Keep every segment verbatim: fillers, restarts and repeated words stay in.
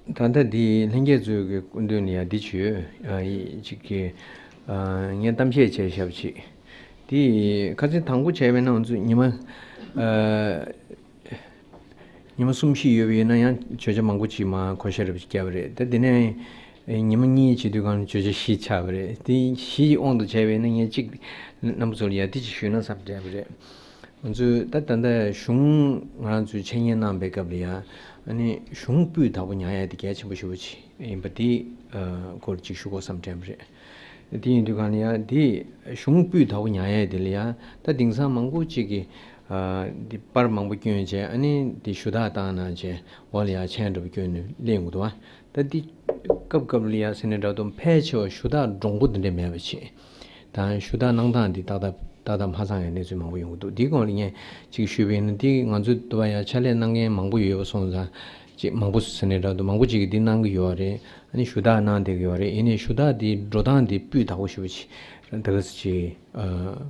ད་ལྟ་འདི་ལྷན་རྒྱས་ཚོའི་གི་སྐུ་མདུན་ལ་ཡ་འདི་བྱོས། ཨ་ཡི་ཅིག་གི་ཨ་ངས་གཏམ་བཤད་བྱས་ཞབས་ཅིག་འདི་ཁ་སང་དང་པོ་བྱས་པའི་ནང་ཚུད་ཉི་མ་ཨ་ཉི་མ་གསུམ་བཞི་ཡོད་པ་ཡིན་ན་ཡང་བརྗོད་བྱ་མང་པོ་ཅིག་མ་གོ་ཤེས་རབ་ཅིག་བརྒྱབ་པ་རེད། ད་འདི་ནས་ཉི་མ་གཉིས་བྱེད་དུས་གང་ལ་བརྗོད་བྱ་བཞི་ཆགས་པ་རེད། དེ་བཞི་ཡི་དབང་དུ་བྱས་པ་ཡིན་ན་ངས་གཅིག་རྣམ་པ་ཚོ་ལ་ཡ་འདི་ཅིག་ཞུས་ན་བསམ་དྲན་པ་རེད། ང་ཚོས་ད་ད་ལྟ་གཞུང་ང་རང་ཚོས་འཆད་ཉན་གནང་པའི་སྐབས་ལ་ཡ་ཨ་ནི་གཞུང་སྤུས་དག་པོ་ཉར་ཡ་དེ་གལ་ཆེན་པོ་ཞེ་པོ་ཅིག་ཡིན་པ་དེ་སྐོར་ཅིག་ཞུ་དགོས་བསམ་དྲན་པ་རེད། དེ་ཡིན་དུས་གང་ལ་ཡ་དེ་གཞུང་སྤུས་དག་པོ་ཉར་ཡ་དེ་ལ་ཡ་ད་དེང་སང་མང་པོ་ཅིག་གིས་དེ་པར་མང་པོ་བསྐྱོན་བྱས་ཨ་ནི་དེ་ཞུ་དག་བཏང་གནང་བྱས་འོག་ལ་ཡ་མཆན་འདྲ་པོ་བསྐྱོན་ནས་སླེབས་ཡོང་གི་འདུག་བ། ད་འདི་སྐབས་སྐབས་ལ་ཡ་ཟེར་ནས་འདྲ་འདུག་ཕལ་ཆེ་བ་ཞུ་དག་འདྲོང་པོ་འདི་འདྲ་མེད་པ་བྱས། དང་ཞུ་དག་གནང་སྟངས་འདི་ཏག་ཏག་ཏག་ཏག་མ་ཚང་བའི་གནས་ཚུལ་མང་པོ་ཡོང་གི་འདུག་འདིའི་སྐོར་ལ་ངས་ཅིག་ཞུས་པ་ཡིན་ན་འདི་ང་ཚོའི་འདུག་བ་ཡ་ཕྱག་ལས་གནང་མཁན་མང་པོ་ཡོད་པ་སོང་ཙང་ཅིག་མང་པོ་ཟེར་ནས་འདྲ་འདུག་མང་པོ་ཅིག་གིས་འདི་གནང་གི་ཡོད་རེད། ཨ་ནི་ཞུ་དག་གནང་བསྡད་ཀྱི་ཡོད་རེད། ཡིན་ནའི་ཞུ་དག་འདི་འགྲོ་སྟངས་འདི་སྤུས་དག་པོ་ཞེ་པོ་ཅིག་ད་ག་ཟེ་ཅིག་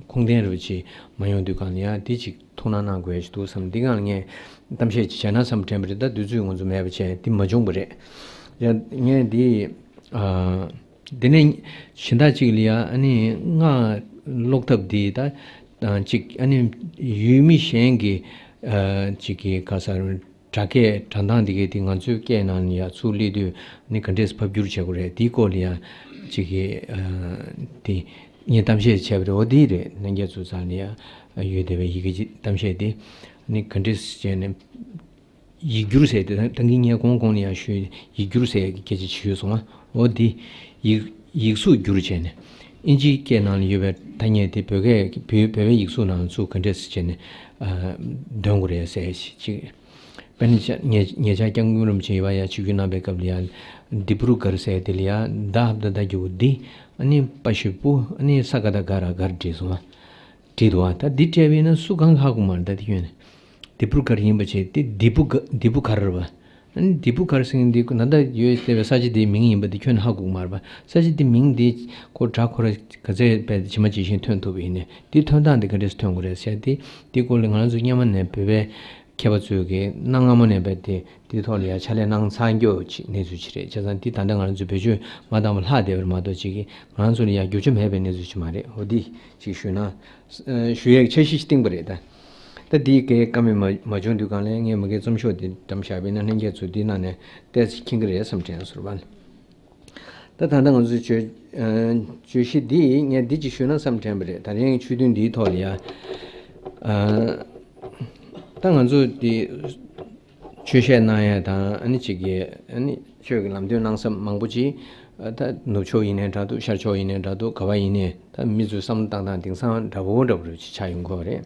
ཁུངས་ལྡན་རུ་ཅིག་མ་ཡོང་དུས་གང་ལ་ཡ་དེ་ཅིག་ཐུགས་སྣང་གནང་དགོས་ཡ་ཞིག་འདུག་བསམ། འདི་གང་ལ་ངས་གཏམ་བཤད་ཅིག་བྱས་ན་བསམ་དྲན་པ་རེད། ད་དུས་ཚོད་ང་ཚོ་མེད་པ་བྱས་འདི་མ་བྱུང་བ་རེད། ཡ་ངས་འདི་ཨ་འདི་ནས་གཞན་དག་ཅིག་ལ་ཡ་ཨ་ནི་སྔགས་ཀློག་ཐབས་འདི་ད་ཅིག་ཨ་ནི་ཡུལ་མི་གཞན་གྱི་ཨ་ཅིག་གི་ག་ས་རུ་སྒྲ་སྐད་སྒྲ་གདངས་འདི་གའི་དེ་ང་ཚོའི་སྐད་ནང་ལ་ཡ་ཚུར་སླེབས་དུས་ནི་ག་འདྲས་ཕབ་བསྒྱུར་བྱེད་དགོས་རེད། དེའི་སྐོར་ལ་ཡ་ཅིག་གི་ཨ་དེ་ངས་གཏམ་བཤད་བྱས་པ་རེད། འོ་དེ་རེད། ལྷན་རྒྱས་ཚོ་རྩ་ལ་ཡ་ཡོད་བསྡད་པའི་ཡི་གེ་ཅིག་གཏམ་བཤད་དེ་ནི་ག་འདྲས་བྱས་ནས་ཡིག་སྒྱུར་ཟེར་དེ་ད་གིན་ངས་གོང་གོང་ལ་ཡ་ཞུས། ཡིག་སྒྱུར་ཟེར་གྱི་སྐད་ཆ་ཅིག་ཞུས་སོང་ང་། འོ་དེ་ཡིག་ཡིག་གཟུགས་བསྒྱུར་བྱས་ནས་ཨིན་ཇིའི་སྐད་ནང་ལ་ཡོད་པའི་ཐ་སྙད་དེ་བོད་སྐད་བོད་བོད་པའི་ཡིག་གཟུགས་ནང་ཚུར་ག་འདྲས་བྱས་ནས་ཨ་འདོན་དགོས་རེད་ཟེར་ཅིག་དཔེར་ན་ཉེ་ཉེ་ཆར་སྐྱབས་མགོན་རིན་པོ་ཆེ་ཡི་བ་ཡ་ཆིབས་བསྒྱུར་གནང་པའི་སྐབས་ལ་ཡ་ལྡི་པུར་གར་ཟེར་དེ་ལ་ཡ་ད་ཧབ་ད་ད་རྒྱུ་འདི་ཨ་ནི་པ་ཞིག་པུ་ཨ་ནི་ས་ག་ད་ག་ར་གར་བྲིས་སོང་བ། བྲིས་འདུག་བ། ད་འདི་བྲིས་པ་ཡིན་ན་སུ་གང་ཧ་གོ་མ་རེད། ད་འདི་ཁྱོན་ནས་ལྡི་པུར་གར་ཡིན་པ་བྱས་ཏེ་ལྡི་པུ་ག་ལྡི་པུ་གར་རེད་བ། ཨ་ནི་ལྡི་པུ་གར་ཟེར་མཁན་འདི་ད་ལྟ་ཡོད་བསྡད་པའི་ས་ཆ་དེའི་མིང་ཡིན་པ་འདི་ཁྱོན་ནས་ཧ་གོ་གི་མ་རེད་བ། ས་ཆ་དེའི་མིང་འདི་ཁོ་སྒྲ་ཁོ་ར་ག་ཚད་བས་ཇི་མ་ཇི་བཞིན་ཐོན་ཐུབ་པ་ཡིན་ནའི་འདི་ཐོན་སྟངས་འདི་ག་འདྲས་སེ་ཐོན་དགོས་རེད་ཟེར་ཏེ། འདི་སྐོར་ལ་ང་རང་ཚོ་སྔོན་མ་ནས་བོད་པའི་མཁས་པ་ཚོས་ཀྱི་གནའ་སྔ་མོ་ནས་བས་ཏེ་འདིའི་ཐོག་ལ་ཡ་ཕྱག་ལས་གནང་ཚར་རྒྱུ་ཅིག་གནས་ཚུལ་ཅིག་རེད། བྱས་ཙང་འདི་ད་ལྟ་ང་རང་ཚོ་བེད་སྤྱོད་མ་བཏང་བ་ལྷག་བསྡད་པ་རེད་མ་གཏོགས་ཅིག་གིས་ང་རང་ཚོ་ལ་ཡ་རྒྱུ་ཆ་མེད་པའི་གནས་ཚུལ་ཅིག་མ་རེད། འོ་འདི་ཅིག་ཞུས་ན་ཨ་ཞུ་ཡས་འཆར་གཞི་ཞིག་བཏིང་པ་རེད་ད། ད་འདིའི་གའི་བཀའ་མོལ་མ་མ་བྱུང་དུས་གང་ལ་ངས་མ་གིའི་རྩོམ་ཤོག་འདི་བཀྲམ་བཞག་པ་ཡིན་ན་ལྷན་རྒྱས་ཚོས་འདི་ནང་ནས་ཏོག་ཙམ་མཁྱེན་གྱི་རེད་བསམ་དྲན་སོང་བ། ད་ད་ལྟ་ང་ཚོའི་བརྗོད་ཨ་བརྗོད་གཞི་འདི་ངས་འདི་ཅིག་ཞུས་ན་བསམ་དྲན་པ་རེད། ད་རིང་ཆོས་ཐུན་འདིའི་ཐོག་ལ་ཡ་ཨ་ད་ང་ཚོ་འདི་ཆོས་བཤད་གནང་ཡ་དང་ཨ་ནི་ཅིག་གི་ཨ་ནི་ཆོས་ཀྱི་ལམ་སྟོན་གནང་ས་མང་པོ་ཅིག་ཨ་ད་ནུབ་ཕྱོགས་ཡིན་ནའི་འདྲ་འདུག་ཤར་ཕྱོགས་ཡིན་ནའི་འདྲ་འདུག་ག་བ་ཡིན་ནའི་ད་མི་ཚོའི་བསམ་བློ་བཏང་སྟངས་དེང་སང་འདྲ་པོ་འདྲ་པོ་རུ་ཅིག་ཆགས་ཡོང་གི་རེད།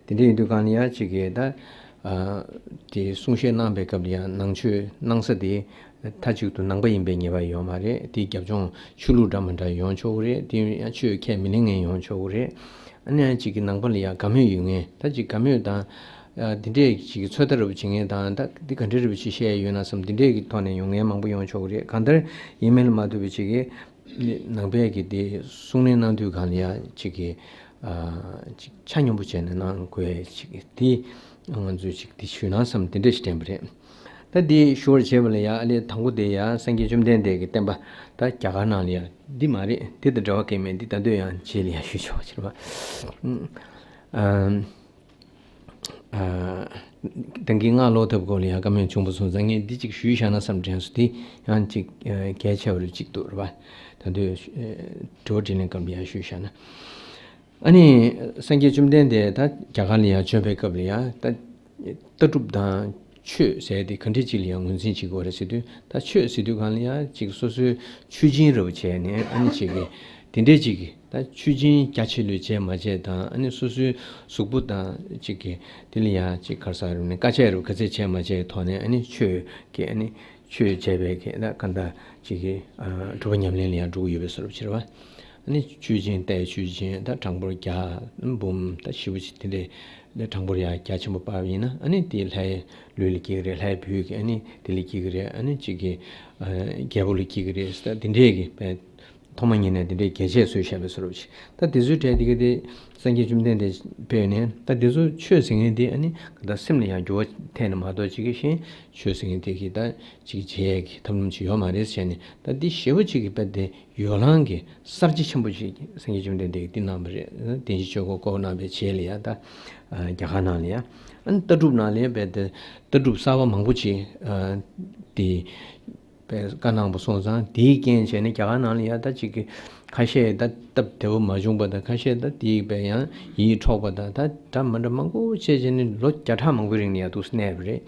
དེ་འདྲ་ཡིན་དུས་གང་ལ་ཡ་ཅིག་གི་ད་ཨ་དེ་གསུང་བཤད་གནང་པའི་སྐབས་ལ་ཡ་ནང་ཆོས་གནང་ས་དེ་མཐའ་གཅིག་ཏུ་ནང་པ་ཡིན་པའི་ངེས་པ་ཡོད་མ་རེད། དེའི་རྒྱབ་ལྗོངས་ཆོས་ལུགས་འདྲ་མི་འདྲ་ཡོང་ཆོག་གི་རེད། དེ་ཡང་ཆོས་ཁས་མི་ལེན་མཁན་ཡོང་ཆོག་གི་རེད། ཨ་ནི་ཡང་གཅིག་གི་ནང་པ་ལ་ཡང་དགའ་མོས་ཡོད་མཁན་ད་ཅིག་དགའ་མོས་དང་། ཨ་འདི་འདྲས་ཅིག་གི་ཚོད་ལྟ་རུ་བྱེད་མཁན་དང་ད་འདི་ག་འདྲས་རུ་ཅིག་བཤད་ཡོད་ན་བསམ་འདི་འདྲས་ཀྱི་ཐོག་ནས་ཡོང་མཁན་མང་པོ་ཡོང་ཆོག་གི་རེད། གང་ལྟར་ཡིན་མིན་ལ་མ་ལྟོས་པའི་ཅིག་གི་ནང་པའི་གི་དེ་གསུང་གླེང་གནང་དུས་གང་ལ་ཡང་ཅིག་གི་ཨ་ཅིག་ཆ་སྙོམས་པོ་བྱས་ནས་གནང་དགོས་ཅིག་གི་དེ་ང་ཚོས་ཅིག་དེ་ཞུས་ན་བསམ་དེ་འདྲས་ཞིག་དྲན་པ་རེད། ད་འདི་ཞུ་བར་བྱེད་པ་ལ་ཡ་ཨ་ལས་དང་པོ་དེ་ཡ་སངས་རྒྱས་བཅོམ་ལྡན་འདས་ཀྱི་བསྟན་པ་ད་རྒྱ་གར་ནང་ལ་ཡ་འདི་མ་རེད། འདི་དང་འབྲེལ་བ་གང་ཡང་མེད། འདི་ད་དུང་ཡང་རྗེས་ལ་ཡ་ཞུ་ཆོག་ཕྱིར་བ། ཨ་ཨ་ད་གིན་སྔགས་ཀློག་ཐབས་སྐོར་ལ་ཡ་བཀའ་མོལ་བྱུང་བ་སོང་ཙང་ངས་འདི་གཅིག་ཞུས་བཞག་ན་བསམ་དྲན་སོང་། འདི་ཡང་གཅིག་ཨ་གལ་ཆེ་བ་རུ་གཅིག་འདུག་རེད་པ། ད་དུང་ཨ་དྲི་བ་དྲིས་ལན་སྐབས་ལ་ཡ་ཞུས་བཞག་ན། ཨ་ནི་སངས་རྒྱས་བཅོམ་ལྡན་འདས་ད་རྒྱ་གར་ལ་ཡང་བྱོན་པའི་སྐབས་ལ་ཡང་ད་ལྟ་གྲུབ་དང་ཆོས་ཟེར་དེ་ག་འདྲས་ཅིག་ལ་ཡང་ངོས་འཛིན་བྱེད་དགོས་རེད་ཟེར་དུས། ད་ཆོས་ཟེར་དུས་གང་ལ་ཡང་ཅིག་སོ་སོའི་མཆོད་སྦྱིན་རབ་བྱས་ནས་ཨ་ནི་ཅིག་གི་དེ་འདྲས་ཅིག་གི་ད་མཆོད་སྦྱིན་རྒྱ་ཆེ་ལོས་བྱས་མ་བྱས་དང་ཨ་ནི་སོ་སོའི་གཟུགས་པོ་དང་ཅིག་གི་དེ་ལ་ཡང་ཅིག་ག་རེ་ཟེར་རུང་ནས་དཀའ་སྤྱད་རུ་ག་ཚད་བྱས་མ་བྱས་ཐོག་ནས་ཨ་ནི་ཆོས་ཀྱི་ཨ་ནི་ཆོས་བྱས་པའི་གི་ད་གང་ལྟར་ཅིག་གི་ཨ་གྲུབ་པ་ཉམས་ལེན་ལ་ཡང་འགྲོ་གི་ཡོད་པའི་བཟོ་འདྲ་ཅིག་རེད་པ། ཨ་ནི་མཆོད་སྦྱིན་རྟའི་མཆོད་སྦྱིན་ད་གྲངས་འབོར་བརྒྱ་འབུམ་ད་ཞེ་པོ་ཅིག་དེ་འདྲའི་ད་གྲངས་འབོར་ཡང་རྒྱ་ཆེན་པོ་སྤར་བ་ཡིན་ན་ཨ་ནི་དེ་ལྷའི་ལུས་ལ་སྐྱེ་གི་རེད། ལྷའི་བུ་གི་ཨ་ནི་དེ་ལ་སྐྱེ་གི་རེད། ཨ་ནི་གཅིག་གི་ཨ་རྒྱལ་པོ་ལ་སྐྱེ་གི་རེད། ད་དེ་འདྲའི་གི་བས་ ཐོག་མ་ཉིད་ནས་དེ་འདྲའི་རྒྱས་བཤད་སུ་བཤད་པའི་བཟོ་འདྲ་ཅིག་ད་དེ་ཚོའི་གྲས་དེ་ག་དེ་སངས་རྒྱས་བཅོམ་ལྡན་འདས་ཕེབས་ནས་ད་དེ་ཚོ་ཆོས་ཟེར་མཁན་དེ་ཨ་ནི་ག་ད་སེམས་ལ་ཡང་འགྱུར་བ་ཐེབས་ནས་མ་གཏོགས་ཅིག་གི་ཤེས་ཆོས་ཟེར་མཁན་དེ་གི་ད་ཅིག་བྱེད་ཡས་ཀྱི་ཐབས་ལམ་ཅིག་ཡོད་མ་རེད་ཟེར་ནས། ད་འདི་ཞེ་པོ་ཅིག་གི་དཔེ་དེ་ཡོ་ལང་གི་གསར་བརྗེ་ཆེན་པོ་ཞིག་སངས་རྒྱས་བཅོམ་ལྡན་འདས་ཀྱིས་འདི་གནང་བ་རེད། བདེན་བཞི་ཆོས་འཁོར་བསྐོར་གནང་བའི་རྗེས་ལ་ཡ་ད་རྒྱ་གར་ནང་ལ་ཡ་ཨ་ནི་ལྟ་གྲུབ་ནང་ལ་ཡ་དཔེ་དེ་ལྟ་གྲུབ་གསར་པ་མང་པོ་ཅིག་དེ་དཔེ་བཀའ་གནང་བ་སོང་ཙང་དེའི་རྐྱེན་བྱས་ནས་རྒྱ་གར་ནང་ལ་ཡ་ད་ཅིག་གི་ཁ་ཤས་ད་སྟབས་བདེ་བོ་མ་བྱུང་པ་དང་ཁ་ཤས་ད་དེའི་དཔེ་ཡང་ཡིད་འཕྲོག་པ་དང་ད་འདྲ་མི་འདྲ་མང་པོ་བྱས་བྱས་ནས་ལོ་བརྒྱ་ཕྲག་མང་པོའི་རིང་ལ་ཡ་འདུག་གནས་པ་རེད།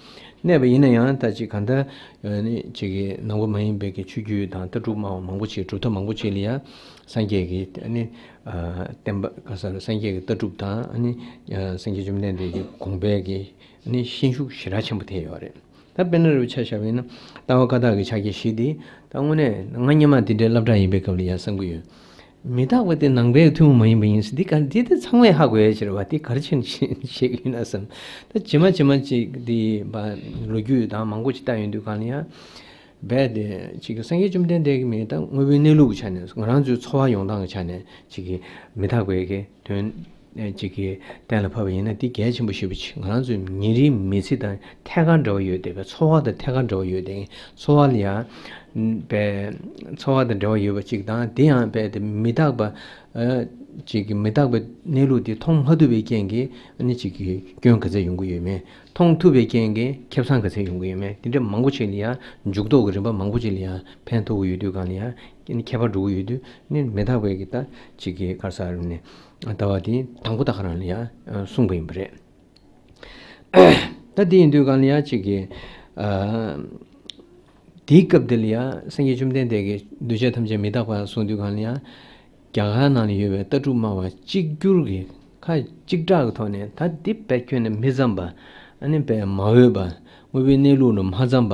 གནས་པ་ཡིན་ན་ཡང་ད་ཅིག་གང་ལྟར་ཨ་ནི་ཅིག་གི་ནང་པ་མ་ཡིན་པའི་གི་ཆོས་བརྒྱུད་དང་ལྟ་གྲུབ་སྨྲ་བ་མང་པོ་ཅིག་གྲུབ་མཐའ་མང་པོ་ཅིག་ལ་ཡང་སངས་རྒྱས་ཀྱི་ཨ་ནི་ཨ་བསྟན་པ་ག་ས་རུ་སངས་རྒྱས་ཀྱི་ལྟ་གྲུབ་དང་ཨ་ནི་ཨ་སངས་རྒྱས་བཅོམ་ལྡན་འདས་ཀྱི་དགོངས་པའི་གི་ཨ་ནི་ཤན་ཤུགས་ཞེ་དྲག་ཆེན་པོ་ཐེབས་ཡོད་རེད། ད་དཔེར་ན་རུ་ཆ་བཞག་པ་ཡིན་ན་ལྟ་བ་བཀའ་རྟགས་ཀྱི་ཕྱག་རྒྱ་བཞི་འདི་ད་དངོས་གནས་ང་སྔོན་མ་འདི་འདྲའི་སློབ་གྲྭ་ཡིན་པའི་སྐབས་ལ་ཡང་བསམ་གྱི་ཡོད། མི་རྟག་པ་དེ་ནང་པའི་ཐུན་མོང་མ་ཡིན་པ་ཡིན་ཟེར། འདི་ག་འདི་དེ་ཚང་མས་ཧ་གོ་ཡ་ཕྱིར་བ་དེ་ག་རེ་བྱས་ནས་བཤད་ཀྱི་ཡོད་ན་བསམ། ད་ཇི་མ་ཇི་མ་ཅིག་འདི་བ་ལོ་རྒྱུས་དང་མང་པོ་ཅིག་ལྟ་ཡོང་དུས་གང་ལ་ཡང་རྦད་དེ་ཅིག་གི་སངས་རྒྱས་བཅོམ་ལྡན་འདས་ཀྱི་མི་ད་དངོས་པོའི་གནས་ལུགས་ཀྱི་ཆ་ནས་ང་རང་ཚོའི་འཚོ་བ་ཡོང་སྟངས་ཀྱི་ཆ་ནས་ཅིག་གི་མི་རྟག་པའི་གི་དོན་ཅིག་གི་གཏན་ལ་ཕབ་པ་ཡིན་ན་འདི་གལ་ཆེན་པོ་ཞེ་པོ་ཅིག་ང་རང་ཚོའི་ཉིན་རེའི་མི་ཚེ་དང་ཐད་ཀར་འབྲེལ་བ་ཡོད་བསྡད་པའི་འཚོ་བ་དང་ཐད་ཀར་འབྲེལ་བ་ཡོད་བསྡད་མཁན་འཚོ་བ་ལ་ཡང་པའི་འཚོ་བ་དང་འབྲེལ་བ་ཡོད་པ་ཅིག་དང་དེ་ཡང་རྦད་དེ་མི་རྟག་པ་ཨ་ཅིག་གི་མི་རྟག་པའི་གནས་ལུགས་དེ་མཐོང་མ་ཐུབ་པའི་རྐྱེན་གྱིས་ཨ་ནི་ཅིག་གི་སྐྱོན་ག་ཚད་ཡོང་གི་ཡོད་མེད། མཐོང་ཐུབ་པའི་རྐྱེན་གྱིས་ཁེ་བཟང་ག་ཚད་ཡོང་གི་ཡོད་མེད། དེ་འདྲ་མང་པོ་ཅིག་ལ་ཡང་འཇུག་ལྡོག་གི་རིམ་པ་མང་པོ་ཅིག་ལ་ཡང་ཕན་ཐོགས་ཀྱི་ཡོད་དུས་གང་ལ་ཡང་ཨ་ནི་ཁྱད་པར་འགྲོ་གི་ཡོད་དུས་ཨ་ནི་མི་རྟག་པའི་གི་ད་ཅིག་གི་ག་རེ་ཟེར་ནས་ལྟ་བ་དེ་དང་པོ་ད་ག་རང་ལ་ཡང་གསུངས་པ་ཡིན་པ་རེད། ད་དེ་ཡིན་དུས་གང་ལ་ཡང་ཅིག་གི་ཨ་དེའི་སྐབས་དེ་ལ་ཡང་སངས་རྒྱས་བཅོམ་ལྡན་འདས་ཀྱིས་གདུལ་བྱ་ཐམས་ཅད་མི་རྟག་པ་གསུངས་དུས་གང་ལ་ཡང་རྒྱ་གར་ནང་ལ་ཡོད་པའི་ལྟ་གྲུབ་སྨྲ་བ་གཅིག་གྱུར་གྱི་ཁ་གཅིག་གྲགས་ཀྱི་ཐོག་ནས་ད་འདི་དཔེ་ཁྱོན་ནས་མི་འཚམ་པ་ཨ་ནི་དཔེ་མ་འོས་པ་དངོས་པོའི་གནས་ལུགས་དང་མ་འཚམ་པ་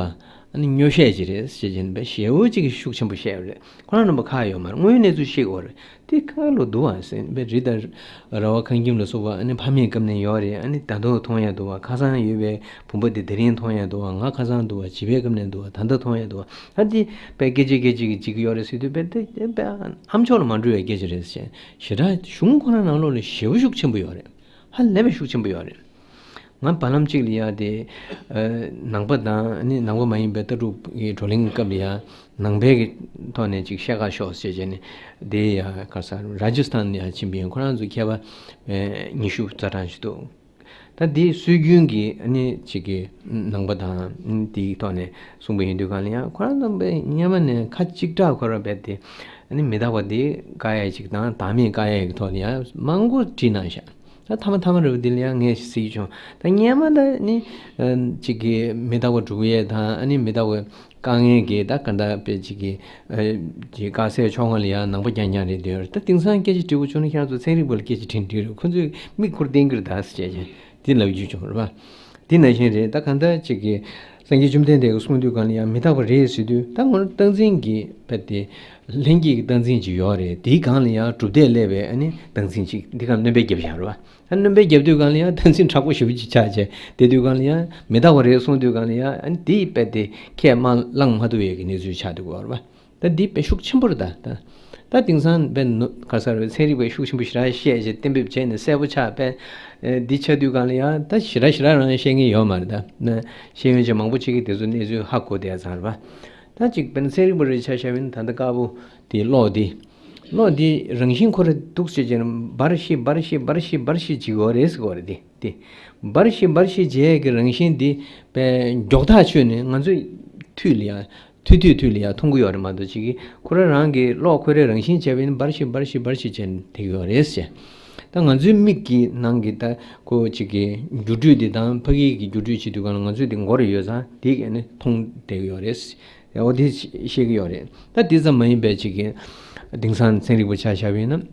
ཨ་ནི་སྨྱོ་བཤད་ཅིག་རེད་ཟེར་བྱས་ནས་དཔེ་ཞེ་པོ་ཅིག་གི་ཤུགས་ཆེན་པོ་བཤད་པ་རེད། ཁོ་རང་རྣམ་པ་ཁག་ཡོད་མ་རེད། དངོས་ཡོད་གནས་ཚུལ་ཤེས་དགོས་རེད། དེ་ཁ་ལོ་འདུག་ཨ་ཟེར་བའི་རི་དང་ར་བ་ཁང་ཁྱིམ་ལ་སོགས་པ་ཨ་ནི་ཕ་མའི་སྐབས་ནས་ཡོད་རེད། ཨ་ནི་ད་དུང་མཐོང་ཡ་འདུག་བ། ཁ་སང་ཡོད་པའི་བུམ་པ་དེ་དེ་རིང་མཐོང་ཡ་འདུག་བ། ང་ཁ་སང་འདུག་བ། བྱིས་པའི་སྐབས་ནས་འདུག་བ། ད་ལྟ་མཐོང་ཡ་འདུག་བ། ཨ་དེ་དཔེ་སྐད་ཅིག་སྐད་ཅིག་གིས་འཇིག་གི་ཡོད་རེད་ཟེར་དུས་དཔེ་དེ་དཔེ་ཨ་མཆོག་ལ་མ་འགྲོ་བའི་སྐད་ཆ་རེད་ཟེར། ཞེ་དྲག་གཞུང་ཁོ་ན་ནང་ལོགས་ལ་ཞེ་པོ་ཤུགས་ཆེན་པོ་ཡོད་རེད། ཧ་ལས་པའི་ཤུགས་ཆེན་པོ་ཡོད་རེད། ང་བར་ལམ་གཅིག་ལ་ཡ་དེ་ཨ་ནང་པ་དང་ནི་ནང་པ་མ་ཡིན་པའི་ལྟ་གྲུབ་ཀྱི་བགྲོ་གླེང་སྐབས་ལ་ཡ་ནང་པའི་གི་ཐོག་ནས་ཅིག་བཤད་ག་ཤོག་ཟེར་བྱས་ནས་དེ་ཡ་ག་ས་ར་ཇི་སི་ཐན་ལ་ཡ་ཕྱིན་པ་ཡིན། ཁོ་རང་ཚོ་མཁས་པ་ཨ་ཉི་ཤུ་རྩ་གྲངས་ཤིག་འདུག་ད་དེ་སྲོལ་རྒྱུན་གྱི་ཨ་ནི་ཅིག་གི་ནང་པ་དང་དེའི་ཐོག་ནས་གསུངས་པ་ཡིན་དུས་གང་ལ་ཡང་ཁོ་རང་ཚོ་དཔེ་སྔོན་མ་ནས་ཁ་གཅིག་གྲགས་ཁོ་རང་རྦད་དེ་ཨ་ནི་མི་རྟག་པ་དེ་བཀག་ཡ་ཅིག་དང་བདག་མེད་བཀག་ཡ་གི་ཐོག་ནས་ཡང་མང་པོ་བྲིས་གནང་ཤག་ད་ཐ་མ་ཐ་མ་རེད་པ། འདི་ལ་ཡང་ངས་གཟིགས་བྱུང་། ད་སྔོན་མ་ད་ནི་ཨ་ཅིག་གི་མི་རྟག་པ་སྒྲུབ་ཡས་དང་ཨ་ནི་མི་རྟག་པའི་དཀའ་ངལ་གྱི་ད་ག་འདྲ་དཔེ་ཅིག་གི་ཨ་ཅིག་དཀའ་སེལ་ཕྱོགས་སྔ་ལ་ཡང་ནང་པ་རྐྱང་རྐྱང་རེད་འདུག་ད་དེང་སང་སྐད་ཆ་དྲི་བ་བྱུང་ན་ཁྱེད་རང་ཚོ་ཚན་རིག་པ་ལ་སྐད་ཆ་དྲིས་འདྲི་རེད། ཁོ་ཚོས་མིག་ཁུར་བསྟན་གྱི་རེད་ད་ཟེར་བྱས་ཀྱི་འདི་ལབ་རྒྱུ་བྱུང་རེད་པ། འདི་ནང་བཞིན་རེད། ད་གང་ལྟར་ཅིག་གི་སངས་རྒྱས་བཅོམ་ལྡན་འདས་ཀྱིས་གསུངས་དུས་གང་ལ་ཡང་མི་རྟག་པ་རེད་ཟེར་དུས་ད་ངོ་རྟག་འཛིན་གྱི་དཔེ་དེ་ལྷན་སྐྱེས་ཀྱི་རྟག་འཛིན་ཅིག་ཡོད་རེད། དེའི་སྒང་ལ་ཡང་གྲུབ་མཐས་སླེབས་པའི་ཨ་ནི་རྟག་འཛིན་ཅིག་འདི་གང་སྣོན་པ་བརྒྱབ་བཞག་རེད་པ། ཨ་སྣོན་པ་བརྒྱབ་དུས་གང་ལ་ཡང་རྟག་འཛིན་དྲག་པོ་ཞེ་པོ་ཅིག་ཆགས་བྱས་དེ་དུས་གང་ལ་ཡང་མི་རྟག་པ་རེད་གསུངས་དུས་གང་ལ་ཡང་ཨ་ནི་དེའི་དཔེ་དེ་ཁས་མ་བླངས་མ་ཐུབ་པའི་གི་གནས་ཚུལ་ཆགས་འདུག་གོ་རེད་པ། ད་འདི་དཔེ་ཤུགས་ཆེན་པོ་རེད་ད། ད་ད་དེང་སང་དཔེ་ནོ་ག་ས་རེད། ཚན་རིག་པས་ཤུགས་ཆེན་པོ་ཞེ་དྲག་བཤད་བྱས་གཏན་འབེབས་བྱས་ནས་གསལ་པོ་ཆགས་པས། ཨེ་འདི་ཆགས་དུས་གང་ལ་ཡང་ད་ཞེ་དྲག་ཞེ་དྲག་རང་བཤད་མཁན་ཡོད་མ་རེད་ད། ན་ཤེས་ཡོན་ཅན་མང་པོ་ཅིག་གིས་དེ་ཚོ་གནས་ཚུལ་ཧ་གོ་བསྡད་ཚར་བ། ད་ཅིག་དཔེར་ན་ཚན་རིག་པ་རེ་ཆ་བཞག་པ་ཡིན་ན་ད་ལྟ་དཀར་པོ་དེ་གློག་དེ། གློག་དེ་རང་བཞིན་ཁོ་རང་འདུག་ཟེར་བྱས་ནས་འབར་ཤེས་འབར་ཤེས་འབར་ཤེས་འབར་ཤེས་བྱེད་ཀྱི་ཡོད་རེད་ཟེར་གྱི་ཡོད་རེད་དེ། དེ་འབར་ཤེས་འབར་ཤེས་བྱེད་ཡས་ཀྱི་རང་བཞིན་དེ་དཔེ་མགྱོགས་ཐག་ཆོད་ནས་ང་ཚོའི་མཐུད་ལ་ཡང་། ཐུལ་ཐུལ་ཐུལ་ལ་ཡང་མཐོང་གི་ཡོད་རེད་མ་གཏོགས་ཅིག་གིས་ཁོ་རང་རང་གི་གློག་ཁོ་རའི་རང་བཞིན་བྱས་པ་ཡིན་ན་འབར་ཤིག་འབར་ཤིག་འབར་ཤིག་བྱས་ནས་དེ་གི་ཡོད་རེད་ཟེར། ད་ང་ཚོའི་མིག་གི་ནང་གི་ད་ཁོ་ཅིག་གི་འགྱུར་འགྲོས་དེ་དང་ཕ་གི་གི་འགྱུར་འགྲོས་བྱེད་དུས་གང་ལ་ང་ཚོས་དེ་མགོ་རུ་ཡོད་ཙང་དེ་གས་ནི་མཐོང་བསྡད་གི་ཡོད་རེད། འོ་དེ་ཤེས་ཀྱི་ཡོད་རེད། ད་དེ་ཙམ་མ་ཡིན་པའི་ཅིག་གི་དེང་སང་ཚན་རིག་པ་ཆ་བཞག་པ་ཡིན་ན།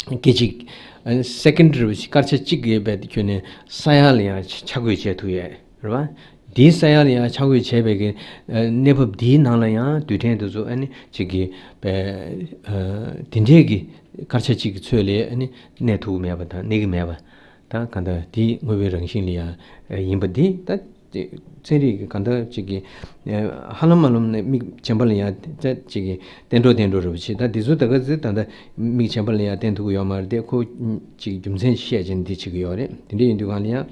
སྐད་ཅིག་ཨ་ནི་སེ་ཀེན་རེ་བཞིན་སྐར་ཆ་གཅིག་གི་བར་དུ་ཁྱོན་ནས་ས་ཡ་ལ་ཡང་ཆ་བགོས་བྱས་ཐུབ་ཡས་རེད་བ། དེའི་ས་ཡ་ལ་ཡང་ཆ་བགོས་བྱས་པའི་གི་ཨ་གནས་བབ་དེའི་ནང་ལ་ཡང་རྡུལ་ཕྲན་དེ་ཚོ་ཨ་ནི་གཅིག་གི་པའི་ཨ་དེ་འདྲའི་གི་སྐར་ཆ་གཅིག་གི་ཚོད་ལས་ཨ་ནི་གནས་ཐུབ་མེད་པ་དང་གནས་ཀྱི་མེད་པ་དང་གང་ལྟར་དེའི་དངོས་པོའི་རང་བཞིན་ལ་ཡང་ཡིན་པ་འདི་ད། དེ་ཚན་རིག་གི་གང་ལྟར་ཅིག་གི་ཨ་ཧ་ལམ་མ་ལོམ་ནས་མིག་གཞན་པ་ལ་ཡང་ཅིག་གི་བསྟན་འགྲོ་བསྟན་འགྲོ་རེ་བ་བྱེད། ད་དེ་ཚོ་ད་ག་ཚོད་ད་ལྟ་མིག་གཞན་པ་ལ་ཡང་བསྟན་ཐུབ་ཀྱི་ཡོད་མ་རེད་དེ། ཁོ་ཅིག་རྒྱུ་མཚན་བཤད་བྱས་ནས་འདི་བྱེད་ཀྱི་ཡོད་རེད། དེ་འདྲ་ཡིན་དུས་གང་ལ་ཡང་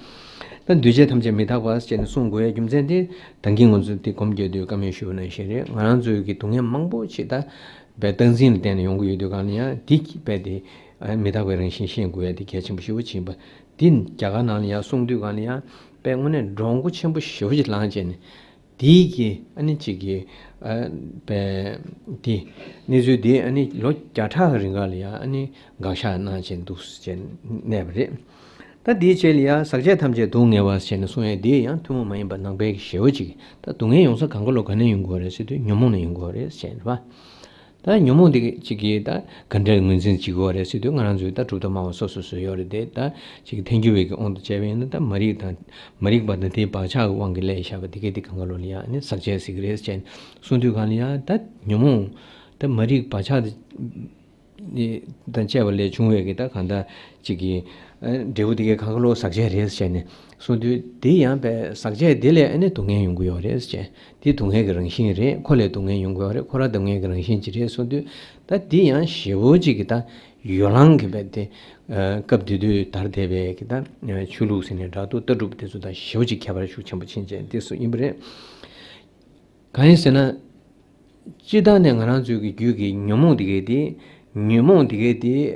ད་འདུས་བྱས་ཐམས་ཅད་མི་རྟག་པ་ཟེར་ནས་གསུང་དགོས་ཡ་རྒྱུ་མཚན་དེ། ད་གིན་ང་ཚོ་དེ་སྒོམ་རྒྱག་དུས་བཀའ་མོལ་ཞུས་པ་ནང་བཞིན་རེད། ང་རང་ཚོའི་གི་སྡུག་བསྔལ་མང་པོ་ཅིག་ད་བས་སྟངས་འཛིན་ལ་བརྟེན་ནས་ཡོང་གི་ཡོད་དུས་གང་ལ་ཡང་དེ་བས་དེ་མི་རྟག་པའི་རང་བཞིན་ཤེས་དགོས་ཡ་དེ་གལ་ཆེན་པོ་ཞེ་པོ་ཅིག་ཡིན་པ། འདི་རྒྱ་གར་ནང་ལ་ཡང་གསུང་དུས་གང་ལ་ཡང་དཔེ་དངོས་གནས་འགྲོ་མགོ་ཆེན་པོ་ཞེ་པོ་ཅིག་ལངས་བྱས་ནས་དེའི་གི་ཨ་ནི་ཅིག་གི་ཨ་དཔེ་དེ་གནས་ཚུལ་དེ་ཨ་ནི་ལོ་བརྒྱ་ཕྲག་གི་རིང་ག་ལ་ཡང་ཨ་ནི་དགག་བཞག་གནང་བྱས་འདུག་ཟེར་གནས་པ་རེད། ད་དེའི་རྗེས་ལ་ཡང་ཟག་བཅས་ཐམས་ཅད་སྡུག་བསྔལ་བ་ཟེར་ནས་གསུང་ཡས་དེ་ཡང་ཐུན་མོང་མ་ཡིན་པ་ནང་པའི་གི་ཞེ་པོ་ཅིག་ད་སྡུག་བསྔལ་ཡོང་ས་གང་ག་ལོ་ག་ནས་ཡོང་དགོས་རེད་ཟེར་དུས་ཉོན་མོངས་ནས་ཡོང་དགོས་རེད་ཟེར་བ། ད་ཉོན་མོངས་དེ་གཅིག་གིས་ད་ག་འདྲའི་ངོས་འཛིན་བྱེད་དགོས་རེད་ཟེར་དུས་ང་རང་ཚོས་ད་གྲུབ་མཐའ་སྨྲ་བ་སོ་སོ་སོ་ཡོད་རེད་དེ། ད་ཅིག་ཐལ་འགྱུར་བའི་གི་དབང་དུ་བྱས་པ་ཡིན་ན་ད་མ་རིག་དང་མ་རིག་པ་དང་དེའི་བག་ཆགས་ཀྱི་དབང་གིས་སླེབས་བཞག་པ་དེ་གས་དེ་གང་ག་ལོ་ལ་ཡང་ནི་ཟག་བཅས་ཟེར་གི་རེད་ཟེར་གསུངས་དུས་གང་ལ་ཡང་ད་ཉོན་མོངས་ད་མ་རིག་བག་ཆགས་དེ་དང་བཅས་པ་ལས་བྱུང་བའི་གི་ད་གང་ད་ཅིག་གི་འབྲས་བུ་དེ་གས་གང་ག་ལོ་ཟག་བཅས་རེད་ཟེར་ནས། གསུངས་དུས་དེ་ཡང་པའི་ཟག་བཅས་དེ་ལས་ཨ་ནི་སྡུག་བསྔལ་ཡོང་གི་ཡོད་རེད་ཅེས། དེ་སྡུག་བསྔལ་གྱི་རང་བཞིན་རེད། ཁོ་ལས་སྡུག་བསྔལ་ཡོང་གི་ཡོད་རེད། ཁོ་རང་སྡུག་བསྔལ་གྱི་རང་བཞིན་ཅིག་རེད་གསུངས་དུས་ད་དེ་ཡང་ཞེ་པོ་ཅིག་གི་ད་ཡོ་ལང་གི་པའི་དེ་སྐབས་དེ་དུས་དར་བསྡད་པའི་གི་ད་ཆོས་ལུགས་ཟེར་ནས་འདྲ་འདུག་ལྟ་གྲུབ་དེ་ཚོ་དང་ཞེ་པོ་ཅིག་ཁྱད་པར་ཤུགས་ཆེན་པོ་ཕྱིན་ཅན་དེ་སུ་ཡིན་པ་རེད། གང་ཡིན་ཟེར་ན། སྤྱིར་བཏང་ནས་ང་རང་ཚོའི་གི་རྒྱུད་ཀྱི་ཉོན་མོངས་དེ་གས་དེ། ཉོན་མོངས་དེ་གས་དེ།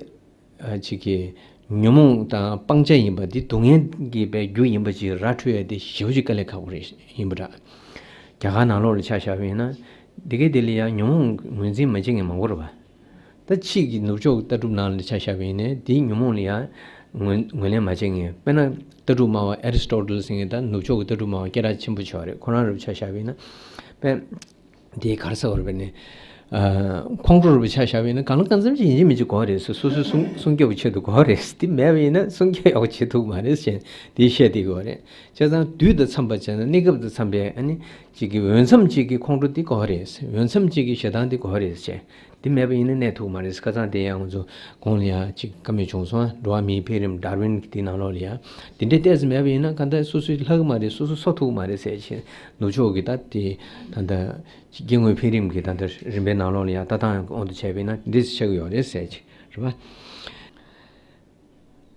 ཨ་ཅིག་གི་ཉོན་མོངས་དང་སྤང་བྱ་ཡིན་པ་འདི་སྡུག་བསྔལ་གྱི་པའི་རྒྱུ་ཡིན་པ་ཅིག་ར་འཕྲོད་ཡ་དེ་ཞེ་པོ་ཅིག་དཀའ་ལས་ཁག་པོ་རེད་ཡིན་པ་འདྲ། རྒྱ་གར་ནང་ལོགས་ལ་ཆ་བཞག་པ་ཡིན་ན། དེ་གས་དེ་ལ་ཡང་ཉོན་མོངས་ངོས་འཛིན་མ་བྱེད་མཁན་མང་པོ་རེད་པ། ད་ཕྱིས་ཀྱི་ནུབ་ཕྱོགས་ཀྱི་ལྟ་གྲུབ་ནང་ལ་ཆ་བཞག་པ་ཡིན་ནའི་དེའི་ཉོན་མོངས་ལ་ཡང་ངོས་ངོས་ལེན་མ་བྱེད་མཁན། དཔེར་ན་ལྟ་གྲུབ་སྨྲ་བ་ཨེ་རི་སི་ཊོ་ཊལ་ཟེར་མཁན་དང་ནུབ་ཕྱོགས་ཀྱི་ལྟ་གྲུབ་སྨྲ་བ་སྐད་གྲགས་ཆེན་པོ་ཆེ་བ་རེད། ཁོ་རང་རུ་ཆ་བཞག་པ་ཡིན་ན། དཔེ། དེའི་ག་རེ་ཟེར་བ་རེད་པས་ནི། ཨ་ཁོང་ཁྲོ་རུ་ཆ་བཞག་པ་ཡིན་ན་གང་ལ་གང་འཚམ་ཅིག་ཡིན་གཅིག་མིན་གཅིག་དགོས་རེད་ཟེར། སོ་སོའི་སྲུང་སྲུང་སྐྱོབ་ཆེད་དུ་དགོས་རེད་ཟེར། དེ་མེད་པ་ཡིན་ན་སྲུང་སྐྱོབ་ཡག་པོ་བྱེད་ཐུབ་མ་རེད་ཟེར། དེ་བཤད་དེ་དགོས་རེད། བྱས་ཙང་དུས་དང་འཚམས་པ་བྱས་ན་གནས་སྐབས་དང་འཚམས་པའི་ཨ་ནི་ཅིག་གི་འོས་འཚམ་ཅིག་གི་ཁོང་ཁྲོ་དེ་དགོས་རེད་ཟེར། འོས་འཚམ་ཅིག་གི་ཞེ་སྡང་དེ་དགོས་རེད་ཟེར། དེ་མེད་པ་ཡིན་ན་གནས་ཐུབ་མ་རེད། ཁ་སང་དེ་ཡང་ང་ཚོ་གོང་ལ་ཡང་ཅིག་བཀའ་མོལ་བྱུང་སོང་། འགྲོ་བ་མིའི་འཕེལ་རིམ་ཌར་ཝིན་གྱི་དེའི་ནང་ལོགས་ལ་ཡང་དེ་འདྲའི་ཏོག་ཙམ་མེད་པ་ཡིན་ན་གང་ལྟར་སོ་སོའི་ལྷག་གི་མ་རེད། སོ་སོ་གསོ་ཐུབ་མ་རེད་ཟེར་བྱས། ནུབ་ཕྱོགས་ཀྱི་ད་དེ་ད་ལྟ་སྐྱེ་དངོས་འཕེལ་རིམ་གྱི་ད་ལྟ་རིམ་པའི་ནང་ལོགས་ལ་ཡང་ལྟ་སྟངས་དབང་དུ་བྱས་པ་ཡིན་ན་འདི་ཆགས་ཀྱི་ཡོད་རེད་ཟེར་བྱས་རེད་པ།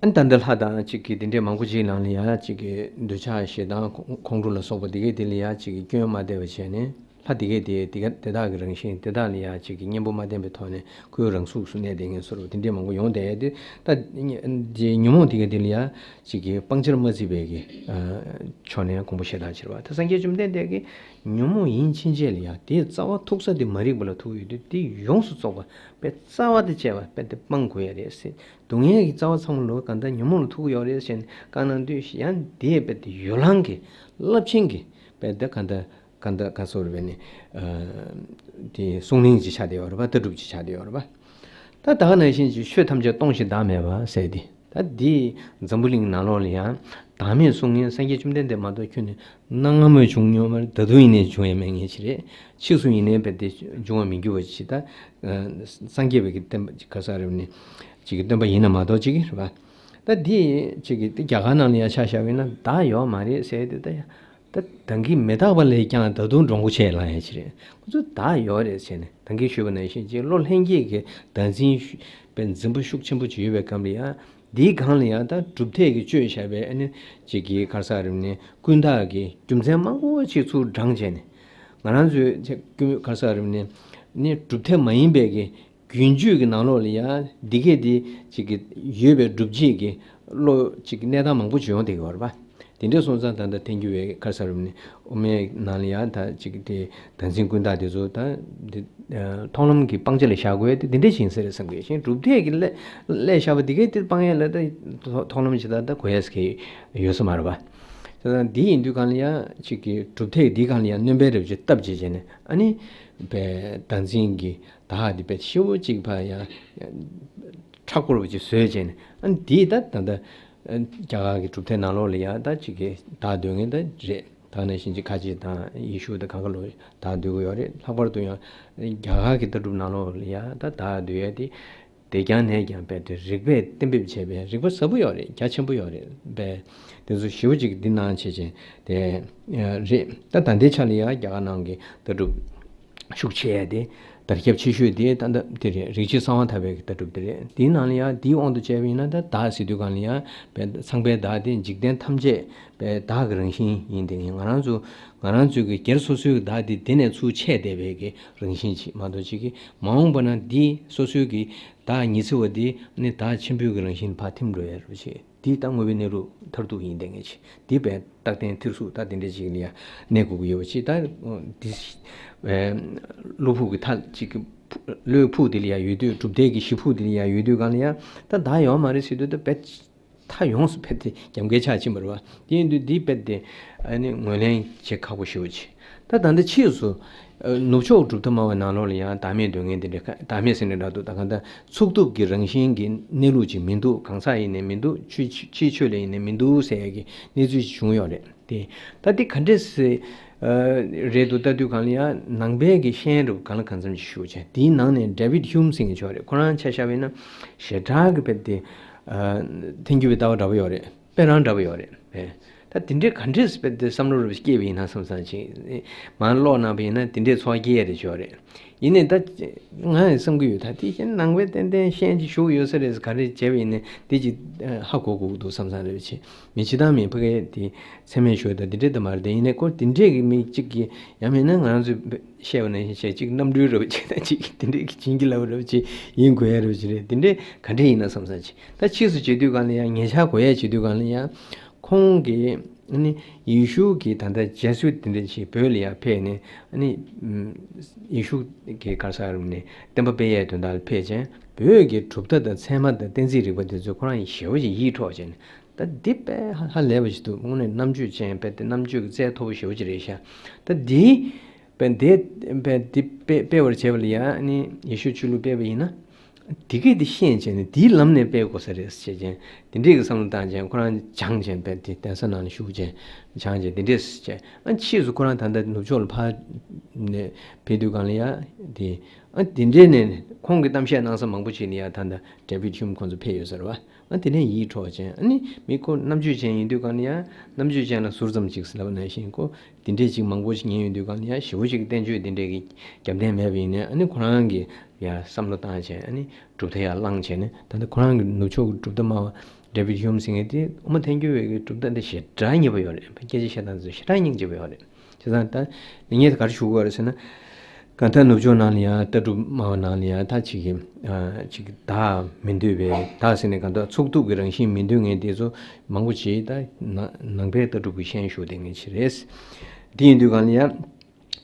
ཨ་ནི་ད་ལྟ་ལྷ་དང་གཅིག་གི་དེ་འདྲའི་མང་པོ་ཅིག་ནང་ལ་ཡང་གཅིག་གི་འདོད་ཆགས་ཞེ་སྡང་ཁོང་ཁོང་ཁྲོ་ལ་སོགས་པ་དེ་གས་དེ་ལ་ཡང་གཅིག་གི་སྐྱོན་མ་བལྟས་པ་བྱས་ནས་ལྷ་དེ་གས་དེ་དེ་ག་དེ་དག་གི་རང་བཞིན་དེ་དག་ལ་ཡང་གཅིག་གི་གཉེན་པོ་མ་བསྟེན་པའི་ཐོག་ནས་ཁོའི་རང་གཟུགས་སུ་གནས་བསྡད་མཁན་བཟོ་འདྲ་དེ་འདྲའི་མང་པོ་ཡོང་བསྡད་ཡ་དེ། ད་ཉོན་མོངས་དེ་གས་དེ་ལ་ཡང་གཅིག་གི་སྤང་བྱར་མ་བརྩིས་པའི་གི་ཕྱོགས་ནས་ཁོང་པོ་ཞེ་དྲག་ཕྱིར་བ། ད་སངས་རྒྱས་བཅོམ་ལྡན་འདས་ཀྱིས་ཉོན་མོངས་ཡིན་ཕྱིན་ཆད་ལ་ཡང་དེའི་རྩ་བ་ཐུག་ས་དེ་མ་རིག་པ་ལ་ཐུག་ཡོད་དུས་དེ་ཡོངས་སུ་རྫོགས་པ་པའི་རྩ་བ་དེ་བཅད་པ་པའི་དེ་སྤང་དགོས་ཡ་རེད་ཟེར། སྡུག་བསྔལ་གྱི་རྩ་བ་ཚང་མ་ལོ་གང་ལྟར་ཉོན་མོངས་ལ་ཐུག་གི་ཡོད་རེད་ཟེར་ནས་བཀའ་གནང་དུས་ཡང་དེའི་དཔེ་དེ་ཡོ་ལང་གི་རླབས་ཆེན་གྱི་དཔེ་དེ་གང་ལྟར་གང་ལྟར་ག་ཚོད་རེད་པས་ནི། དེ་གསུང་གླེང་ཅིག་ཆགས་བསྡད་ཡོད་རེད་པ། ལྟ་གྲུབ་ཅིག་ཆགས་བསྡད་ཡོད་རེད་པ། ད་ད་ག་ནང་བཞིན་གྱི་ཆོས་ཐམས་ཅད་སྟོང་ཞིང་བདག་མེད་པ་ཟེར་དེ། ད་འདི་འཛམ་བུ་གླིང་ནང་ལོགས་ལ་ཡང་བདག་མེད་གསུང་མཁན་སངས་རྒྱས་བཅོམ་ལྡན་འདས་མ་གཏོགས་ཁྱོན་ནས་གནའ་སྔ་མོ་བྱུང་མྱོང་མ་རེད། ད་དུང་ཡིན་ནའི་བྱུང་ཡ་མེད་མཁན་ཅིག་རེད། ཕྱིས་སུ་ཡིན་ནའི་རྦད་དེ་འབྱུང་བ་མི་འགྱུར་བ་ཅིག་ད་སངས་རྒྱས་པའི་གི་བསྟན་པ་ག་ས་རེད་ནི་ཅིག་གི་སྟོན་པ་ཡིན་ན་མ་གཏོགས་ཅིག་གི་རེད་པ། ད་འདི་ཅིག་གི་རྒྱ་གར་ནང་ལ་ཡང་ཆ་བཞག་པ་ཡིན་ན་བདག་ཡོད་མ་རེད་ཟེར་དེ། ད་ཡ་ད་ད་གིན་མི་རྟག་པ་ལས་ཀྱང་ད་དུང་འདྲོང་པོ་ཆེ་ལངས་ཡ་ཅིག་རེད། ཁོ་ཚོ་བདག་ཡོད་རེད་ཟེར་ནས་ད་གིན་ཞུས་པ་ནང་བཞིན་ཅིག་བློ་ལྷན་སྐྱེས་ཀྱི་བདག་འཛིན་ཤུ་པའི་འཛིན་པ་ཤུགས་ཆེན་པོ་ཅིག་ཡོད་པའི་སྐབས་ལ་ཡང་། འདིའི་སྒང་ལ་ཡང་ད་གྲུབ་མཐས་ཀྱིས་བཅོས་བཞག་པའི་ཨ་ནི་ཅིག་གི་ག་རེ་ཟེར་རེད་ནི་ཀུན་བརྟགས་ཀྱི་རྒྱུ་མཚན་མང་པོ་ཅིག་ཚུར་བགྲངས་བྱས་ནས། ང་རང་ཚོའི་ཅིག་ཀུན་ག་རེ་ཟེར་རེད་ནི་ནི་གྲུབ་མཐས་མ་ཡིན་པའི་གི་རྒྱུན་སྤྱོད་ཀྱི་ནང་ལོགས་ལ་ཡང་འདི་གས་འདི་ཅིག་གི་ཡོད་པའི་སྒྲུབ་བྱེད་ཀྱི་བློ་ཅིག་གི་གནས་སྟངས་མང་པོ་ཅིག་ཡོང་བསྡད་ཀྱི་ཡོད་རེད་པ། དེ་འདྲ་སོང་ཙང་ད་ལྟ་ཐལ་འགྱུར་བའི་ག་རེ་ཟེར་རེད་ནི་དབུ་མའི་ནང་ལ་ཡང་ད་ཅིག་དེ་བདག་འཛིན་ཀུན་བརྟགས་དེ་ཚོ་ད་འདི་མཐོང་ལམ་གྱི་སྤང་བྱ་ལ་བཞག་དགོས་དེ་འདི་འདྲ་ཞིག་ཡིན་ས་རེད་བསམ་གི། གཞན་གྲུབ་མཐས་ཀྱི་སླད་སླད་བཞག་པ་འདི་གས་དེ་སྤང་ཡ་ལ་ད་མཐོང་ལམ་ཇི་ལྟར་ད་གོ་ཡ་ཟེར་གི་ཡོད་ས་མ་རེད་པ། ད་འདི་ཡིན་དུས་གང་ལ་ཡང་ཅིག་གི་གྲུབ་མཐས་འདི་གང་ལ་ཡང་སྣོན་པའི་རེ་བ་ཅིག་བཏབ་བྱས་བྱས་ནས་ཨ་ནི་བདག་འཛིན་གྱི་བདག་དེ་བས་ཞེ་པོ་ཅིག་ཕར་ཡང་མཁྲེགས་པོ་རུ་ཅིག་བཟོས་བྱས་ནས། ཨ་ནི་དེས་ད་ད་ལྟ་རྒྱ་གར་གྱི་གྲུབ་མཐའི་ནང་ལོགས་ལ་ཡང་ད་ཅིག་གི་བདག་འདོད་མཁན་ད་རེད། ད་ནང་བཞིན་གྱི་ཁ་ཆེ་དང་ཡེ་ཤུ་དང་གང་ག་ལོ་བདག་འདོད་ཀྱི་ཡོད་རེད། ལྷག་པར་དུ་ཡང་རྒྱ་གར་གྱི་ལྟ་གྲུབ་ནང་ལོགས་ལ་ཡང་ད་བདག་འདོད་ཡ་དེ་ དེ་ཀྱང་ནས་ཀྱང་རྦད་དེ་རིག་པས་གཏན་འབེབས་བྱས་པའི་རིག་པ་ཟབ་པོ་ཡོད་རེད། རྒྱ་ཆེན་པོ་ཡོད་རེད། རྦད་དེ་ཚོ་ཞེ་པོ་ཅིག་འདི་ནང་བྱས་ཅན་དེ་རེད། ད་ད་ལྟའི་ཆ་ལ་ཡང་རྒྱ་གར་ནང་གི་ལྟ་གྲུབ་ཤུགས་ཆེ་ཡ་དེ་དར་ཁྱབ་ཆེ་ཤོས་དེ་ད་ལྟ་དེ་རེད། རིག་བྱེད་གསང་བ་ཐར་པའི་ལྟ་གྲུབ་དེ་རེད། དེའི་ནང་ལ་ཡང་དེའི་དབང་དུ་བྱས་པ་ཡིན་ན། ད་བདག་ཟེར་དུས་གང་ལ་ཡང་རྦད་ཚངས་པའི་བདག་དེ་འཇིག་རྟེན་ཐམས་ཅད་རྦད་བདག་གི་རང་བཞིན་ཡིན། དེ་ང་རང་ཚོ་ང་རང་ཚོའི་གི་སྒེར་སོ་སོའི་བདག་དེ་དེ་ནས་ཚུར་ཆད་བསྡད་པའི་གི་རང་བཞིན་ཅིག་མ་གཏོགས་ཅིག་གི་མ་འོངས་པ་ན་འདི་སོ་སོའི་གི་བདག་ཉི་ཚེ་བ་འདི་ནི་བདག་ཆེན་པོའི་གི་རང་བཞིན་ཕར་ཐིམ་འགྲོ་ཡ་རུ་ཆེ། འདི་ད་དངོས་པོའི་གནས་ལུགས་མཐར་ཐུག་ཡིན། དེ་ངེས་ཆེ། འདི་བས་རྟག་བརྟན་ཐེར་ཟུག་ད་དེ་འདྲ་ཅིག་ལ་ཡ་གནས་དགོས་ཀྱི་ཡོད་པ་ཅིག་ད་འདི་བློ་ཕུགས་ཀྱི་མཐའ་ཅིག་གི་བློའི་ཕུགས་དེ་ལ་ཡ་ཡོད་དུས། གྲུབ་མཐའི་གི་གཞི་ཕུགས་དེ་ལ་ཡ་ཡོད་དུས་གང་ལ་ཡ་ད་བདག་ཡོད་མ་རེད་ཟེར་དུས། ད་བས་མཐའ་ཡོངས་སུ་ཕེབས་ཏེ་རྒྱབ་འགལ་ཆགས་ཕྱིན་པ་རེད་བ། དེ་ཡིན་དུས་འདི་རྦད་དེ་ཨ་ནི་ངོས་ལེན་བྱེད་ཁག་པོ་ཞེ་པོ་ཅིག་ད་ད་ལྟ་ཕྱིས་སུ་ཨ་ནུབ་ཕྱོགས་གྲུབ་མཐའ་སྨྲ་བའི་ནང་ལོགས་ལ་ཡང་བདག་མེད་འདོད་མཁན་དེ་འདྲ་ཁ། བདག་མེད་ཟེར་ནས་འདྲ་འདུག་ད་གང་ལྟར་ཚུགས་ཐུབ་ཀྱི་རང་བཞིན་གྱི་གནས་ལུགས་ཅིག་མི་འདུག་གང་ཟག་ཡིན་ནའི་མི་འདུག་ཕྱི་ཕྱི་ཕྱི་ཆོས་ལ་ཡིན་ནའི་མི་འདུག་ཟེར་ཡ་གི་གནས་ཚུལ་ཅིག་བྱུང་ཡོད་རེད། དེ་ད་འདི་ག་འདྲས་སེ་ཨ་རེད་འདུག་ལྟ་དུས་གང་ལ་ཡང་ནང་པའི་གི་ཤེས་ཡོན་རབ་གང་ལ་གང་འཚམ་ཞིག་ཞུགས་བྱས། དེའི་ནང་ནས་David Hume་ཟེར་མཁན་ཅིག་ཡོད་རེད། ཁོ་རང་ཆ་བཞག་པ་ཡིན་ན་ཞེ་དྲག་གི་རྦད་དེ་ཨ་ཐལ་འགྱུར་བའི་ལྟ་བ་འདྲ་པོ་ཡོད་རེད། དཔེ་རང་འདྲ་པོ་ཡོད་རེད་པས། ད་དེ་འདྲའི་ག་འདྲས་སེ་རྦད་དེ་བསམ་བློ་རབ་སྐྱེས་པ་ཡིན་ན་བསམ་བསམ་ཅིག་མར་ཀློག་གནང་པ་ཡིན་ན་དེ་འདྲའི་ཚོར་བ་སྐྱེ་ཡ་རེ་ཅིག་ཡོད་རེད། ཡིན་ནའི་ད་ང་ཡང་བསམ་གྱི་ཡོད། ད་དེ་བཞིན་ནང་པའི་ཏན་ཏན་ཤེས་ཡོན་ཅིག་ཞུགས་ཡོད་ས་རེད། ག་རེ་བྱས་པ་ཡིན་ནའི་དེ་ཅིག་ཧ་གོ་དགོས་ཀྱི་འདུག་བསམ་བསམ་རེ་བྱས། མི་སྤྱིར་བཏང་མི་ཕ་གིའི་དེ་ཚད་མེད་ཞུ་ཡ་ད་དེ་འདྲས་ད་མ་རེད་དེ། ཡིན་ནའི་ཁོ་དེ་འདྲས་ཀྱི་མི་གཅིག་གིས་ཡང་མིན་ན་ང་རང་ཚོས་བཤད་པ་ནང་བཞིན་བྱས་ཅིག་རྣམ་སྤྲུལ་རབ་ཅིག་དང་ཅིག་དེ་འདྲས་ཀྱི་བྱིན་གྱིས་བརླབས་རབ་ཅིག་ཡིན་དགོས་ཡ་རབ་ཅིག་རེད། དེ་འདྲས་ག་འདྲས་ཡིན་ན་བསམ་བསམ་ཅིག་ད་ཕྱིས་སུ་བྱེད་དུས་གང་ལ་ཡང་། ཉེ་ཆར་གོ་ཡ་བྱེད་དུས་གང་ལ་ཡང་། ཁོང་གིས་ཨ་ནི་ཡེ་ཤུ་གི་ད་ལྟ་རྗེས་སུ་དེ་འདྲ་ཞིག་བོད་ལ་ཡར་ཕེབས་ནས། ཨ་ནི་ཨམ་ཡེ་ཤུ་གི་ག་རེ་ཟེར་ནས་བསྟན་པ་སྤེལ་ཡའི་དོན་དག་ལ་ཕེབས་ཅིང་། བོད་ཀྱི་གྲུབ་མཐའ་དང་ཚད་མ་དང་གཏན་ཚིགས་རིག་པ་དེ་ཚོ་ཁོ་རང་ཡིས་ཞེ་པོ་ཅིག་ཡིད་འཕྲོག་བྱས་ནས། ད་འདི་དཔེ་ཧ་ཧ་ལས་པ་ཞིག་འདུག་དངོས་གནས་རྣམ་དཔྱོད་ཅན། དཔེ་དེ་རྣམ་དཔྱོད་ཀྱི་རྩལ་མཐོ་པོ་ཞེ་པོ་ཅིག་རེད་ཤག་ད་འདི་དཔེ་འདི་དཔེ་འདི་དཔེ་སྤེལ་བར་བྱས་པ་ལ་ཡང་། ཨ་ནི་ཡེ་ཤུ་ཆོས་ལུགས་སྤེལ་བ་ཡིན་ན། དེ་གས་དེ་ཤེས་བྱས་ནས་དེའི་ལམ་ནས་སྤེལ་དགོས་ས་རེད་ཟེར་བྱས་ཅན། དེ་འདྲས་ཀྱི་བསམ་བློ་བཏང་བྱས་ཁོ་རང་སྦྱངས་བྱས། དཔེ་དེ་གདན་ས་ནང་ལ་བཞུགས་བྱས་སྦྱངས་བྱས་དེ་འདྲས་ཟེར་བྱས། ཨ་ཕྱིས་སུ་ཁོ་རང་ད་ལྟ་ནུབ་ཕྱོགས་ལ་ཕར་ནས་ཕེབས་དུས་གང་ལ་ཡ་དེ། ཨ་དེ་འདྲས་ནས་ཁོང་གི་གཏམ་བཤད་གནང་ས་མང་པོ་ཅིག་ལ་ཡ་ད་ལྟ་David Hume་ཁོང་ཚོ་ཕེབས་ཡོད་ས་རེད་བ། ཨ་དེ་ནས་ཡིད་འཕྲོག་བྱས། ཨ་ནི་མི་ཁོ་རྣམ་དཔྱོད་ཅན་ཡིན་དུས་གང་ལ་ཡ། རྣམ་དཔྱོད་ཅན་ལ་ཟུར་ཙམ་ཅིག་ཟེར་ལབ་ནང་བཞིན། ཁོ་དེ་འདྲས་ཅིག་མང་པོ་ཞིག་ཉན་ཡོང་དུས་གང་ལ་ཡ། ཞེ་པོ་ཅིག་བསྟན་བཅོས་དེ་འདྲས་ཀྱི་རྒྱབ་རྟེན་མེད་པ་ཡིན་ནའི། ཨ་ནི་ཁོ་རང་གིས་ཡ་བསམ་བློ་བཏང་བྱས། ཨ་ནི་གྲུབ་མཐའ་ཡར་བླངས་བྱས་ནས། ད་ལྟ་ཁོ་རང་གི་ནུབ་ཕྱོགས་ཀྱི་གྲུབ་མཐའ་སྨྲ་བ་David Hume་ཟེར་མཁན་དེ་དབུ་མ་ཐལ་འགྱུར་བའི་གི་གྲུབ་མཐའ་འདི་ཞེ་དྲག་མཉེས་པོ་ཡོད་རེད། སྐད་ཆ་བཤད་སྟངས་དེ་ཚོ་ཞེ་དྲག་སྙིང་རྗེ་པོ་ཡོད་རེད། བྱས་ཙང་ད་ངས་ག་རེ་ཞུ་དགོས་རེད་ཟེར་ན། གང་ལྟར་ནུབ་ཕྱོགས་ནང་ལ་ཡང་ལྟ་གྲུབ་སྨྲ་བ་ནང་ལ་ཡང་ད་ཅིག་གི་ཨ་ཅིག་གི་བདག་མི་འདོད་པའི། བདག་ཟེར་ནས་གང་ལྟར་ཚུགས་ཐུབ་ཀྱི་རང་བཞིན་མི་འདོད་མཁན་དེ་ཚོ་མང་པོ་ཅིག་ད་ནང་ནང་པའི་ལྟ་གྲུབ་ཀྱི་ཤན་ཞུགས་བསྡད་མཁན་ཅིག་རེད། དེ་ཡིན་དུས་གང་ལ་ཡང་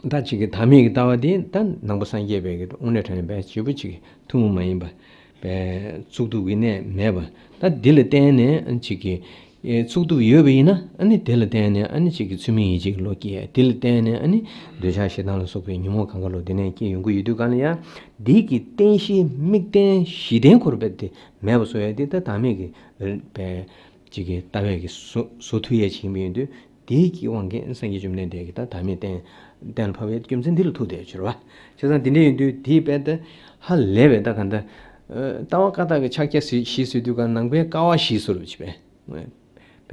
ད་ཅིག་གི་བདག་མེད་ཀྱི་ལྟ་བ་དེ་ད་ནང་པ་སངས་རྒྱས་པའི་གི་དངོས་གནས་དྲང་གནས་པའི་ཞེ་པོ་ཅིག་ཐུན་མོང་མ་ཡིན་པ། པའི་ཚུགས་ཐུབ་ཀྱི་གནས་མེད་པ། ད་འདི་ལ་བརྟེན་ནས་ཅིག་གི་ཨེ་ཚུགས་ཐུབ་ཡོད་པ་ཡིན་ན། ཨ་ནི་དེ་ལ་བརྟེན་ནས་ཨ་ནི་ཅིག་གི་ཚུལ་མིན་ཡིད་བྱེད་ཀྱི་བློ་སྐྱེ། དེ་ལ་བརྟེན་ནས་ཨ་ནི་འདོད་ཆགས་ཞེ་སྡང་ལ་སོགས་པའི་ཉོན་མོངས་གང་ག་ལོ་དེ་ནས་སྐྱེ་ཡོང་གི་ཡོད་དུས་གང་ལ་ཡང་། འདི་གི་རྟེན་གཞི་དམིགས་རྟེན་གཞི་རྟེན་ཁོ་རང་རྦད་དེ་མེད་པ་བཟོ་ཡ་དེ་ད་བདག་མེད་ཀྱི་པའི་ཅིག་གི་ལྟ་བའི་གི་བཟོ་བཟོ་ཐུབ་ཡས་ཅིག་ཡིན་པ་ཡིན་དུས། དེའི་གི་དབང་གིས་སངས་རྒྱས་བཅོམ་ལྡན་འདས་ཀྱིས་ད་བདག་མེད་གཏན་གཏན་ལ་ཕབ་པའི་རྒྱུ་མཚན་འདི་ལ་ཐུག་བསྡད་ཡོད་རེད་བ། བྱས་ཙང་དེ་འདྲ་ཡིན་དུས་དེའི་དཔེ་དེ་ཧ་ལས་པའི་ད་ག་འདྲ། ལྟ་བ་བཀའ་རྟགས་ཀྱི་ཕྱག་རྒྱ་བཞི་ཟེར་དུས་ག་ནང་པའི་ཀ་བ་བཞི་ཟེར་བ་ཅིག་པས།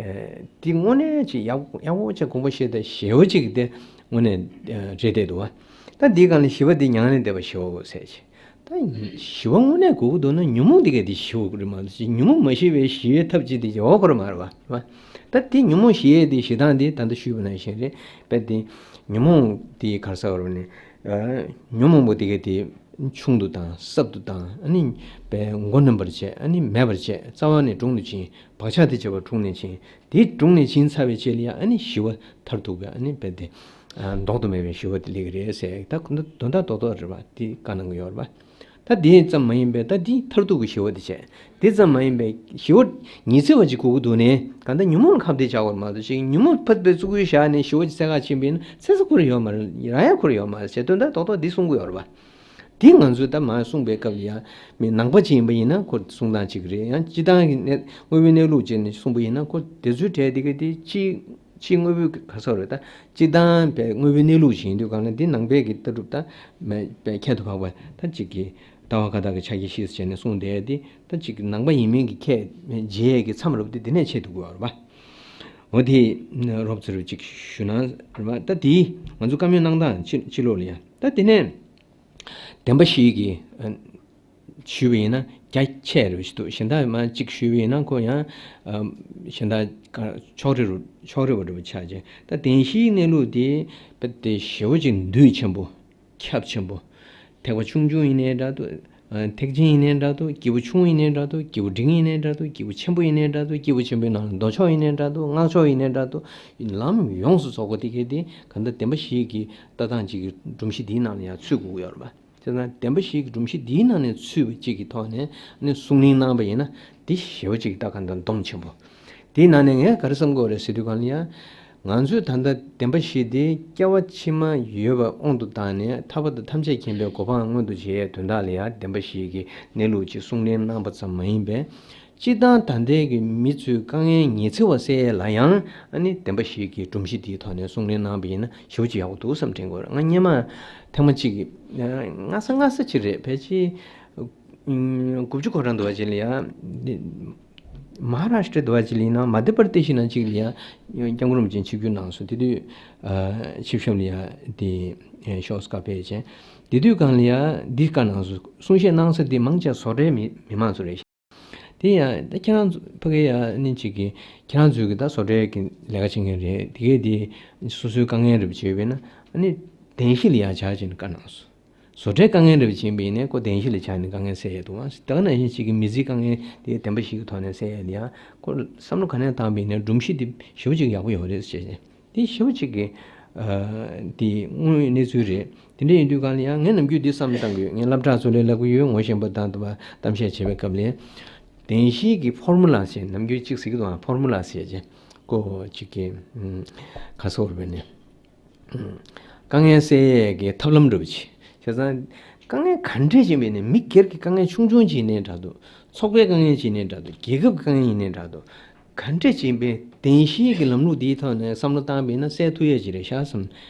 དེ་དངོས་གནས་ཅིག་ཡག་ཡག་པོ་ཅིག་དགོངས་པ་བཞེས་ད་ཞེ་པོ་ཅིག་དེ་དངོས་གནས་རེད་བསྡད་འདུག་བ། ད་འདིའི་སྒང་ལ་ཞི་བ་འདི་མྱ་ངན་ལས་འདས་པ་ཞི་བའོ་ཟེར་ཅིག་ད་ཞི་བ་དངོས་གནས་དགོས་ཀྱི་འདུག་ན་ཉོན་མོངས་འདི་གས་འདི་ཞི་བ་རེད་མ་གཏོགས། ཉོན་མོངས་མ་ཞི་བའི་ཞི་བའི་ཐབས་ཅིག་འདི་ཡོད་ཁོ་ར་མ་རེད་བ། ད་འདི་ཉོན་མོངས་ཞི་ཡས་འདི་ཞི་སྟངས་འདི་ད་ལྟ་ཞུས་པ་ནང་བཞིན་རེད། དཔེ་འདི་ཉོན་མོངས་འདི་ག་རེ་ཟེར་བ་རེད་ནི། ཉོན་མོངས་པ་འདི་གས་འདི་ཆུང་དུ་བཏང་། སྲབ་ཏུ་བཏང་། ཨ་ནི་དཔེ་མགོ་ནོན་པར་བྱས། ཨ་ནི་མེད་པར་བྱས། རྩ་བ་ནས་དྲུངས་ནས་ཕྱིན། བག་ཆགས་དེ་བྱེད་པ་དྲུངས་ནས་ཕྱིན། དེ་དྲུངས་ནས་ཕྱིན་ཚར་བའི་རྗེས་ལ་ཡང་ཨ་ནི་ཞི་བ་མཐར་ཐུག་པའི་ཨ་ནི་དཔེ་དེ་ལྡོག་ཏུ་མེད་པའི་ཞི་བ་དེ་སླེབས་ཀྱི་རེད་ཟེར། ད་ཁོ་ན་དོན་དག་རྡོག་རྡོག་རེད་བ། དེ་བཀའ་གནང་གི་ཡོད་རེད་བ། ད་དེ་ཙམ་མ་ཡིན་པའི་ད་དེ་མཐར་ཐུག་གི་ཞི་བ་དེ་བྱས། དེ་ཙམ་མ་ཡིན་པའི་ཞི་བ་ཉི་ཚེ་བ་ཅིག་དགོས་ཀྱི་འདུག་ནས། གང་ལྟར་ཉོན་མོངས་ལ་ཁ་གཏད་བཅག་པར་མ་གཏོགས་ཅིག་ཉོན་མོངས་ཕར་དཔེ་བཙུགས་ཡུལ་བཞག་ནས་ཞི་བ་ཅིག་བཙལ་ག་ཕྱིན་པ་ཡིན་ན་ཚེ་ས་ཁོ་རང་ཡོད་མ་རེད། རང་ཡང་ཁོ་རང་ཡོད་མ་རེད་ཟེར་དོན་དག་རྡོག་རྡོག་འདི་གསུང་གི་ཡོད་རེད་བ། དེ་ང་ཚོས་ད་མར་གསུངས་པའི་སྐབས་ལ་ཡང་མི་ནང་པ་ཅིག་ཡིན་པ་ཡིན་ན་ཁོ་གསུང་སྟངས་གཅིག་རེད། ཡང་སྤྱིར་བཏང་གི་གནས་དངོས་པོའི་གནས་ལུགས་བྱས་ནས་གསུངས་པ་ཡིན་ན་ཁོ་དེ་ཚོའི་གྲས་དེ་ག་དེ་སྤྱིའི་སྤྱིའི་དངོས་པོའི་ག་ས་རེད། ད་སྤྱིར་བཏང་པའི་དངོས་པོའི་གནས་ལུགས་ཅིག་ཡིན་དུས་གང་ལ་འདི་ནང་པའི་གི་ལྟ་གྲུབ་ད་མེད་པའི་ཁྱད་དུ་འཕགས་པ་ད་ཅིག་གི་ ལྟ་བ་བཀའ་རྟགས་ཀྱི་ཕྱག་རྒྱ་བཞི་ཟེར་ནས་གསུངས་བསྡད་དེ། ད་ཅིག་ནང་པ་ཡིན་མིན་གྱི་ཁས་བརྗེད་ཡས་ཀྱི་མཚམས་རེད་པ། དེ་དེ་ནས་ཆད་ཐུབ་ཀྱི་ཡོད་རེད་པ། འོ་དེ་རོབ་ཙམ་ཅིག་ཞུ་ན་རེད་པ། ད་དེ་ང་ཚོ་བཀའ་མོལ་གནང་སྟངས་ཕྱི་ཕྱི་ལོགས་ལ་ཡ། ད་དེ་ནས་བདེན་པ་བཞི་གི་ཨ་ཞུས་པ་ཡིན་ན་རྒྱ་ཆེ་རུ་ཞིག་འདུག་གཞན་དག་མ་གཅིག་ཞུས་པ་ཡིན་ན་ཁོ་ཡང་ཨ་གཞན་དག་ཀ་ཕྱོགས་རིས་རུ་ཕྱོགས་རིས་པ་འདྲ་པོ་ཆགས་བྱས། ད་བདེན་བཞིའི་གནས་ལུགས་དེ་དཔེ་དེ་ཞེ་པོ་ཅིག་འདུས་ཆེན་པོ། ཁྱབ་ཆེན་པོ། ཐེག་པ་ཆུང་ཆུང་ཡིན་ནའི་འདྲ་འདུག་ཨ་ཐེག་ཆེན་ཡིན་ནའི་འདྲ་འདུག་སྐྱེས་བུ་ཆུང་ཡིན་ནའི་འདྲ་འདུག་སྐྱེས་བུ་འབྲིང་ཡིན་ནའི་འདྲ་འདུག་སྐྱེས་བུ་ཆེན་པོ་ཡིན་ནའི་འདྲ་འདུག་སྐྱེས་བུ་ཆེན་པོའི་ནང་ལ་མདོ་ཕྱོགས་ཡིན་ནའི་འདྲ་འདུག་སྔགས་ཕྱོགས་ཡིན་ནའི་འདྲ་འདུག་ལམ་ཡོངས་སུ་རྫོགས་པ་དེ་གའི་དེ་གང་ལྟར་བདེན་པ་བཞི་གི་ལྟ་སྟངས་གཅིག་གི་སྒྲོམ་གཞི་འདིའི་ནང་ལ་ཡང་ཚུད་དགོས་ཀྱི་ཡོད་རེད་པ། བྱས་ཙང་བདེན་པ་བཞི་གི་སྒྲོམ་གཞི་འདིའི་ནང་ནས་ཚུད་པ་གཅིག་གི་ཐོག་ནས་ནི་གསུང་གླེང་གནང་པ་ཡིན་ན། འདི་ཞེ་པོ་གཅིག་ད་གང་ལྟར་སྡོམ་ཆེན་པོ། དེའི་ནང་ནས་ངས་ག་རེ་བསམ་དགོས་རེད་ཟེར་དུས་གང་ལ་ཡ། ང་ཚོས་ད་ལྟ་བདེན་པ་བཞི་དེ་སྐྱེ་བ་ཕྱི་མ་ཡོད་པ་དབང་དུ་བཏང་ནས་ཐར་པ་དང་ཐམས་ཅད་མཁྱེན་པའི་གོ་འཕང་མངོན་དུ་བྱེད་ཡས་དོན་དག་ལ་ཡ་བདེན་པ་བཞི་གི་གནས་ལུགས་ཀྱི་གསུང་གླེང་གནང་པ་ཙམ་མ་ཡིན་པས། སྤྱིར་བཏང་ད་ལྟའི་གི་མི་ཚོའི་དཀའ་ངལ་ཉི་ཚེ་བ་སེལ་ཡས་ལ་ཡང་ཨ་ནི་བདེན་པ་བཞི་གི་སྒྲོམ་གཞི་དེའི་ཐོག་ནས་གསུང་གླེང་གནང་པ་ཡིན་ན་ཞེ་པོ་ཅིག་ཡག་པོ་འདུག་བསམ་དྲན་གྱི་ཡོད་རེད། ང་སྔོན་མ་ཐེངས་མ་གཅིག་གི་སྔ་ས་སྔ་ས་ཅིག་རེད། ཕལ་ཆེར་དགུ་བཅུ་གོ་གྲངས་འདུག་པ་ཅིག་ལ་ཡ། མ་ཧ་རཱ་ཤི་ཏྲ་འདུག་པ་ཅིག་ལ་ཡིན་ན། མ་དྷྱ་པར་དེ་ཤི་ན་ཅིག་ལ་ཡ་སྐྱབས་མགོན་རིན་པོ་ཆེ་ཆིབས་བསྒྱུར་གནང་སོང་། དེ་དུས་ཨ་ཆིབས་ཞབས་ལ་ཡ་དེ་ཤོག་སྐབས་ཕེབས་བྱས། དེ་དུས་སྒང་ལ་ཡ་འདི་བཀའ་གནང་སོང་། གསུང་བཤད་གནང་ས་དེ་མང་ཆེ་བ་བཟོ་གྲྭའི་མི་མི་མང་ཚོ་རེད། དེ་ཡང་ད་ཁྱེད་རང་ཚོ་ཕ་གི་ཡ་ནི་ཅིག་གི་ཁྱེད་རང་ཚོའི་གི་ད་བཟོ་གྲྭའི་གི་ལས་ཀ་བྱེད་མཁན་རེད། དེ་གས་དེ་སོ་སོའི་དཀའ་ངལ་རེ་བ་བྱས་པས་ན་ཨ་ནི་བདེན་བཞི་ལ་ཡ་ཆ་བྱས་ནས་བཀའ་གནང་སོང་། བཟོ་གྲྭའི་དཀའ་ངལ་རེ་བ་བྱས་པས་ནས་ཁོ་བདེན་བཞི་ལ་ཆ་ནས་དཀའ་ངལ་སེལ་ཡས་འདུག་ཨང་། ད་ག་ནང་བཞིན་ཅིག་གི་མི་ཚེའི་དཀའ་ངལ་དེ་བདེན་པ་བཞི་གི་ཐོག་ནས་སེལ་ཡས་ལ་ཡ་ཁོ་བསམ་བློ་ག་ནས་བཏང་པས་ནས་སྒྲོམ་གཞི་དེ་ཞེ་པོ་ཅིག་ཡག་པོ་ཡོད་རེད་ཟེར་བྱས། དེ་ཞེ་པོ་ཅིག་གི་ཨ་དེ་དངོས་ཡོད་གནས་ཚུལ་རེད། དེ་འདྲ་ཡིན་དུས་གང་ལ་ཡང་ངས་ནམ་རྒྱུན་འདི་བསམ་བློ་བཏང་གི་ཡོད། ངས་སློབ་གྲྭ་ཚོ་ལ་ལབ་གི་ཡོད། ངོ་ཤེས་པ་དང་དུ་བ་གཏམ་བཤད་བྱེད་པའི་སྐབས་ལ་བདེན་བཞིའི་གི་ཕོར་མུ་ལ་ཟེར། ནམ་རྒྱུན་གཅིག་ཟེར་གི་འདུག་ཨ། ཕོར་མུ་ལ་ཟེར་བྱས་ཀོ་ཅིག་གི་ཨ་ག་སོགས་རེད་ནས་ཨ་དཀའ་ངལ་སེལ་ཡས་ཀྱི་ཐབས་ལམ་འདྲ་པོ་ཅིག་བྱས་ཙང་། དཀའ་ངལ་ག་འདྲས་ཅིག་མེད་ནས་མི་སྒེར་གྱི་དཀའ་ངལ་ཆུང་ཆུང་ཅིག་ཡིན་ནའི་འདྲ་འདུག་ཚོགས་པའི་དཀའ་ངལ་ཅིག་ཡིན་ནའི་འདྲ་འདུག་རྒྱལ་ཁབ་ཀྱི་དཀའ་ངལ་ཡིན་ནའི་འདྲ་འདུག་ག་འདྲས་ཅིག་ཡིན་པའི་བདེན་བཞིའི་གི་ལམ་ལུགས་འདིའི་ཐོག་ནས་བསམ་བློ་བཏང་བས་ན་སེལ་ཐུབ་ཡས་ཅིག་རེད་ཤག་བསམ་